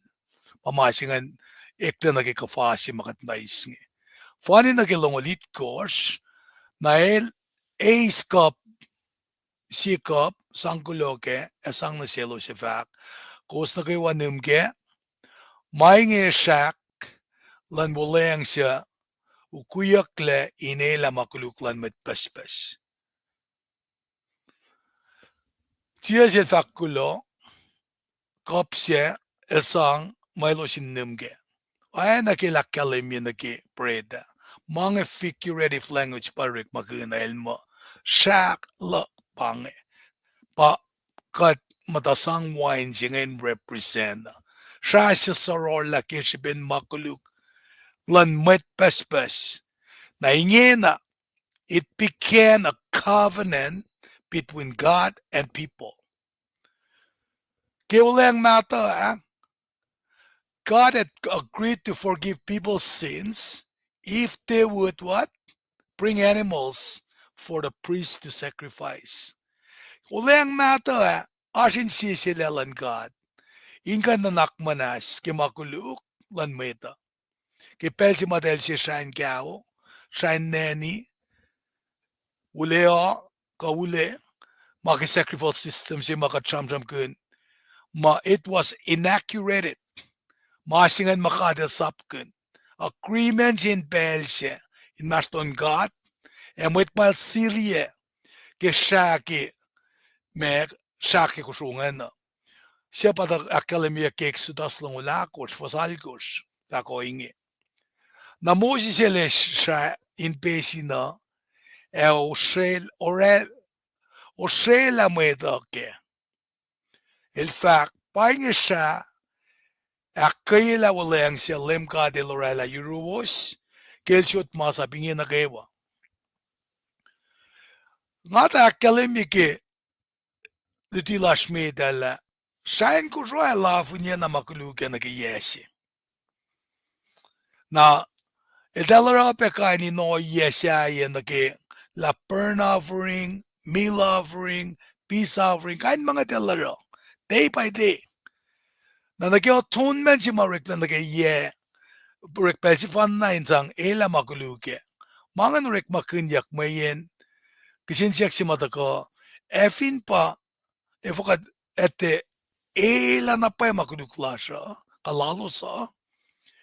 Pa ma se ingacn eklac nuh ke kuhfa se ma kuht na eis inge. Fahni nuh ke longoul itkohsr, na el eis kuhp, sie kuhp, sang kuloh kac, ac sang nuh selos ac fahk, kowos nuh kwewa nihm kac, ma inge srahk luhn wuhlweacng suc ukwiyucklac in elah ma koluk luhn mwet pucspucs. Jisus el fahk kuloh, kuhp sac, el sang, ma elos in nihm kac. Oacna ke el ahkkahlwemye nuh ke bread ah. Ma inge figurative language pa orekmakihn ah, el muh srah luhk pa inge. Pa kuht muhta sang wain se inge in represent uh. Srah se sororlah ke srihpen ma koluk luhn mwet pucspucs. Na ingena, it became a covenant between God and people. Ke Olweacng Mahtuh ah, God had agreed to forgive people's sins if they would what? Bring animals for the priest to sacrifice. Olweacng Mahtuh ah, oasr insiyac se lah luhn God in kuh in nuhnak muhnahs ke ma koluk luhn mwet uh. Ke pacl se ma eltahl se srah in kao, srah in neni, ule uh, kuh ule, ma ke sacrificial system se ma kuht sramsramkihn, ma it was inaugurated. Ma se ingacn ma God el sapkihn. Agreement se in pacl se, inmahsrlon God ac mwet ma el siliyac ke srah ke, ma, srah ke kosro ingacn uh. Suc pa tuh ahkkahlwemyeyuck ke Exodus longoul ahkosr, fuhs alkosr, fahk ohinge. Na Moses el ac srah in pesin uh, ac osrel-, orel-, osrwelah mwet uh kac. El fahk, pa inge srah ahkkweyelah wuhlweacng se Leum God El oraclah yuruwos, ke El sot masap inge nuh kwewa. Nga tuh ahkkahlwemye ke luti lasr met ah lah, srah in kosro ah luhlahlfonye na ma koluk ah nuh ke yac se. Na eltahl oruh pac kain in ohiyac sahyac nuh ke lah burnt offering, meal offering, peace offering, kain ma inge eltahl oruh, day by day. Na nuh ke atonement se ma oreklah nuh ke yac, orek pacl sefanna in sang elah ma koluk ah. Ma ingacn orekmakihnyuck mweyen kihsen siyuck se ma tuhkuh, ac fin pa, efuh kuht etuh, elah na pwacye ma koluk lasr uh, kuh lalos uh,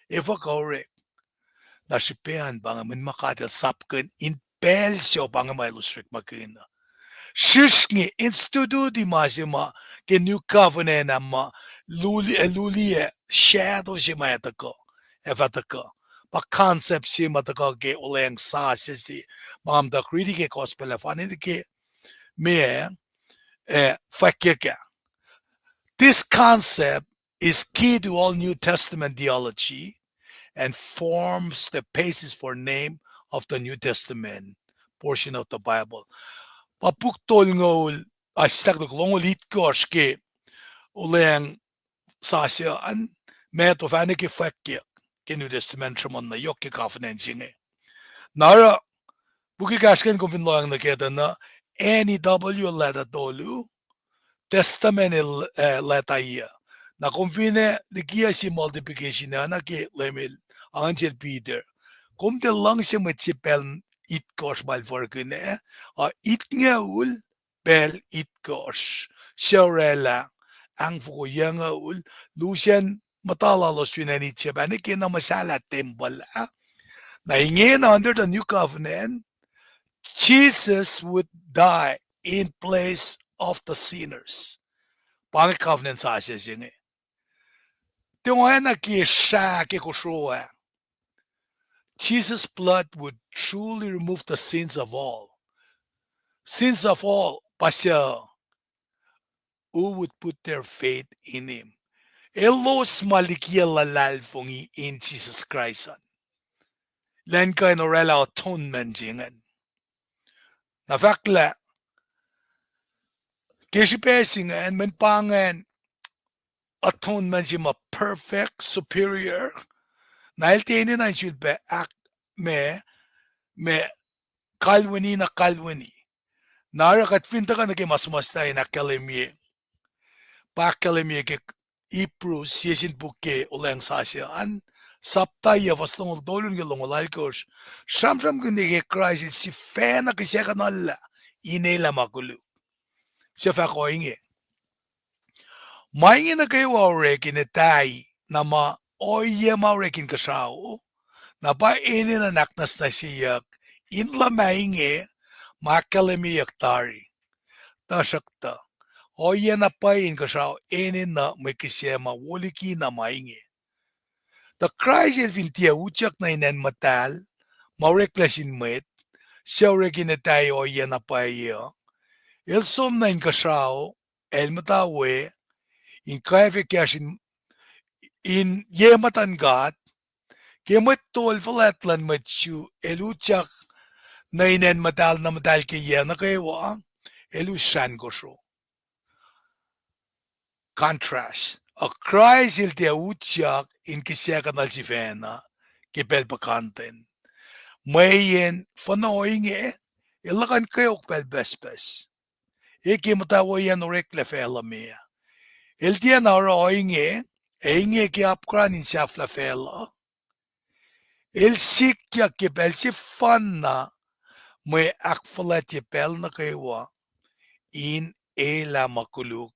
efuh kuh orek. Na srihpac an pa inge mweyen ma God El sapkihn in pacl se uh pa inge ma elos orekmakihn uh. Srihsrngi, instituti ma se ma ke New Covenant ah ma luli-, eh, luli, eh, shadow se ma ac tuhkuh, ac fah tuhkuh. Pa concept se ma tuhkuh ke Olweacng Sasuc se, ma am tuh riti ke gospel ah fani nuh ke, ma, eh, fwackyuck ah. This concept is key to all New Testament theology and forms the basis for name of the New Testament portion of the Bible. Pa puk tolngoul, ah, sitak longoul itkohsr ke Olweacng Sasuc an, ma tuhfahna ke fwackyuck ke New Testament sruhmuhn na yohk ke covenant se inge. Na oruh, puk ekahsr kacn kom fin lohacng nuh kac tuh na, N E W leta tolu, Testament el, eh, leta yuh. Na kom fin, eh, likiyac se multiplication ah, na ke Leum el, an sel Peter. Kom tiac luhngse mwet se pacl itkohsr ma el fahkihn ah, uh, itngoul pacl itkohsr. Suc oraclah, ahngfoko yucngoul, lusen muhta lalos fin acn Egypt ah, nwe ke na muhsahllah tempuhl ah. Na ingena under the new covenant, Jesus would die in place of the sinners. Pa inge covenant sasuc se inge. Tiac oacna ke srah ke kosro ah. Jesus' blood would truly remove the sins of all. Sins of all, pa suc, who would put their faith in him. Elos ma likiyac luhlahlfongi in Jisus Kraist an, elan kuh in oraclah atonement se ingacn. Na fahk lah, ke srihpac se ingacn, mweyen pa ingacn atonement se ma perfect, superior, na el tiac enenuh in sulpac ahk-, ma, ma kalweni na kalweni. Na oruh kuht fin tuhkuh nuh ke ma suhmuhslah in ahkkahlwemye, pa ahkkahlwemye ke Hebrews, sie sin puk ke Olweacng Sasuc an, sapta yuh, fuhs longoul tolu nuh ke longoul alkosr, sramsramkihn ke Kraist el sifacna kihsackuhnlah in elah ma koluk. Suc fahk ohinge: Ma inge nuh kwewa orek in etwaclah na ma ohiyac ma orek inkuhsrao, na pa enenuh in ahknwacsnwacsyeyuck in luhmah inge ma ahkkahlwemyeyuck tari. Tuhsruhktuh, ohiyac na pwacye inkuhsrao enenuh mwe kihsac ma wo liki na ma inge. Tuh Kraist el fin tiac utyak nuh in acn muhtahl ma oreklac sin mwet, suc orek in etwacye ohiyac na pwacye uh, el som nuh inkuhsrao, el muhta we in kwacfe kahsr in, in ye muhtuhn God, ke mwet tol fuhlwact luhn mwet Jew el utyak nuh in acn muhtahl na muhtahl ke yac nuh kwewa, el us srahn kosro. Contrast. Uh, Kraist el tiac utyak in kihsac kuhnuhl sifacna ke pacl puhkantwen. Mweyen fuhnuh ohinge, el luhkuhn kweok pacl pucspucs. E ke muhta woiyacn oreklac facluh me ah. El tiacna oruh ohinge, ac inge ke apkuhran in sahflah facluh. El sikyak ke pacl sefanna mwe ahkfuhlwactye pacl nuh kwewa in elah ma koluk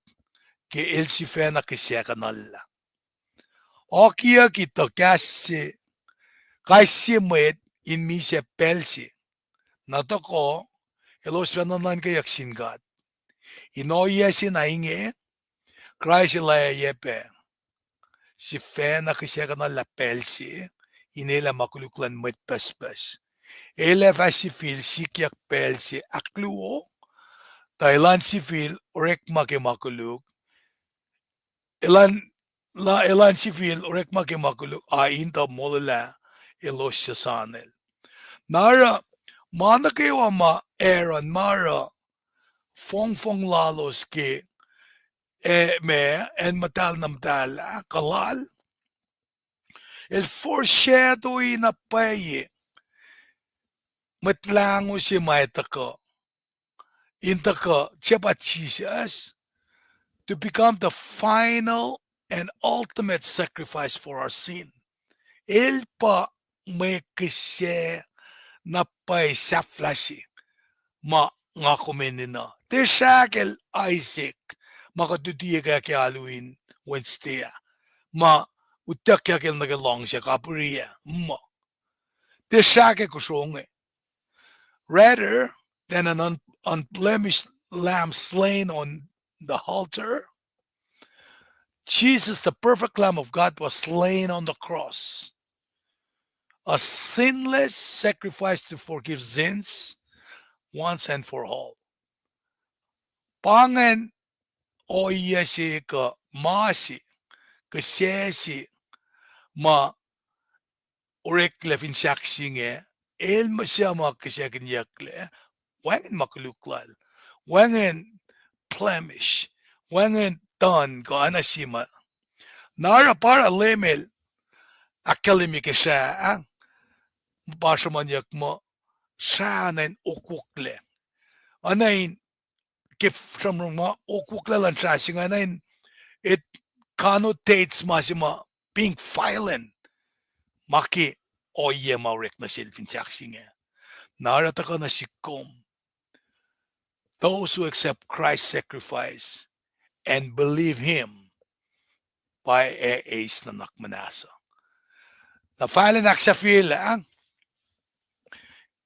ke el sifacna kihsac kuhnuhllah. Okiyucki tuh kahs se, kais sie mwet in misac pacl se. Na tohkoh, elos fah nuhnuhnkweyuck sin God. In ohiyac se na inge, Kraist el oacyacpac sifacna kihsac kuhnuhllah pacl se, in elah ma koluk luhn mwet pucspucs. El ac fah sifil sikyak pacl se ahkluo, tuh elan sifil orekma ke ma koluk, elan, la, elan sifil orekma ke ma koluk, a in tuh molwelah elos suc sanel. Na oruh, ma nuh kwewa ma Aaron, ma oruh fongfong lalos ke, eh, ma, acn muhtahl na muhtahl ah, kuhlal, el foreshadow-i na pwacye Mwet Lahngo se ma tuhkuh, in tuhkuh, se pa Jisus, to become the final and ultimate sacrifice for our sin. El pa mwe kihsac na pwacye sahflah se ma nga kom enenuh. Tiac srah kacl Isaac, ma kuht luti kac ke alu in Wednesday ah, ma utuckyak el nuh ke luhngse kapihri ah, muh, tiac srah ke kosro inge. Rather than an un-, unblemished lamb slain on the altar, Jesus, the perfect Lamb of God, was slain on the cross, a sinless sacrifice to forgive sins once and for all. Pa ingacn ohiyac se kuh ma se, kihsac se, ma oreklac fin sahk se inge, el mihsacma kihsackinyucklac, wacngihn ma koluk lal, wacngihn blemish, wacngihn tuhn kuh oacna se ma. Na oruh pa oruh Leum el ahkkahlwemye ke srah ah, pa sruhmuhnyuck muh srah na in oakwoklac. Oacna in ke sruhmuhn ma oakwoklac luhn srah se inge, na in, it connotates ma se ma being violent, ma ke ohiyac ma orek nuh sel fin sahk se inge. Na oruh tuhkuh nuh sihk kom, those who accept Christ's sacrifice and believe him, pa ac eis nuhnak muhnahs uh. Na fahlen ahksahfyelah,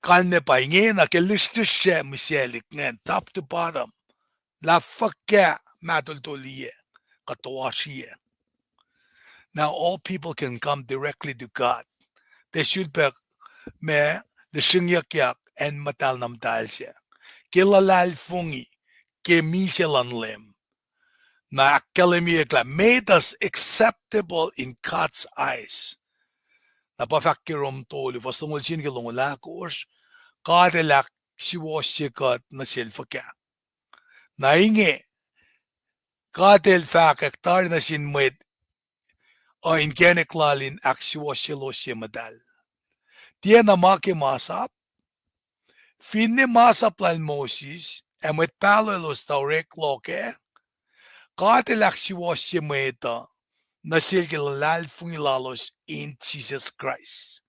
kalmac pa ingena ke lihsrlihsr se mihsaclihk ingacn, top to bottom, lah fuhkah ma toltoliyac kuh toasriyac. Now all people can come directly to God. Tiac sulpac ma lihsringyuckyak acn muhtahl na muhtahl sac ke luhlahlfongi ke misac luhn Leum. Na ahkkahlwemyeyuck lah made us acceptable in God's eyes. Na pa fahk ke Rom tolu, fuhs longoul sie nuh ke longoul ahkosr, God el ahksuwohsye kuht nuh sel fuhkah. Na inge, God el fahkwack tari nuh sin mwet uh inkacnek lal in ahksuwohsyelos ye muhtahl. Tiacna ma ke masap, finne masap lal Moses ac mwet pahluh elos tuh orek loh kac, God el ahksuwohsye mwet uh nuh sel ke luhlahlfongi lalos in Jisus Kraist.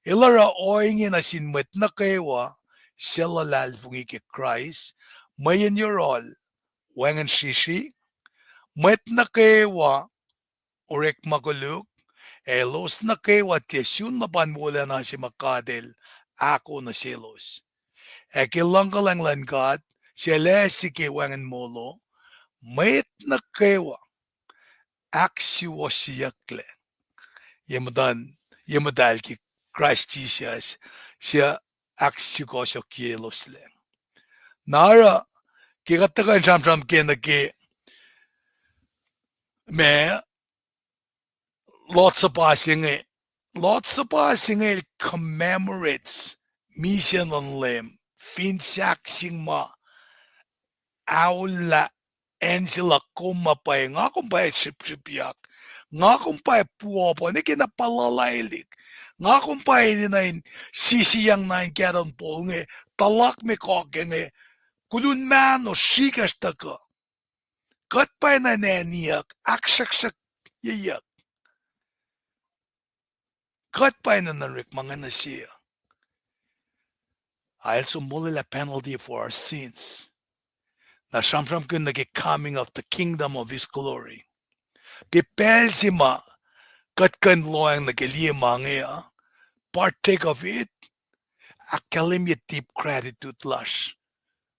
El oruh ohinge nuh sin mwet nuh kwewa suc luhlahlfongi ke Kraist, mweyen yohrohl, wacngihn srihsrihk, mwet nuh kwewa orekma koluk, ac elos nuh kwewa tiac sun luhpan wolacna se ma God el ahko nuh selos. Ac ke luhngkuhlwacng luhn God, suc el ase ke wacngihn molo, mwet nuh kwewa ahksuwohsyeyucklac. ye muhtuhn, ye muhtahl ke Kraist Jisus, suc ahksukohsohkye elos lac. Na oruh, ke kuht tuhkuh in sramsram ke nuh ke, ma, Lord's Supper se inge, Lord's Supper se inge el commemorates misac luhn Leum, fin sahkseng ma aollah acn se luhk kom ma pwacye, nga kom pwacye srihpsrihpyak, nga kom pwacye puopuo, nwe ke na puhlalailik, nga kom pwacye enenuh in sisiyang na in kahton pol inge, tuhlak me kok inge, kulun mahno srihkacsr tuhkuh. Kuht pwacye na enenweyuck, ahksruhksruhkyeyuck. Kuht pwacye na nuh orekma inge nuh se. A el som molwelah penalty for our sins. Na sramsramkihn nuh ke coming of the kingdom of his glory. Ke pacl se ma kuht kuh in lohacng nuh ke liye ma inge uh, partake of it, ahkkahlwemye deep gratitude lasr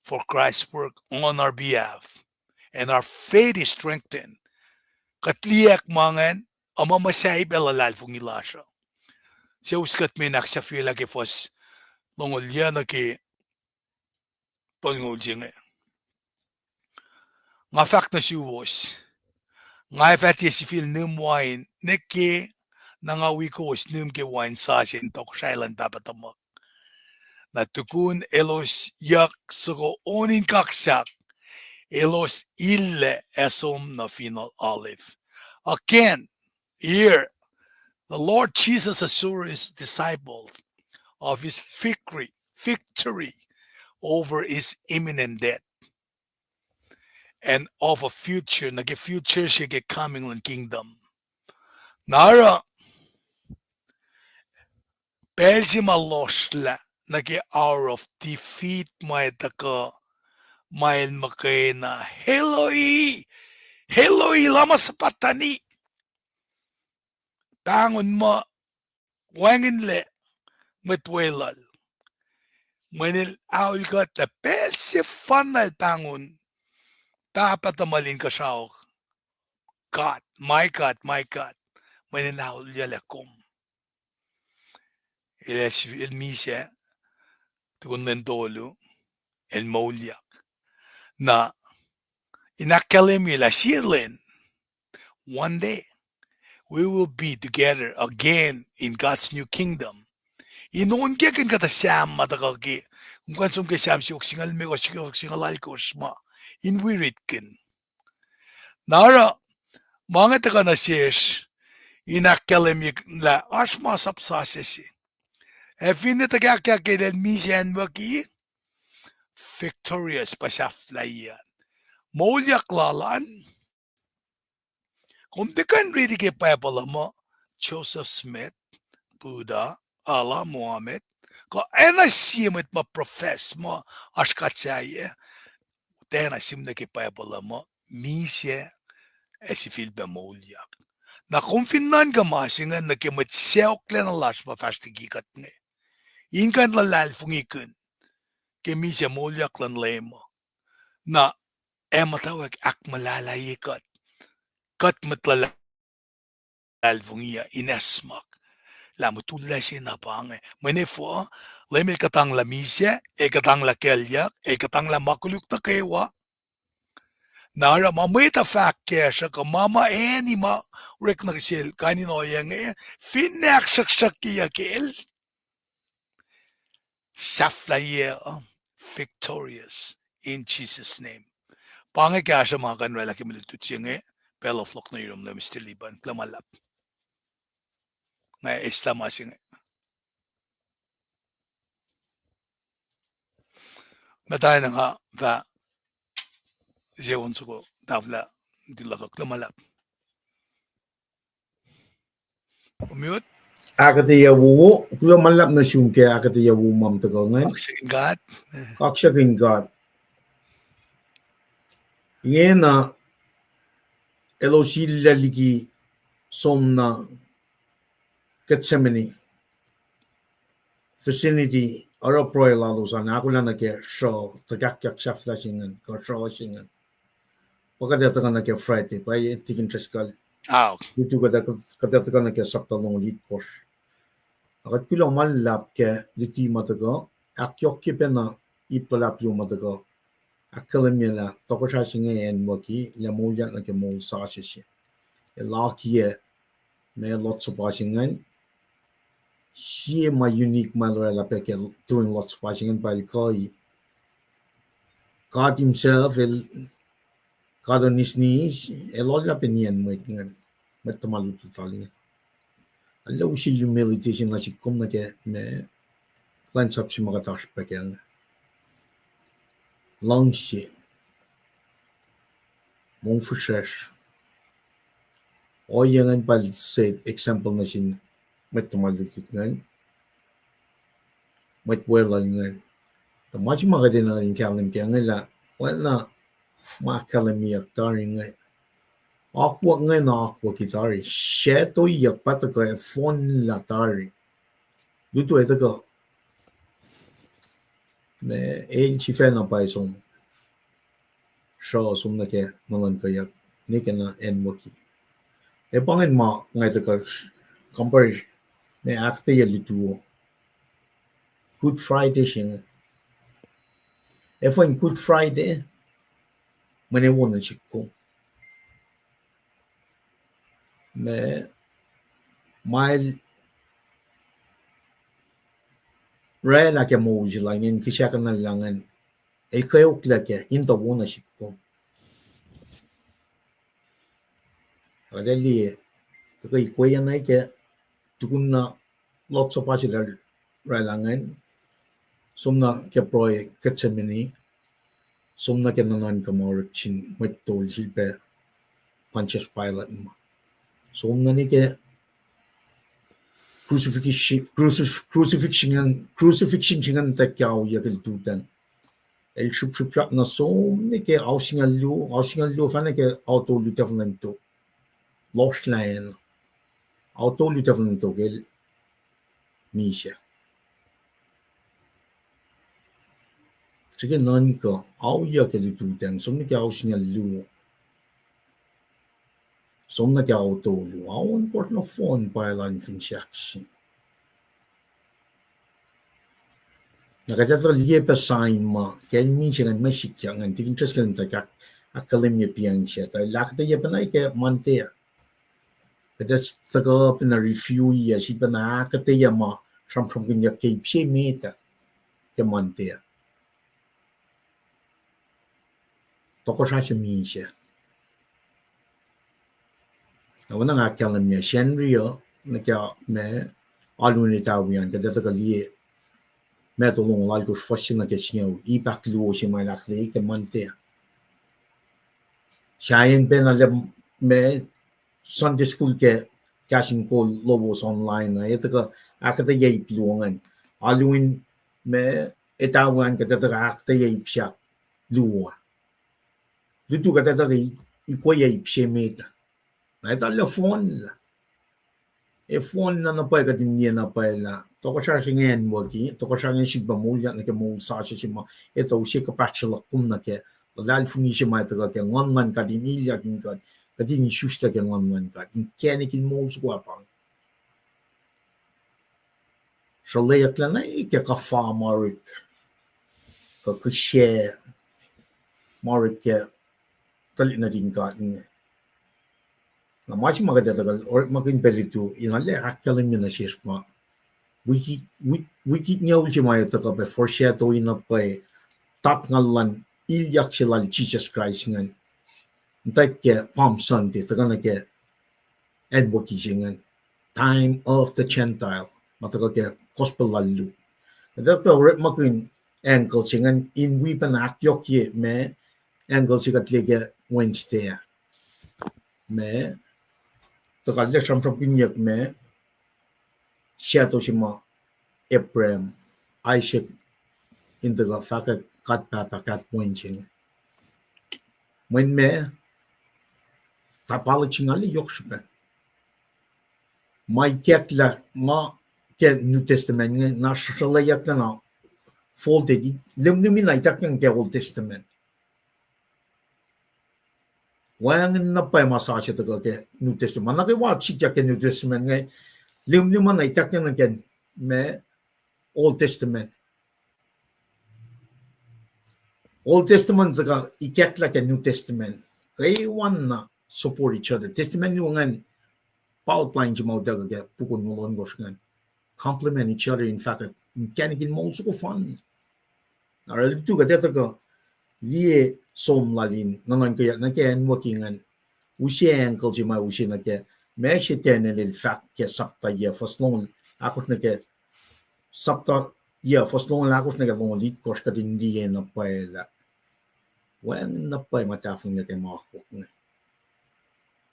for Christ's work on our behalf, and our faith is strengthened. Kuht liyacack ma ingacn, ac ma muhsahi pac luhlahlfongi lasr uh. Suc us kuht me in ahksahfyelah ke fuhs longoul ac nuh ke tolngoul se inge. Nga fahk nuh suwos, nga ac fah tiac sifil nihm wain nwe ke, na nga wi kowos nihm ke wain sa se in tohkohsrahi luhn Pahpah tuhmuhk. Na tukun elos yuck soko on in kaksak, elos illac ac som nuh fineol Olive. Again, here, the Lord Jesus assures his disciples of his victory, victory over his imminent death and of a future, nuh ke future se ke coming luhn kingdom. Na oruh, pacl se ma lohsrlah nuh ke hour of defeat ma tuhkuh, ma el muhkwena, Eloi, Eloi, lama sabachthani? Pahngon muh, wacngihnlac mwet weluhl. Mweyen el aol kuht lah pacl sefanna el pahngon, Pahpah tuhmwacl inkuhsrao, God, my God, my God, mweyen el aolyuclac kom. El, el misac, tukun lwen tolu, el moulyak. Na, in ahkkahlwemye lah sie lwen, one day, we will be together again in God's new kingdom. In onkakihn kuhtuh Sam ma tuhkuh ke, kom kuh in som ke Sam siofok singucul limekohsr, siofok singucul alkohsr ma, in wiridkihn. Na oruh, ma inge tuhkuh nuh sesr, in ahkkahlwemye lah oasr masap sasuc se. Ac finne tuhkahkyak ke el misac acnwucki, victorious pa sahflahiyac. Moulyak lal an, kom tiac kuh in riti ke Bible uh muh Joseph Smith, Buddha, Allah, Muhammad, kuh acn sie mwet ma profess muh oasr God sahyac, tiacna sihmlac ke Bible uh muh misac ac sifilpac moulyak. Na kom fin nuhnkuh ma se ingacn nuh ke mwet sacohklacna lasr ma fahsr liki kuht inge, in kuh in luhlahlfongikihn ke misac moulyak luhn Leum uh, na ac muhtwacwacack ahkmuhlahlahye kuht, kuht mwet luhlahlfongi uh, in esmak lah mutullac se na pa inge. Mweyen efuh, Leum el kuhtanglah misac, el kuhtanglah kuclyuck, el kuhtanglah ma koluk nuh kwewa. Na oruh ma mwet uh fahk kacsr uh kuh ma ma acn ma orek nuh sel kain in ohiyac inge, finne ahksruhksruhkyeyuck el, sahflahiyac uh, victorious in Jesus' name. Pa inge kahsruh ma kuh in oraclah ke mwe lutlut se inge, pacl uh fohlohk nuh yurum, Mister Liban, kuloh ma luhlahp. Nga eslah ma se inge. Muhtwacn nga fah se on soko taflah, tuh luhk uh, kuloh ma luhlahp. Ahkuhtweyac wowo, kuloh ma luhlahp nuh sum ke ahkuhtweyac wowo ma tuhkuh ingacn. Kaksakihn God. Kaksakihn God. Ingena elos illac liki som nuh Gethsemane vicinity, oruh pruhe lalos an ahkolah nuh ke sruh, tuhkahkyak sahflah se ingacn kuh sruh se ingacn. Pa kuht ac tuhkuh nuh ke Friday, pa Tikin Driscoll Ao. Lutu kuht, kuht ac tuhkuh nuh ke sapta longoul itkohsr. Na kuht kuloh ma luhlahp ke luti ma tuhkuh, ahkyohkye pacna ip luhlahp luo ma tuhkuh, ahkkahlwemye lah tohkohsrah se inge acnwucki lah moulyak nuh ke moul sasuc se. El akiyac ma Lord's Supper se ingacn, sie ma unique ma el oraclah pac ke during Lord's Supper se ingacn pa el kuh, God himself, el, God on his knees, el oruh lah pac nien mwet ingacn, mwet tuhma lutlut lal inge. Arlac use humility se nuh sihk kom nuh ke ma kuhlwacnsap se ma kuht oasr pac kac inge. Luhngse, mongfihsrwacsr. Ohiyac ingacn pa se example nuh sin mwet tuhma lutlut ingacn, mwet weluhl ingacn. Tuh ma se ma kuht enenuh in kahlwem kac inge lah, oacna ma ahkkahlwemyeyuck tari inge, akwuck ingacn akwucki tari, sractoiyuck pa tuhkuh, fohnlah tari. Lutu ac tuhkuh, ma el sifacna pa som, sruh som nuh ke nuhnuhnkweyuck, ne ke na acnwucki. Ac pa ingacn ma nga tuhkuh compare, ma ahkuhtweyac lutu, Good Friday se inge. Ac fin Good Friday, mwe na wo nuh sihk kom. Ma, ma el oraclah ke moul se lal ingacn, kihsackuhnlah ingacn, el kweoklac kac in tuh wo nuh sihk kom. Arlac liye, tuhkuh ikweyacna ke, tukun na Lord's Supper se lal oraclah ingacn, som nuh ke pruhe Gethsemane, som nuh ke nuhnuhnkuh ma orek sin mwet tol sifilpac Pontius Pilate ma. Som nuh ke crucifixion, crucif-, crucifixion, crucifixion se ingacn tuh ke auyak el tutacng. El srihpsrihpyak na som nuh ke ao singucul luo, ao singucul luo fahna ke ao tolu tahfuh nwe tok. Lohsrlah acn. Ao tolu tahfuh nwe tok el misac. Srihke nuhnkuh, auyak el lututacng, som nuh ke ao singucul luo. Som nuh ke ao tolu, ao ohnkohsr nohfohn pa elan fin sahkseng. Na kuht etuh liye pac sign ma, kacl misac ingacn ma sikyak ingacn, tikin Driscoll in tuh ahkkahlwemye piang se, tuh el ahkuhtweyac pacna ke Monday. Kuht etuh tuhkuh pacna review-i ac sifilpacna ahkuhtweyac ma sramsramkihnyuck ke ip se met ah ke Monday. Tohkohsrah se misac. Na oacna nga ahkkahlwemye, Sacnri uh, nuh ke ma, alu in etawi an, kuht etuh kuh liye, Matthew longoul alkosr fuhs se nuh ke singucul, ip ahkluo se ma el ahkuhtweye ke Monday. Sahyacn pacna lah ma Sunday school ke kahs in kol lowos online uh, etuh kuh ahkuhtweyac ip luo ingacn. Alu in ma etawi an kuht etuh kuh ahkuhtweyac ip sahk luo. Lutu kuht etuh kuh ikweyac ip se met. Na etuh lah fohnlah. Ac fohnlah na pwacye kuht in liye na pwacye lah tohkohsrah se inge acnwucki, tohkohsrah inge sifilpac moulyak nuh ke moul sasuc se ma etuh use kuhpahsr se luhk kom nuh ke luhlahlfongi se ma etuh kuh ke nguhn luhn God in ilyak in kuht, kuht in isuslac ke nguhn luhn God inkacnek in moul soko ah pang. Sruhlweyucklac na ke kuhfa ma orek, kuh kihsac ma orek ke tuhlihk nuhtin God inge. Na ma se ma kuht etuh kuh orekmakihn pac lutu in arlac ahkkahlwemye nuh sesr ma wikit, wik-, wikit ngiaul se ma etuh kuh pac foreshadowing na pwacye, takngal luhn ilyak se lal Jisus Kraist ingacn. Muhtwacwacack ke Palm Sunday, tuhkuh nuh ke acnwucki se ingacn, time of the Gentile, ma tuhkuh ke gospel lal Luke. Etuh kuh orekmakihn angle se ingacn in wi pacna ahkyohkye ma angle se kuht liye ke Wednesday ah. Ma tuhkuh arlac sramsramkihnyuck ma shadow se ma Abraham, Isaac, in tuhkuh fahkwack God Pahpah, God Wen se inge. Mweyen ma, typology nga liye yohk srihpac. Ma ikacklah ma ke New Testament inge na sruhlweyucklac na folded, limlimi na ituckyang ke Old Testament. Wacngihn na pwacye ma sasuc tuhkuh ke New Testament. Ma nuh kwewa sikyak ke New Testament inge, limlim an ituckyang nuh ke ma Old Testament. Old Testament tuhkuh ikacklah ke New Testament. Kwewana support each other. Testament luo ingacn pa outline se ma utuckuh ke puk in ohnkohsr ingacn. Complement each other, in fact, inkacnek in moul soko fan. Oruh lutu kuht etuh kuh liye som lal in nuhnuhnkweyuck nuh ke acnwucki ingacn. Use angle se ma use nuh ke ma se Daniel el fahk ke sapta yac fuhs longoul ahkosr nuh ke, sapta yac fuhs longoul ahkosr nuh ke longoul itkohsr, kuht in liye na pwacye lah wacngihn na pwacye ma tahfonglac ke ma akwuck inge.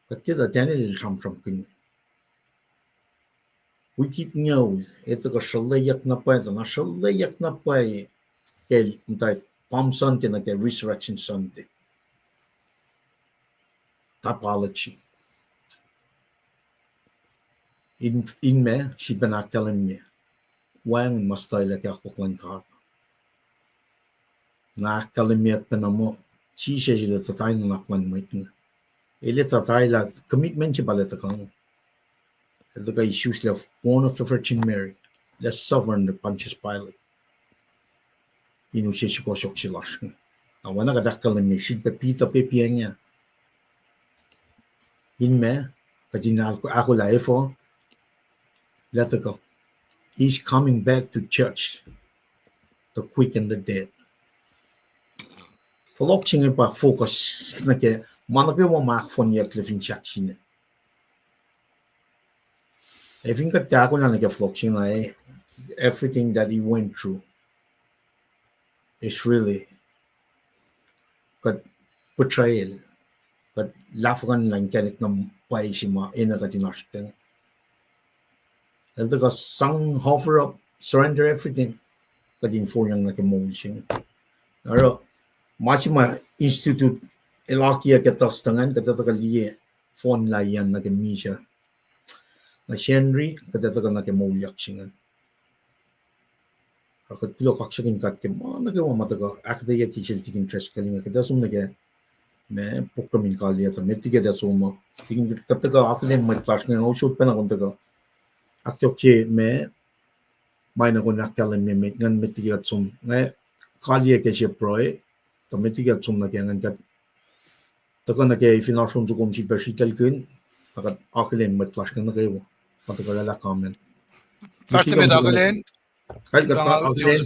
Kuht etuh Daniel el sramsramkihn wikit inge, el etuh kuh sruhlweyuck na pwacye, tuh na sruhlweyuck na pwacye ke muhta Palm Sunday nuh ke Resurrection Sunday. Typology. In, in ma sifilpac ahkkahlwemye wacngihn ma stuhlac ke akwuck luhn God. Na ahkkahlwemyeyuck pacna muh Jisus el etuh tuh in nuhnak luhn mwet inge. El etuh tuh lah commitment se pa el tuhkuh. El tuhkuh isuslah born of the Virgin Mary, lah suffer under Pontius Pilate, in use sukohsohk se lasr inge. Na oacna kuht ahkkahlwemye, sifilpac Peter pac piacng ah. In ma, kuht in ahkolah efuh, lah tuhkuh, He's coming back to judge the quick and the dead. Fohlohk se inge pa focus nuh ke ma nuh kwewa ma ahkfohnyucklac fin sahk se inge. Ac fin kuht ahkolah nuh ke fohlohk se inge, everything that he went through is really, kuht, betrayal, kuht lahfuhkuhnlah inkacnek na pwacye se ma enenuh kuht in oasr kac. El tuhkuh sang, offer up, surrender everything, kuht in foriyang nuh ke moul se inge. Oruh ma se ma institute el akiyac ke tuhstuh ingacn, kuht etuh kuh liye fohnlah an nuh ke misac. Na Sacnri, kuht etuh kuh nuh ke moulyak se ingacn. Ac kuht kuloh kaksakihn God ke ma nuh kwewa ma tuhkuh ahkuhtweyucki sel Tikin Driscoll inge, kuht ac som nuh ke ma program in kaliyac tuh met liki kuht ac som uh. Tikin, kuht tuhkuh akihlen mwet lasr inge, usot pacna kom tuhkuh ahkyohkye ma, ma na kom ahkkahlwemye met, ngan met liki kuht som. Nga kaliyac ke sie pruhe, tuh met liki kuht som nuh ke ngan kuht tuhkuh nuh ke fin oasr on soko ma sifilpac sritaclkihn, na kuht akihlen mwet lasr inge nuh kwewa ma tuhkuh oraclah comment. Pastor, met akihlen. Kuht akihlen,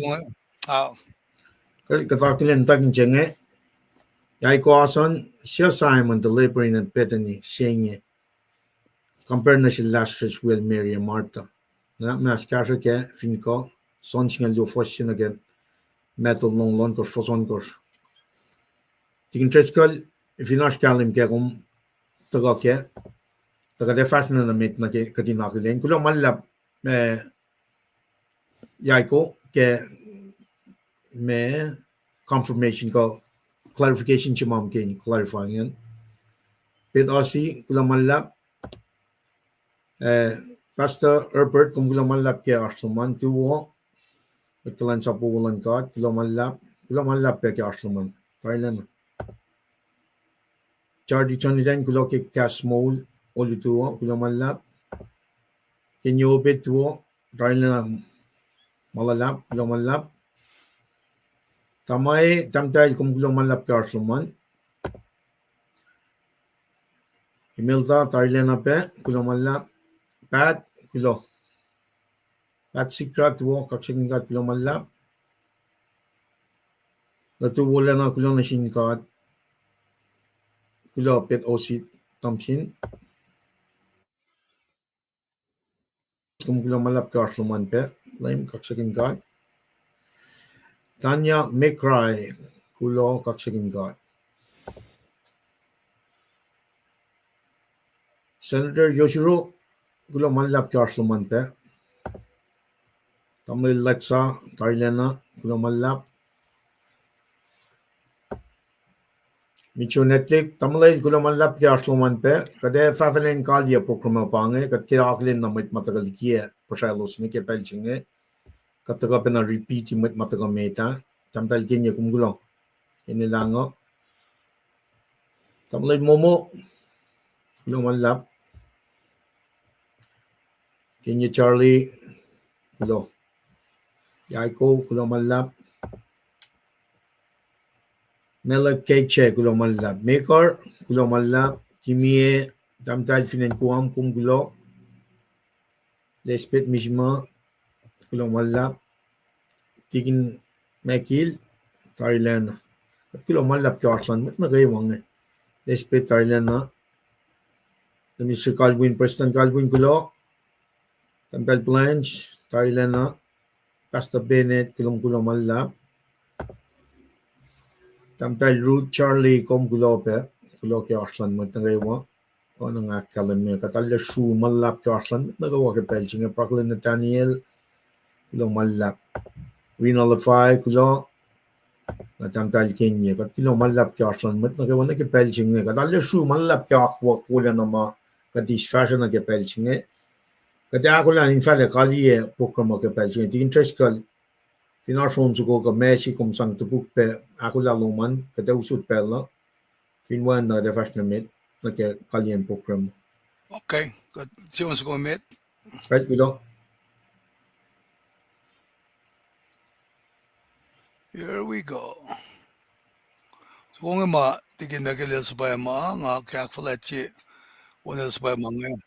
kuht akihlen tuh in se inge. Yaiko Ason, Sir Simon the laboring at Bethany se inge, compare nuh sel Lazarus, wel Mary ac Martha. Na mas kahsruh ke fin kuh, John singucul luo fuhs se nuh ke Matthew longoul ohnkohsr fuhs ohnkohsr. Tikin Driscoll, fin oasr kahlwem kac kom tuhkuh kac, tuh kuht ac fahsr na nuh met nuh ke kuht in akihlen. Kuloh ma luhlahp, eh, Yaiko, ke ma confirmation kuh clarification se ma kom ke in clarify ingacn. Pet Osi, kuloh ma luhlahp. Eh, Pastor Herbert, kom kuloh ma luhlahp ke oasr lom an. Tuwo, mwet kuhlwacnsap wowo luhn God, kuloh ma luhlahp. Kuloh ma luhlahp pac ke oasr lom an. Tarilacna. Charity Jonathan, kuloh ke kahs moul, olutu uh, kuloh ma luhlahp. Kenny Obed, tuwo, tarilacna ma luhlahp, kuloh ma luhlahp. Tamae, tahmtahel, kom kuloh ma luhlahp ke oasr lom an. Imelda, tarilacna pac, kuloh ma luhlahp. Pat, kuloh. Pat Sikra, tuwo, kaksakihn God, kuloh ma luhlahp. Nuhtu wolacna, kuloh nuh sin God. Kuloh Pet Osi Thompson. Kom kuloh ma luhlahp ke oasr lom an pac, Leum, kaksakihn God. Tanya Mekrai, kuloh, kaksakihn God. Senator Yoshiro, kuloh ma luhlahp ke oasr lom an pac. Tamuhlwel Latsa, tarilacna, kuloh ma luhlahp. Mitchell Netlik, tamuhlwel, kuloh ma luhlahp ke oasr lom an pac. Kuht ac fahfahlacn kaliyac program uh pa inge, kuht ke akihlen na mwet ma tuhkuh likiyac puhsraclos nuh ke pacl se inge. Kuht tuhkuh pacna repeat-i mwet ma tuhkuh met ah. Tahmtahel Kenye, kom kuloh. Ene Lango. Tamuhlwel Momo, kuloh ma luhlahp. Kenye Charlie, kuloh. Yaiko, kuloh ma luhlahp. Melek Keche, kuloh ma luhlahp. Mekar, kuloh ma luhlahp. Kimie, Tahmtahel fin acn Guam, kom kuloh. Lesbeth Mishma, kuloh ma luhlahp. Tikin Mekil, tarilacna. Kuht kuloh ma luhlahp ke oasr luhn mwet nuh kwewa inge. Lesbeth, tarilacna. Mister Calvin, Prestuhn Calvin, kuloh. Tahmtahel Blanche, tarilacna. Pastor Bennett, kuloh, kuloh ma luhlahp. Tahmtahel Ruth, Charlie, kom kuloh pac. Kuloh ke oasr luhn mwet nuh kwewa. Oacna nga ahkkahlwemye, kuht arlac sru ma luhlahp ke oasr luhn mwet nuh kwewa ke pacl se inge. Brooklyn Nathaniel, kuloh ma luhlahp. Rina Lafai, kuloh. Na Tahmtahel Kenye, kuht kuloh ma luhlahp ke oasr luhn mwet nuh kwewa nuh ke pacl se inge. Kuht arlac sru ma luhlahp ke akwuck wolacna ma kuht eis fahsruh nuh ke pacl se inge. Kuht ahkolah in fahlah kaliyac program uh ke pacl se inge. Tikin Driscoll, fin oasr on soko kuh ma se kom sang topuk pac ahkolah lom an, kuht ac usot pacl uh. Fin wacngihn na kuht ac fahsr nuh met nuh ke kaliyen program. Okay, kuht, sie on soko met. Kuht kuloh. Here we go. Soko inge ma Tikin Mekil el suhpwacma, nga ke ahkfuhlwactye on el suhpwacma inge.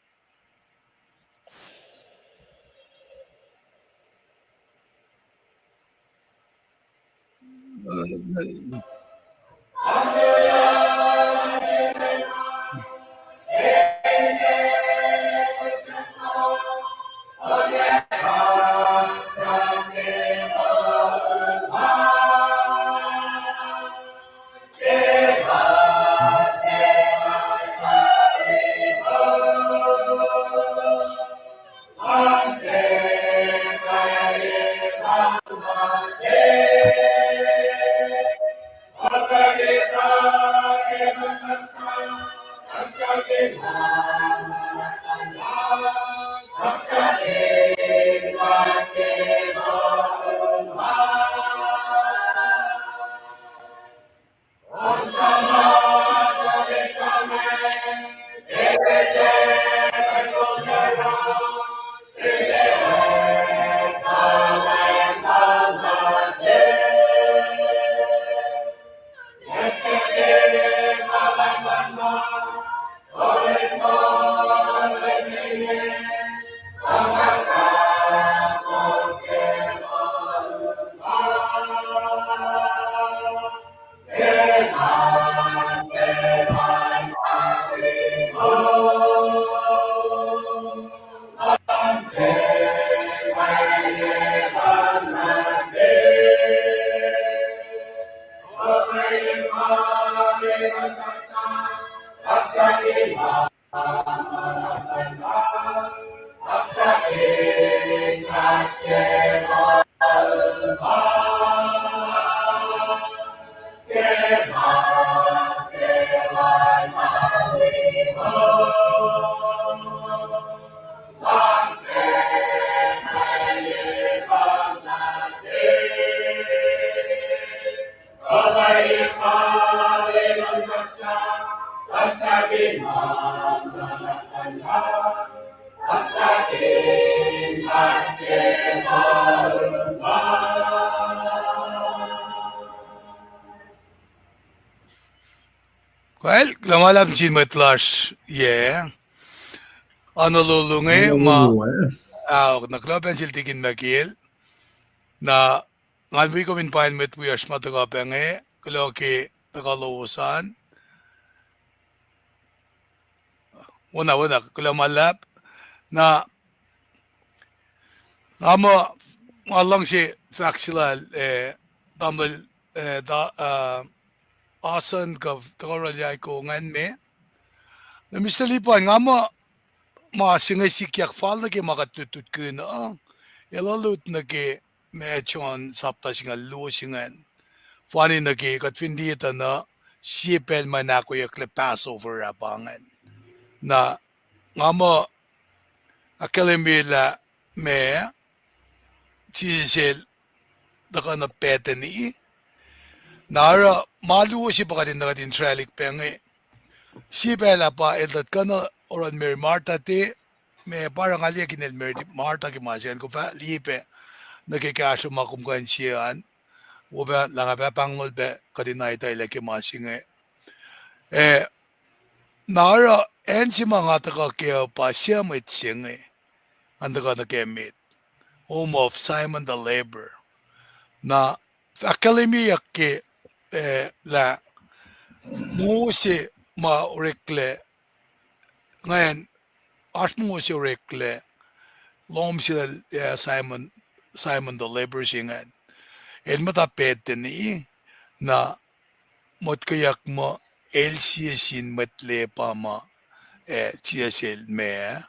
Well, kuloh ma luhlahp nuh sin mwet lasr, yeah. Honolulu inge ma, ah, na kuloh pac nuh sel Tikin Mekil. Na ngan wi kom in pain mwet wiyacsr ma tuhkuh pac inge, kuloh ke tuhkuh lowos an. Wona, wona, kuloh ma luhlahp. Na nga muh, nga luhngse fahk se lal, eh, tamuhlwel, eh, ta-, ah, Asan kuh tuhkuh Yaiko ingacn me. Na Mister Lipan, nga muh ma se inge sikyak fal nuh ke ma kuht lutlutkihn uh, el lut nuh ke ma John sapta singucul luo se ingacn. Fani nuh ke kuht fin liye tuh na sie pacl ma in ahkoeyucklac Passover ah pa ingacn. Na nga muh ahkkahlwemye lah ma Jisus el tuhkuh nuh Bethany. Na oruh ma luo se pa kuht in, kuht in sraclihk pac inge. Sie pacl ah pa el tuh kuh na oruh Mary Martha te, ma pa oruh nga liye kihn el Mary Martha ke ma se an, kom fah liye pac nuh ke kahsruh ma kom kuh in sie an, wo pac lah nga fah pahngnol pac kuht in aitailac ke ma se inge. Eh, na oruh acn se ma nga tuhkuh kac uh pa sie mwet se inge, ngan tuhkuh nuh ke met, home of Simon the Leper. Na ahkkahlwemyeyuck ke, eh, lah mongo se ma oreklac, ngan, oasr mongo se oreklac, lohm se lal, eh, Simon, Simon the Leper se ingacn. El muhta petani, na motkweyuck muh el sie sin mwet lepa ma, eh, Jisus el ma,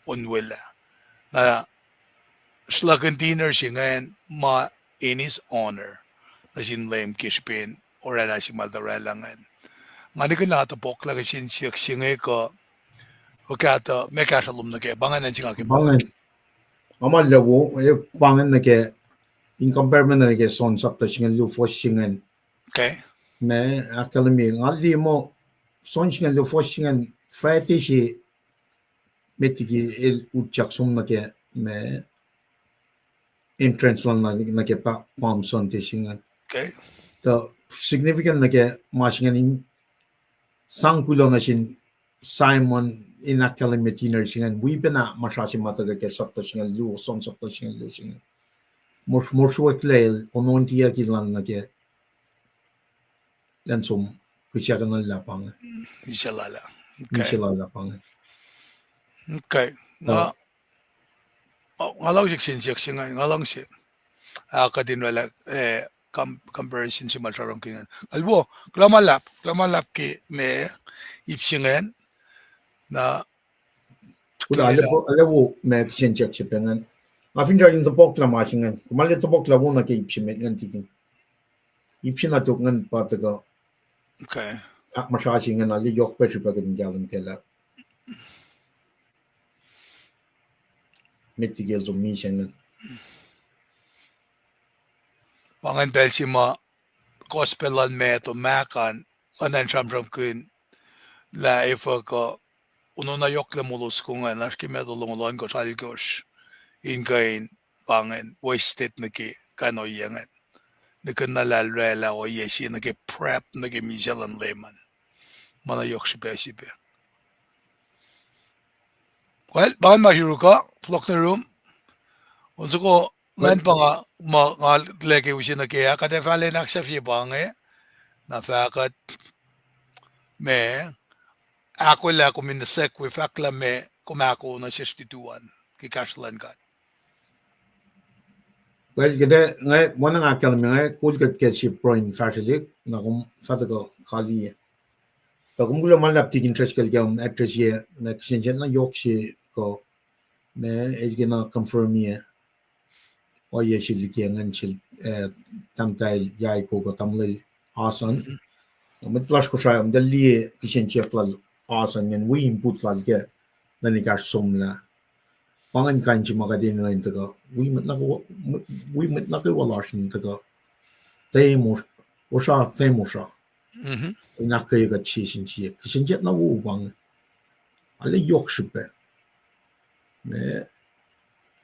onwelah. Na sruhlahkihn dinner se ingacn ma in his honor nuh sin Leum ke srihpen oraclah se ma el tuh oraclah ingacn. Nga nihkihn lah topuk lah kihsen siyuck se inge kuh, kuh kahtuh, ma kahsruh lom nuh kac, pa ingacn an se nga ke pa ingacn. Nga ma luo, eh, pa ingacn nuh ke, in compare nuh ke John sapta singucul luo fuhs se ingacn. Ma ahkkahlwemye, nga liye muh John singucul luo fuhs se ingacn, Friday se met liki el utyak som nuh ke, ma entrance lal nuh ke pa-, Palm Sunday se ingacn. Tuh significant nuh ke ma se ingacn in sang kuloh nuh sin Simon in ahkkahlwemye dinner se ingacn, wi pacna ma srah se ma tuhkuh ke sapta singucul luo, John sapta singucul luo se ingacn. Mos-, mosrweklac el anointiyucki lal nuh ke lwen som kihsackuhnuhllah pa inge. Misac lal ah. Misac lal ah pa inge. Okay. Nga, nga luhngse kihsen siyuck se ingacn, nga luhngse. Ah, kuht in oraclah, eh, com-, comparison se ma sramsramkihn ingacn. Kalwo, kuloh ma luhlahp, kuloh ma luhlahp ke ma ip se ingacn. Na, kuloh, ale wo ma kihsen siyuck se pa ingacn. Nga finsrak in topuklah ma se ingacn. Kom ale topuklah wo nuh ke ip se met ingacn tikin. Ip se na tok ingacn pa tuhkuh. Ahkmuhsra se ingacn, ale yohk pac srihpac kuht in kahlwem kac lah met liki el som misac ingacn. Pa ingacn pacl se ma gospel lal Matthew, Mark an, oacna in sramsramkihn lah efuh kuh, onona yohklac moul lowos ingacn, oasr ke Matthew longoul ohnkohsr, alkohsr, in kuh in pa ingacn wasted nuh ke kain ohiyac ingacn. Nihkihn na lah el oraclah ohiyac se nuh ke prep nuh ke misac luhn Leum an. Ma na yohk srihpac se pac. Well, pa ingacn ma yuruk uh, fohlohk nuh yurum. On soko, ngan pa nga, ma nga lac ke use nuh ke ah, kuht ac fah lwen ahksahfye pa inge, na fah kuht, ma, ahkolah kom in nuh sek we fahk lah ma, kom ahko nuh sesr lutu an ke kahsruh luhn God. Well, kuht ac, nga, ma na nga ahkkahlwemye, nga kol kuht ke sie pruhe in fahsrwelihk, na kom fah tuhkuh kaliyac. Tuh kom kuloh ma luhlahp tikin Driscoll ke address-ye, na kihsen siyuck na yohk se kuh, ma el kena confirm-ye ohiyac se liki ingacn sel, eh, tahmtahel Yaiko kuh tamuhlwel Asan. Na mwet lasr Kosrae, kom tuh liye kihsen siyuck lal Asan ingacn wi input lal ke lwen ekahsr somlah. Pa ingacn kain se ma kuht enenuh in tuhkuh wi mwet nuh kwewa, wi mwet nuh kwewa lasr in tuhkuh temohsr, osra temohsra in ahkkweye kuht sie sin sie. Kihsen siyuck na wo pa inge. Arlac yohk srihpac. Ma,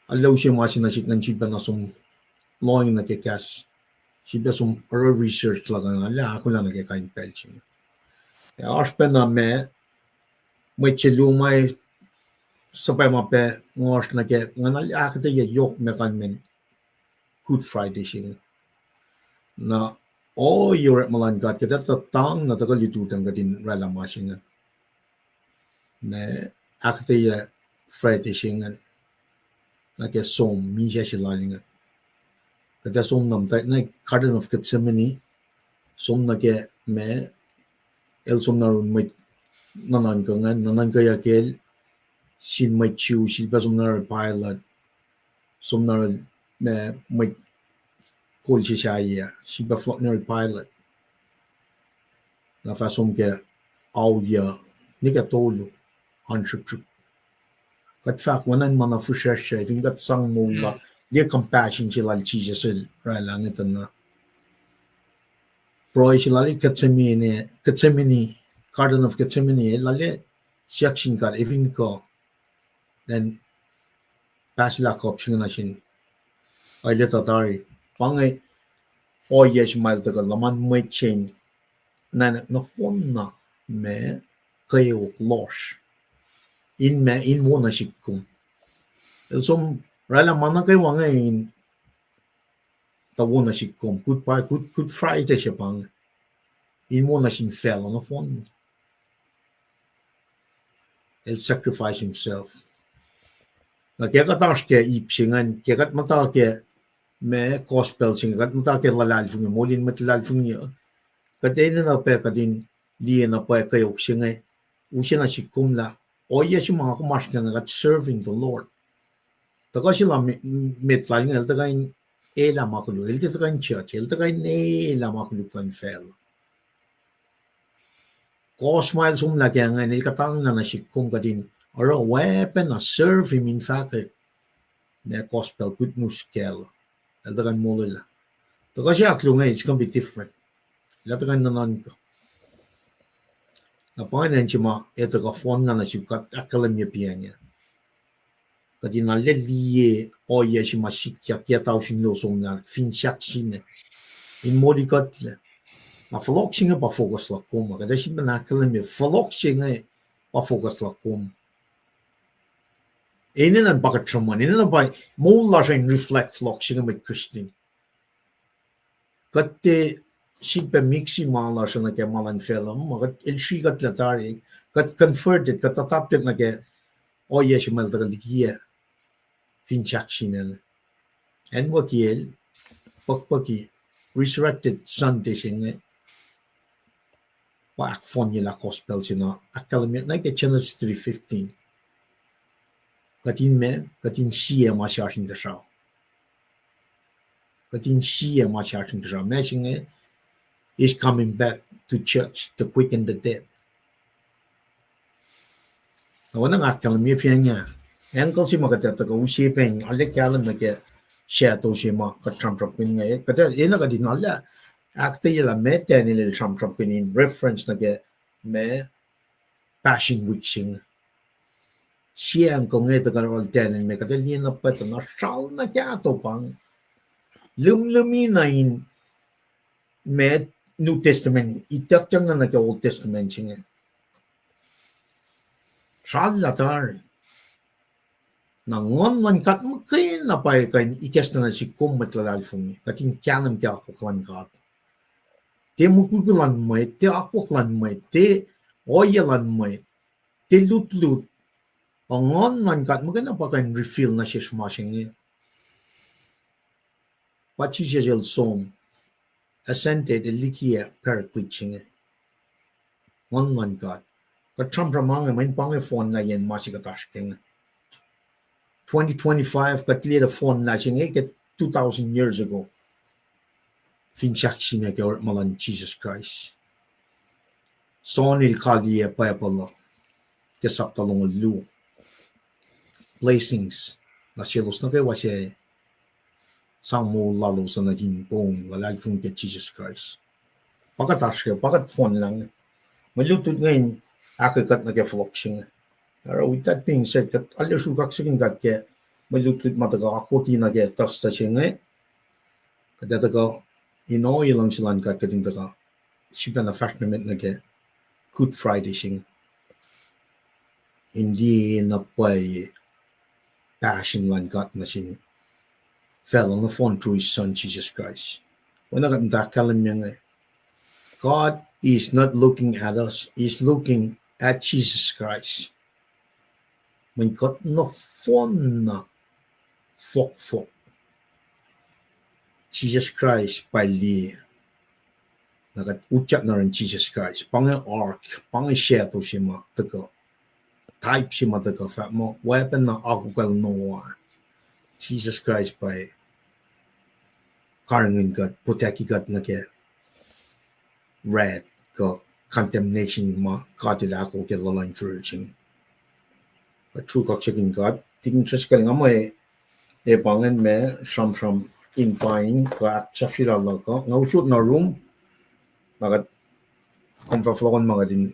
arlac use ma se nuh sihk ingacn sifilpac na som lohng nuh ke kahs. Sifilpac som oruh research luhk ingacn, arlac ahkolah nuh ke kain pacl se inge. Ac oasr pacna ma, mwet se luo ma suhpwacma pac ngoasr nuh ke, ingacn arlac ahkuhtweyac yohk ma kalmen Good Friday se inge. Na, ohiyac orekma luhn God, kuht etuh tang na tuhkuh lututacng kuht in oraclah ma se inge. Ma, ahkuhtweyac Friday se ingacn nuh ke som misac se lal inge. Kuht ac som na muhtwacta nuh Garden of Gethsemane, som nuh ke ma, el som na oruh mwet nuhnuhnkuh ingacn, nuhnuhnkweyuck el sin mwet Jew, sifilpac som na oruh Pilate, som na oruh ma, mwet kol se sahyac, sifilpac fohlohk nuh oruh Pilate. Na fah som ke auliyak, nwe ke tolu, oan srihpsrihp. Kuht fahk oacna in ma na fihsracsr, fin kuht sang moul la, liye compassion se lal Jisus el oraclah inge tuh na. Pruhe se lal Gethsemane, Gethsemane Garden of Gethsemane, el lale siyuck sin God, efin kuh, then pahslah kuhp se inge nuh sin, el etuh tari. Pa inge ohiyac se ma el tuhkuh luhman mwet se in nuhnak nohfohn na ma kweok lohsr in ma in wo nuh sihk kom. El som oraclah ma nuh kwewa inge in tuh wo nuh sihk kom. Good, Good, Good Friday se pa inge. In wo nuh sin facluh nohfohn. El sacrifice himself. Na ke kuht oasr ke ip se ingacn, ke kuht muhta ke ma gospel se inge, kuht muhta ke luhlahlfongi, moul in mwet luhlahlfongi uh, kuht enenuh pac kuht in liye na pwacye kweok se inge use nuh sihk kom lah ohiyac se ma kom oasr kac inge, kuht serving the Lord. Tuhkuh se la met lal inge, el tuhkuh in elah ma koluk, el tiac tuhkuh in judge, el tuhkuh in elah ma koluk luhn facluh. Kohs ma el somlah kac ingacn, el kuhtanglah nuh sihk kom kuht in oruh oacpacna serve him in fahkwack ma gospel, good news kacl. El tuhkuh in molwelah. Tuhkuh se ahkluo inge, it's gonna be different. El tuhkuh in nuhnuhnkuh. Na pa ingacn se ma ac tuhkuh fohnlah nuh sihk kuht ahkkahlwemye piacng ah. Kuht in arlac liye ohiyac se ma sikyak yac tausin luo somlah, fin siyuck sin, in moli kuhtlac. Na fohlohk se inge pa focus luhk kom, kuht ac sifilpac na ahkkahlwemye fohlohk se inge pa focus luhk kom. Enenuh in pa kuht sruhmuhn, enenuh pa moul lasr in reflect fohlohk se inge mwet Christian. Kuht tiac sifilpac mix-i ma lasr uh nuh ke ma luhn facluh, ma kuht el srihkuhtlac tari, kuht converted, kuht adopted nuh ke ohiyac se ma el tuhkuh likiyac fin siyuck sin, acnwucki el, pukpuki, resurrected Sunday se inge, pa ahkfohnyelah gospel se na ahkkahlwemye nuh ke Genesis three fifteen. Kuht in ma, kuht in sie ma se oasr inkuhsrao. Kuht in sie ma se oasr inkuhsrao. Ma se inge, he's coming back to judge the quick and the dead. Na oacna nga ahkkahlwemye fin acn ah, angle se ma kuht ac tuhkuh use pac in arlac kahlwem nuh ke shadow se ma kuht sramsramkihn inge, kuht ac enenuh kuht in arlac ahkuhtweyac lah meac Daniel el sramsramkihn in reference nuh ke ma Passion Week se inge. Sie angle inge tuhkuh oruh Daniel me kuht ac liye na pwacye tuh na sral na kahto pa inge. Lihmlihmina in ma New Testament, ituckyang na nuh ke Old Testament se inge. Sral lah tari. Na nguhn luhn God muhkwena pa kuh in ikacslah nuh sihk kom mwet luhlahlfongi, kuht in kahlwem ke akwuck luhn God. Tiac mukwikwi luhn mwet, tiac akwuck luhn mwet, tiac ohiyac luhn mwet, tiac lutlut. Nguhn luhn God muhkwena pa kuh in reveal nuh sesr ma se inge. Pa Jisus el som, ascended, el likiyac Paraclete se inge. Nguhn luhn God. Kuht sramsram ma inge, mweyen pa inge fohnlah yen ma se kuht oasr ke inge. Twenty twenty-five, kuht liye fohnlah se inge ke two thousand years ago. Fin siyuck sin ke orekma luhn Jisus Kraist. John el kaliyac Bible uh ke sapta longoul luo. Blessings nuh selos nuh kwewa suc sang moul lalos uh nuh sin poun luhlahlfongi ke Jisus Kraist. Pa kuht oasr ke, pa kuht fohnlah inge. Mwe lutlut inge in ahkkweye kuht nuh ke fohlohk se inge. Oruh with that being said, kuht arlac sruhk kaksakihn God ke mwe lutlut ma tuhkuh akwucki nuh ke Thursday se inge. Kuht ac tuhkuh in ohiyac luhngse luhn God kuht in tuhkuh sifacna fahsr nuh met nuh ke Good Friday se inge. In liye na pwacye passion luhn God nuh sin facluh nohfohn through his son Jesus Christ. Oacna kuht muhta kahlwem inge, God is not looking at us, he's looking at Jesus Christ. Mweyen kuht nohfohn na fohkfohk, Jesus Christ pa liye. Na kuht utyak nuh yurin Jesus Christ. Pa inge ark, pa inge shadow se ma tuhkuh, type se ma tuhkuh, fahk muh weapon na akucl Noah. Jesus Christ pa karihngihn kuht, protect kuht nuh ke wrath kuh condemnation ma God el ahko ke luhluh virgin. Kuht sruhk kaksakihn God, tikin sreskacl nga muh e pa ingacn ma sramsram in paing kuh ahksahfyelah luhk uh. Nga usot nuh room, na kuht kom fah fohlohkihn ma kuht in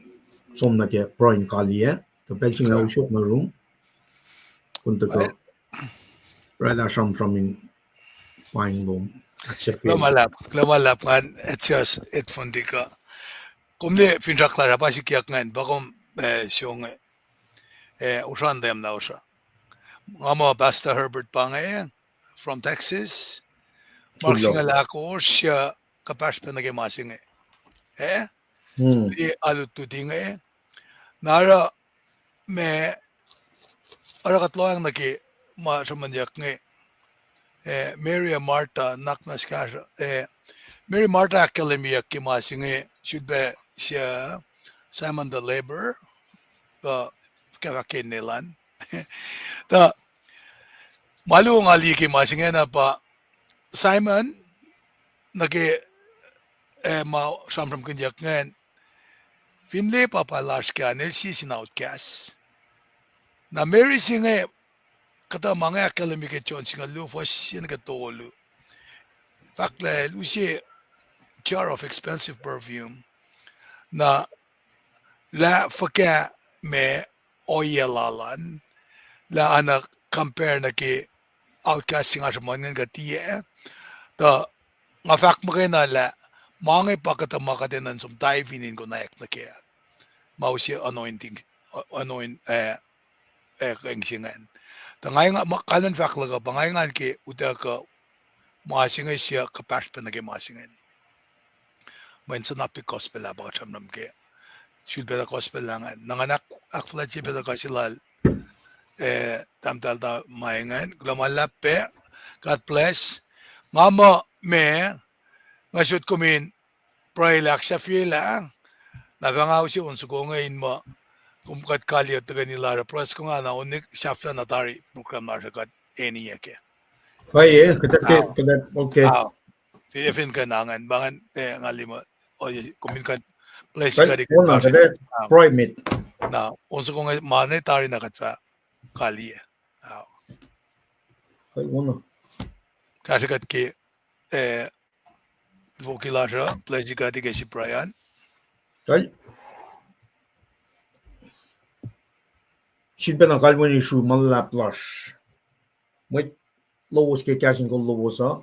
som nuh ke pruhe in kaliyac, tuh pacl se inge usot nuh rum, kom tuhkuh oraclah sramsram in paing lom, ahksahfyelah. Kuloh ma luhlahp, kuloh ma luhlahp ngan adjust headphone tikuh. Kom liye finsrak lasr ah pa sikyak ingacn, pa kom, eh, songe, eh, osra in Leum na osra. Nga muh Pastor Herbert pa inge, from Texas. Mark singucul ahkosr, uh, kuhpahsr pac nuh ke ma se inge. Eh? Liye alutluti inge. Na oruh ma, oruh kuht lohacng nuh ke ma sruhmuhnyuck inge. Eh, Mary ac Martha, nuhnak muhnahs kahsruh, eh, Mary Martha ahkkahlwemyeyuck ke ma se inge, sifilpac sie Simon the leper, uh, kafahk ke nelan. Tuh, ma luo nga liye ke ma se ingena pa Simon, nuh ke, eh, ma sramsramkihnyuck ingacn, finne pahpah lasr ke an el sie sin outcast. Na Mary se inge, kuhtuh ma inge ahkkahlwemye ke John singucul luo fuhs sie nuh ke tolu. Fahk lah el use jar of expensive perfume. Na lah fuhkah ma ohiyac lal an, lah oacna compare nuh ke outcast se nga sruhmuhn ingacn kuh tiac. Tuh nga fahk muhkwena lah ma inge pa kuhtuh ma kuht enenuh in som dive in in konwacack nuh ke. Ma use anointing, anoint, eh, eh, keng se ingacn. Tuh nga, nga, ma, kalmen fahk luhk uh pa nga engan ke utuckuh ma se inge sie kuhpahsr pac nuh ke ma se ingacn. Mweyen suhnapik gospel ah pa kuht sramsram ke. Sifilpac gospel ah ingacn. Na ngan ahk-, ahkfuhlwactye pac kuh se lal, eh, tahmtahel ma ingacn. Kuloh ma luhlahp pac. God bless. Nga muh ma, nga sot kom in pruhelah, ahksahfyelah. Na fah nga use on soko inge in muh kom kuht kaliyac tuhkweni lasr uh, pruhe soko nga na on sahflah na tari program lasr uh kuht eniyac kac. Pwacye, kuht ke, ah, kuht, okay. Ah, fin, fin kuh na ingacn, pa ingacn, eh, nga liye muh, oh, kom in kuh in bless kuht, kuht, ah, pruhe met. Na on soko inge ma ne tari na kuht fah kaliyac. Ah. Kahsruh kuht ke, eh, invoke lasr uh, bless kuht ke sie pruhe an. Kal. Sifilpac na kalweni sru ma luhlahp lasr. Mwet lowos ke kahs in kol lowos uh.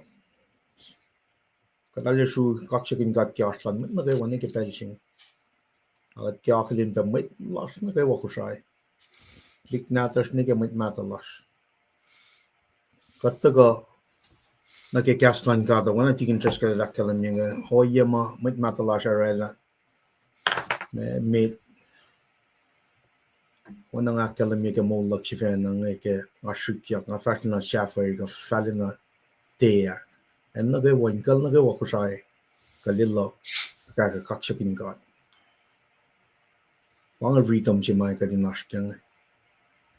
Kuht arlac sru kaksakihn God ke oasr lal mwet nuh kwewa nuh ke pacl se inge. Ac kuht ke akihlen pac mwet lasr nuh kwewa Kosrae. Tuhlihk nahtuhsr nuh ke mwet mahtuh lasr. Kuht tuhkuh nuh ke kahs luhn God uh, oacna Tikin Driscoll el ahkkahlwemye inge, ohiyac ma mwet mahtuh lasr oraclah. Ma, met, oacna nga ahkkahlwemye ke moul luhk sifacna inge ke nga srihkyak, nga fahsr na sapphire, kuh fahla na tea. Acn nuh kwewa, inkuhl nuh kwewa Kosrae, kuh liluh, kahkah kaksakihn God. Pa inge freedom se ma kuht in oasr kac inge.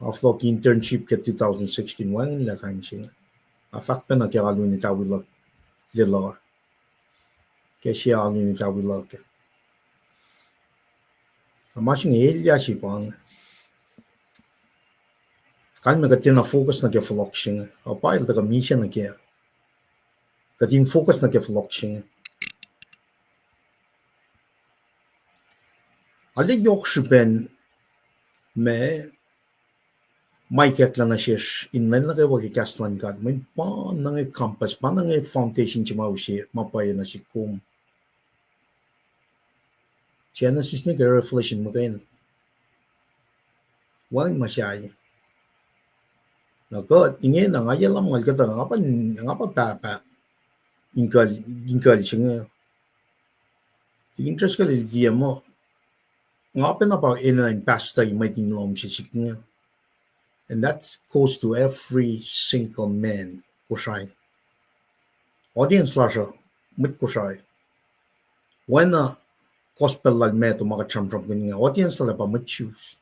Nga fohlohk internship ke two thousand sixteen, wacngihnlac kain se inge. Nga fahk pacna ke alu in etawi luhk, liluh. Ke sie alu in etawi luhk. Na ma se inge elyah se pa inge. Kalmac kuht tiacna focus nuh ke fohlohk se inge. Ac pa el tuhkuh misac nuh ke. Kuht in focus nuh ke fohlohk se inge. Arlac yohk srihpen ma, ma ikacklah nuh sesr in lwen nuh kwewa ke kahs luhn God, mweyen pa na inge compass, pa na inge foundation se ma use, ma pwacye nuh sihk kom. Genesis nuh ke Revelation muhkwena. Wacngihn ma sahyac. Na kuht, ingena nga yac lumngaul kuhtuh, nga pa, nga pa pahpah inkuhl, inkuhl se inge. Tikin Driscoll el tiac muh, nga pacna pa enenuh in pastor mwet in lohm se sihk inge. And that goes to every single man Kosrae. Audience lasr uh, mwet Kosrae. Oacna gospel lal Matthew ma kuht sramsramkihn inge, audience lal ah pa mwet Jews.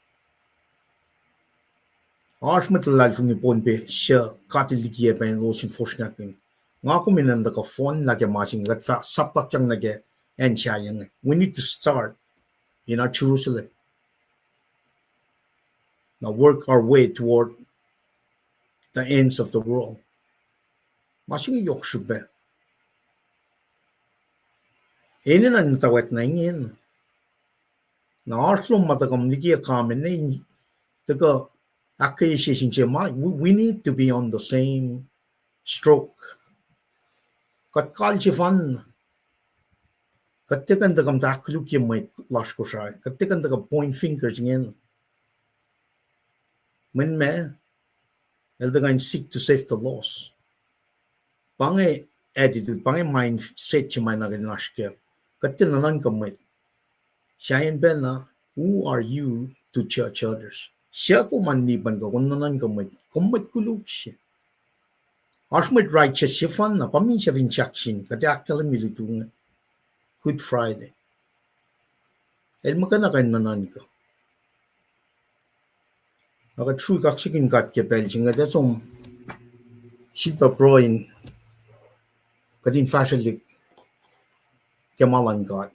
Oasr mwet luhlahlfongi Pohnpei suc God El likiyac pac elos in fosrngahkihn. Nga kom enenuh in tuhkuh fohnlah ke ma se inge, kuht fah saplakyang nuh ke acn sahyac inge. We need to start in our Jerusalem. Now work our way toward the ends of the world. Ma se inge yohk srihpac. Enenuh in muhtwacwacack na ingena. Na oasr lom ma tuhkuh liki a common name, tuhkuh ahkkweye session se ma, we, we need to be on the same stroke. Kuht kal sefanna. Kuht tiac kuh in tuhkuh muhta ahkkolukye mwet lasr Kosrae. Kuht tiac kuh in tuhkuh point fingers ingena. Mweyen ma, el tuhkuh in seek to save the lost. Pa inge attitude, pa inge mindset se ma na kuht in oasr kac. Kuht tiac nuhnuhnkuh mwet. Sahyacn pacna, who are you to judge others? Suc kom an lipan kuh kom nuhnuhnkuh mwet, kom mwet koluk se. Oasr mwet righteous sefanna, pa misac fin sahkseng, kuht ac ahkkahlwemye lutu inge, Good Friday. El muhkwena kuh in nuhnuhnkuh. Na kuht srui kaksakihn God ke pacl se inge, kuht ac som sifilpac pruhe in kuht in fahsrwelihk ke ma luhn God.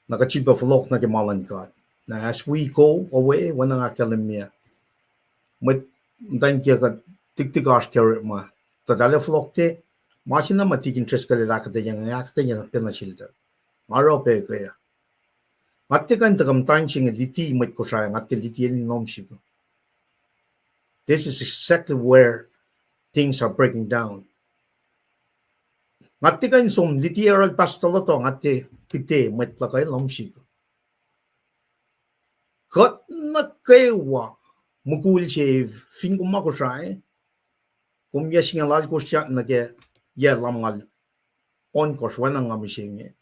Na kuht sifilpac fohlohk nuh ke ma luhn God. Na as we go away, oacna nga ahkkahlwemye, mwet muhtwacn kiyuhk uh tiktik oasr ke orekma. Tuh tahl ac fohlohk te, ma se na ma tikin Driscoll el ahkuhtweyac, ahkuhtweyac pacna sel tuh, nga oruh pac ke Nga tiac kuh in tuhkuh muhtwacn se inge luti mwet Kosrae, nga tiac luti enenuh in lohm sihk. This is exactly where things are breaking down. Nga tiac kuh in som luti oruh pastor Luto, nga tiac kite mwet luhk uh in lohm sihk. Kuht nuh kwewa, mukul se, fin kom ma Kosrae, kom yac singucul alkosr nuh ke yac lumngaul ohnkohsr, oacna nga mihsenge,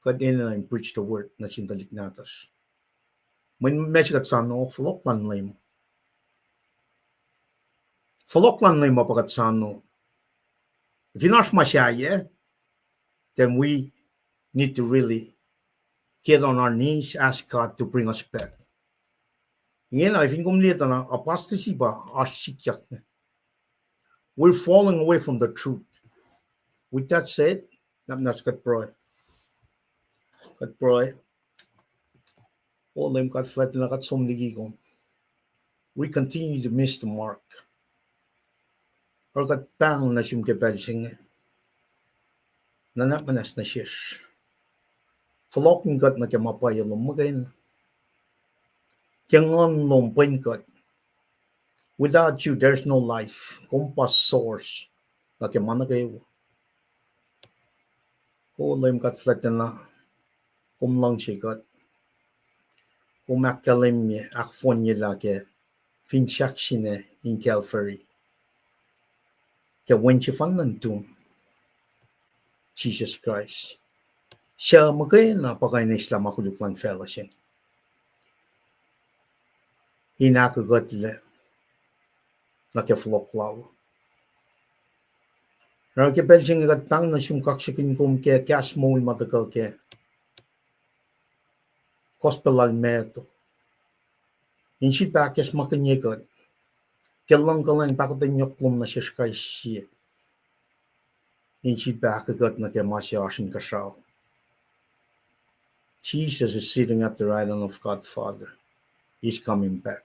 kuht enenuh in preach the word nuh sin tuhlihk nahtuhsr. Mweyen ma se kuht soano, fohlohk luhn Leum. Fohlohk luhn Leum uh pa kuht soano. Fin oasr ma sahyac, then we need to really get on our knees, ask God to bring us back. Ingena, fin kom liye tuh na, apostasy pa oasr sikyak inge. We're falling away from the truth. With that said, nahtuhsr kuht pruhe. Kuht pruhe. O Leum God fuhlwactna, kuht som liki kom. We continue to miss the mark. Oruh kuht pahng nuh sum ke pacl se inge. Nuhnak muhnahs nuh sesr. Fohlohkihn kuht nuh ke ma pwacye lom muhkwena. Ke nguhn lom pwen kuht. Without you, there's no life. Kom pa source nuh ke ma nuh kwewa. O Leum God fuhlwactna, kom luhngse kuht. Kom ahkkahlwemye, ahkfohnyelah ke finsrak se inge in Calvary. Ke Wen sefanna nuhtum, Jisus Kraist, suc muhkwena pa kuh in eslah ma koluk luhn facluh se inge, in ahkuhkuhtlac nuh ke fohlohk lal. Oruh ke pacl se inge kuht pahng nuh sum, kaksakihn kom ke kahs moul ma tuhkuh ke gospel lal Matthew, in sifilpac ahkacsmakihnye kuht ke luhngkuhlwacng pahkotwen yohk lom nuh sesr kais sie, in sifilpac ahkuhkuht nuh ke ma se oasr inkuhsrao. Jesus is sitting at the right hand of God Father. He's coming back.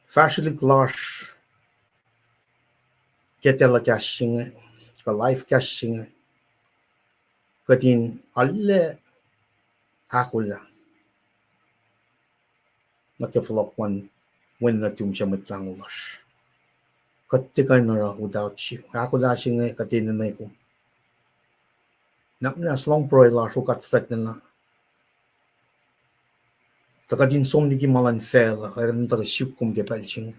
Fahsrwelihk lasr ke telecast se inge, kuh live cast se inge, kuht in arlac ahkolah nuh ke fohlohk luhn Wen nuhtum suc Mwet Lahngo lasr. Kuht tiac kuh in oruh without you. Ahkolah se inge kuht enenuh kom. Nuhnak muhnahs, lohng pruhe lasr, O God fuhlwactna, tuh kuht in som liki ma luhn facluh, ac kuht in tuhkuh suk kom ke pacl se inge.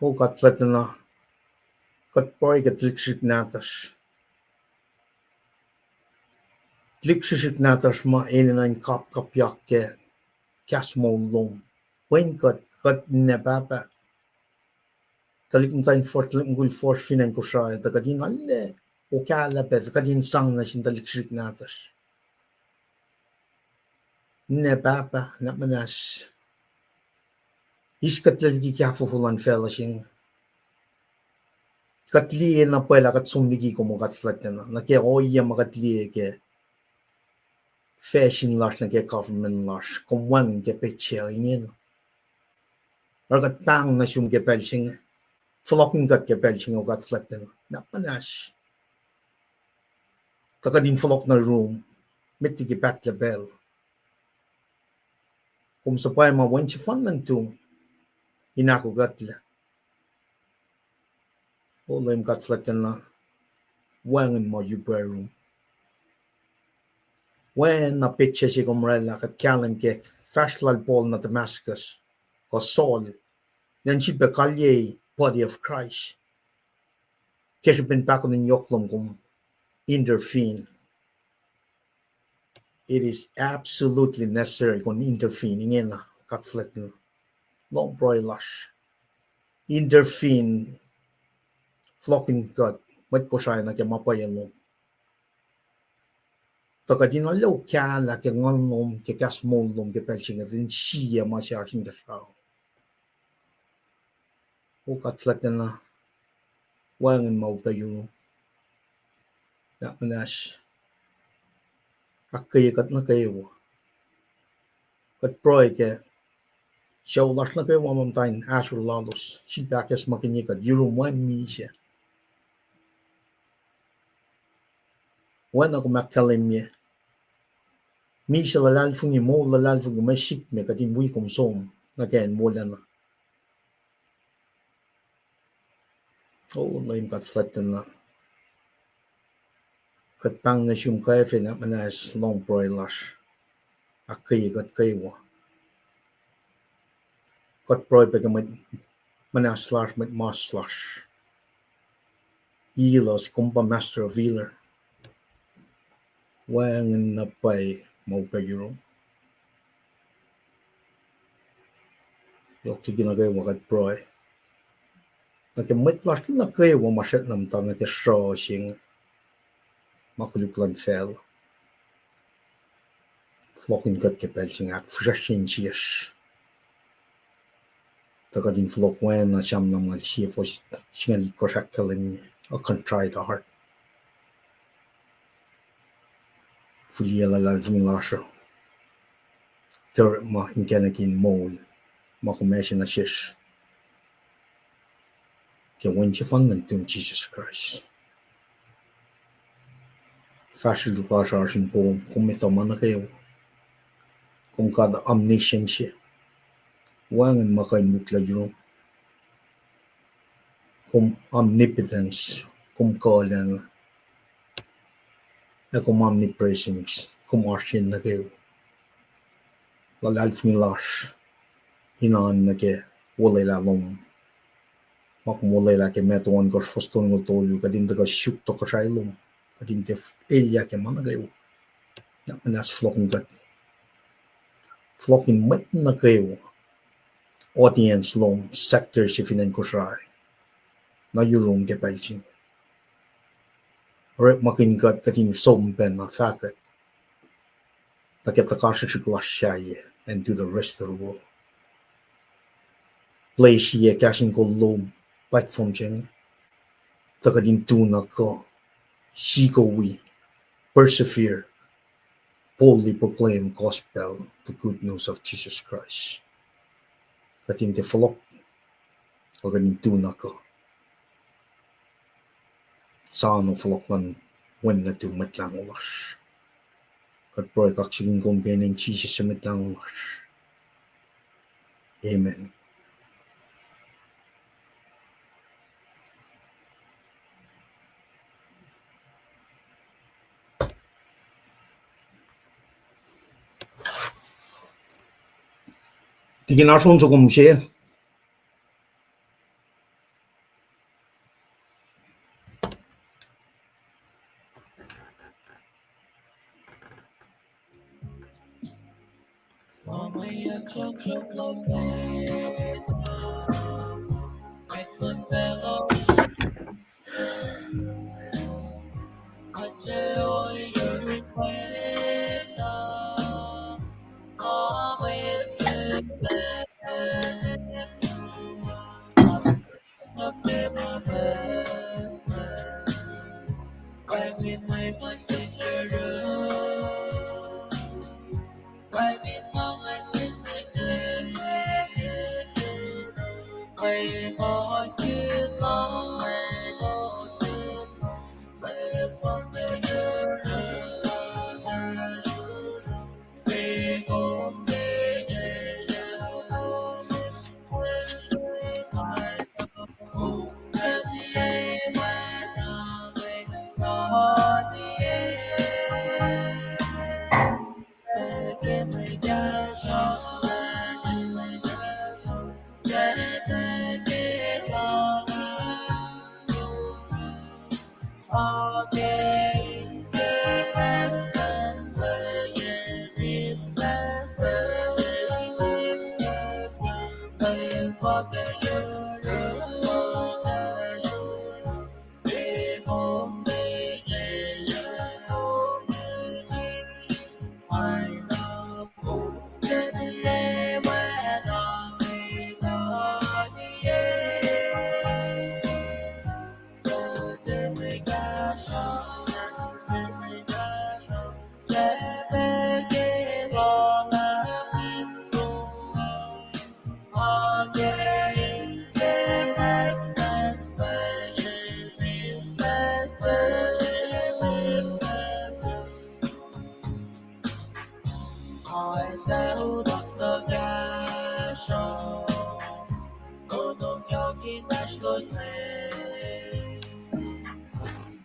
O God fuhlwactna, kuht pruhe ke tuhlihk srihsrihk nahtuhsr. Tuhlihk srihsrihk nahtuhsr ma enenuh in kapkapyak ke kahs moul lom. Wen kuht, kuht ninac pahpah, tuhlihk muhtwacn fuhsr, tuhlihk mukul fuhsr fin acn Kosrae, tuh kuht in arlac okahlah pac, tuh kuht in sang nuh sin tuhlihk srihsrihk nahtuhsr. Ninac pahpah, nuhnak muhnahs, eis kuhtlac liki kahfofo luhn facluh se inge. Kuht liye na pwacye lah kuht som liki kom, O God fuhlwactna, nuh ke ohiyac ma kuht liye ke facsin lasr, nuh ke government lasr, kom wacngihn ke petsac ingena. Oruh kuht pahng nuh sum ke pacl se inge. Fohlohkihn kuht ke pacl se inge, O God fuhlwactna, nuhnak muhnahs. Tuh kuht in fohlohk nuh yurum, met liki pahtlac pacl. Kom suhpwacma Wen sefanna nuhtum in ahkokuhtlac. O Leum God fuhlwactlana, wacngihn ma upac yurum. Oacna petsac se kom oraclah, kuht kahlwem ke fahsr lal Paul nuh Damascus, kuh Saul, ngan sifilpac kalyei body of Christ. Ke srihpen pahkotwen yohk lom, kom intervene. It is absolutely necessary kom intervene. Ingena God fuhlwactlana, lohng pruhe lasr. Intervene. Fohlohkihn kuht mwet Kosrae nuh ke ma pwacye lom. Tuh kuht in arlac kahlwem ke nguhn lom, ke kahs moul lom ke pacl se inge, in sie ma se oasr inkuhsrao. O God fuhlwactlana, wacngihn ma upac yurum. Lah muhnahs ahkkweye kuht nuh kwewa. Kuht pruhe ke sucu lasr nuh kwewa ma muhta in ahsor lalos, sifilpac ahkacsmakihnye kuht yurum wacngihn misac. Oacna kom ahkkahlwemye, misac luhlahlfongi, moul luhlahlfongi, mwe sikme, kuht in wi kom som nuh ke acn wolacna. O Leum God fuhlwactlana, kuht pahng nuh sum kwacfe, lah muhnahs lohng pruhe lasr, ahkkweye kuht kwewa. Kuht pruhe pac ke mwet muhnahs lasr, mwet mas lasr. Heal us, kom pa Master of Healer. Wacngihn na pwacye ma upac yurum. Yohk liki nuh kwewa kuht pruhe nuh ke mwet lasr nuh kwewa ma srackna muhta nuh ke sruh se inge, ma koluk luhn facluh. Fohlohkihn kuht ke pacl se inge, ahkfihsracsrye insiyacsr. Tuh kuht in fohlohk oacna Sam na mal sie, fuhs singucul itkohsr ahkkahlwemye, a contrite heart. Fihliyac luhlahlfongi lasr uh, tuh ma inkacnek in moul ma kom ase nuh sesr ke Wen sefanna nuhtum, Jisus Kraist. Fahsrwelihk lasr oasr in poum, kom etuh ma nuh kwewa. Kom God omniscient se, wacngihn ma kuh in wihklac yurum. Kom omnipotence, kom kuhlacna. Ac kom omnipresence, kom oasr nuh kwewa. Luhlahlfongi lasr in oan nuh ke olwelah lom, ma kom olwelah ke Matthew ohnkohsr fuhs tolngoul tolu, kuht in tuhkuh suk tohkohsrahi lom, kuht in tiac elyah ke ma nuh kwewa. Lah muhnahs fohlohkihn kuht, fohlohkihn mwet nuh kwewa, audience lom, sector se fin acn Kosrae, nuh yurum ke pacl se inge. Orekmakihn kuht, kuht in som pacna fahkwack nuh ke tuhka srihsrihk lasr sahyac and to the rest of the world. Bless-i kahs in kol lom, platform se inge, tuh kuht in tu na kuh, sikowi, persevere, boldly proclaim gospel, the good news of Jesus Christ. Kuht in tiac fohlohk, kuh kuht in tu na kuh. Soano fohlohk luhn Wen nuhtum Mwet Lahngo lasr. Kuht pruhe kaksakihn kom ke inen Jisus Mwet Lahngo lasr. Amen. Tikin Arson, soko mihsenge.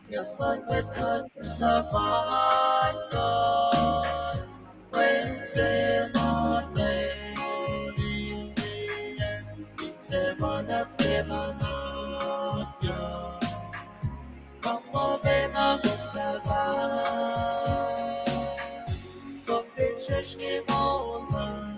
Yes, Lord, let us survive, God. When they might be easy and it's a bonus, they are not yours. Come on, they are not the bad. Come, they just give all the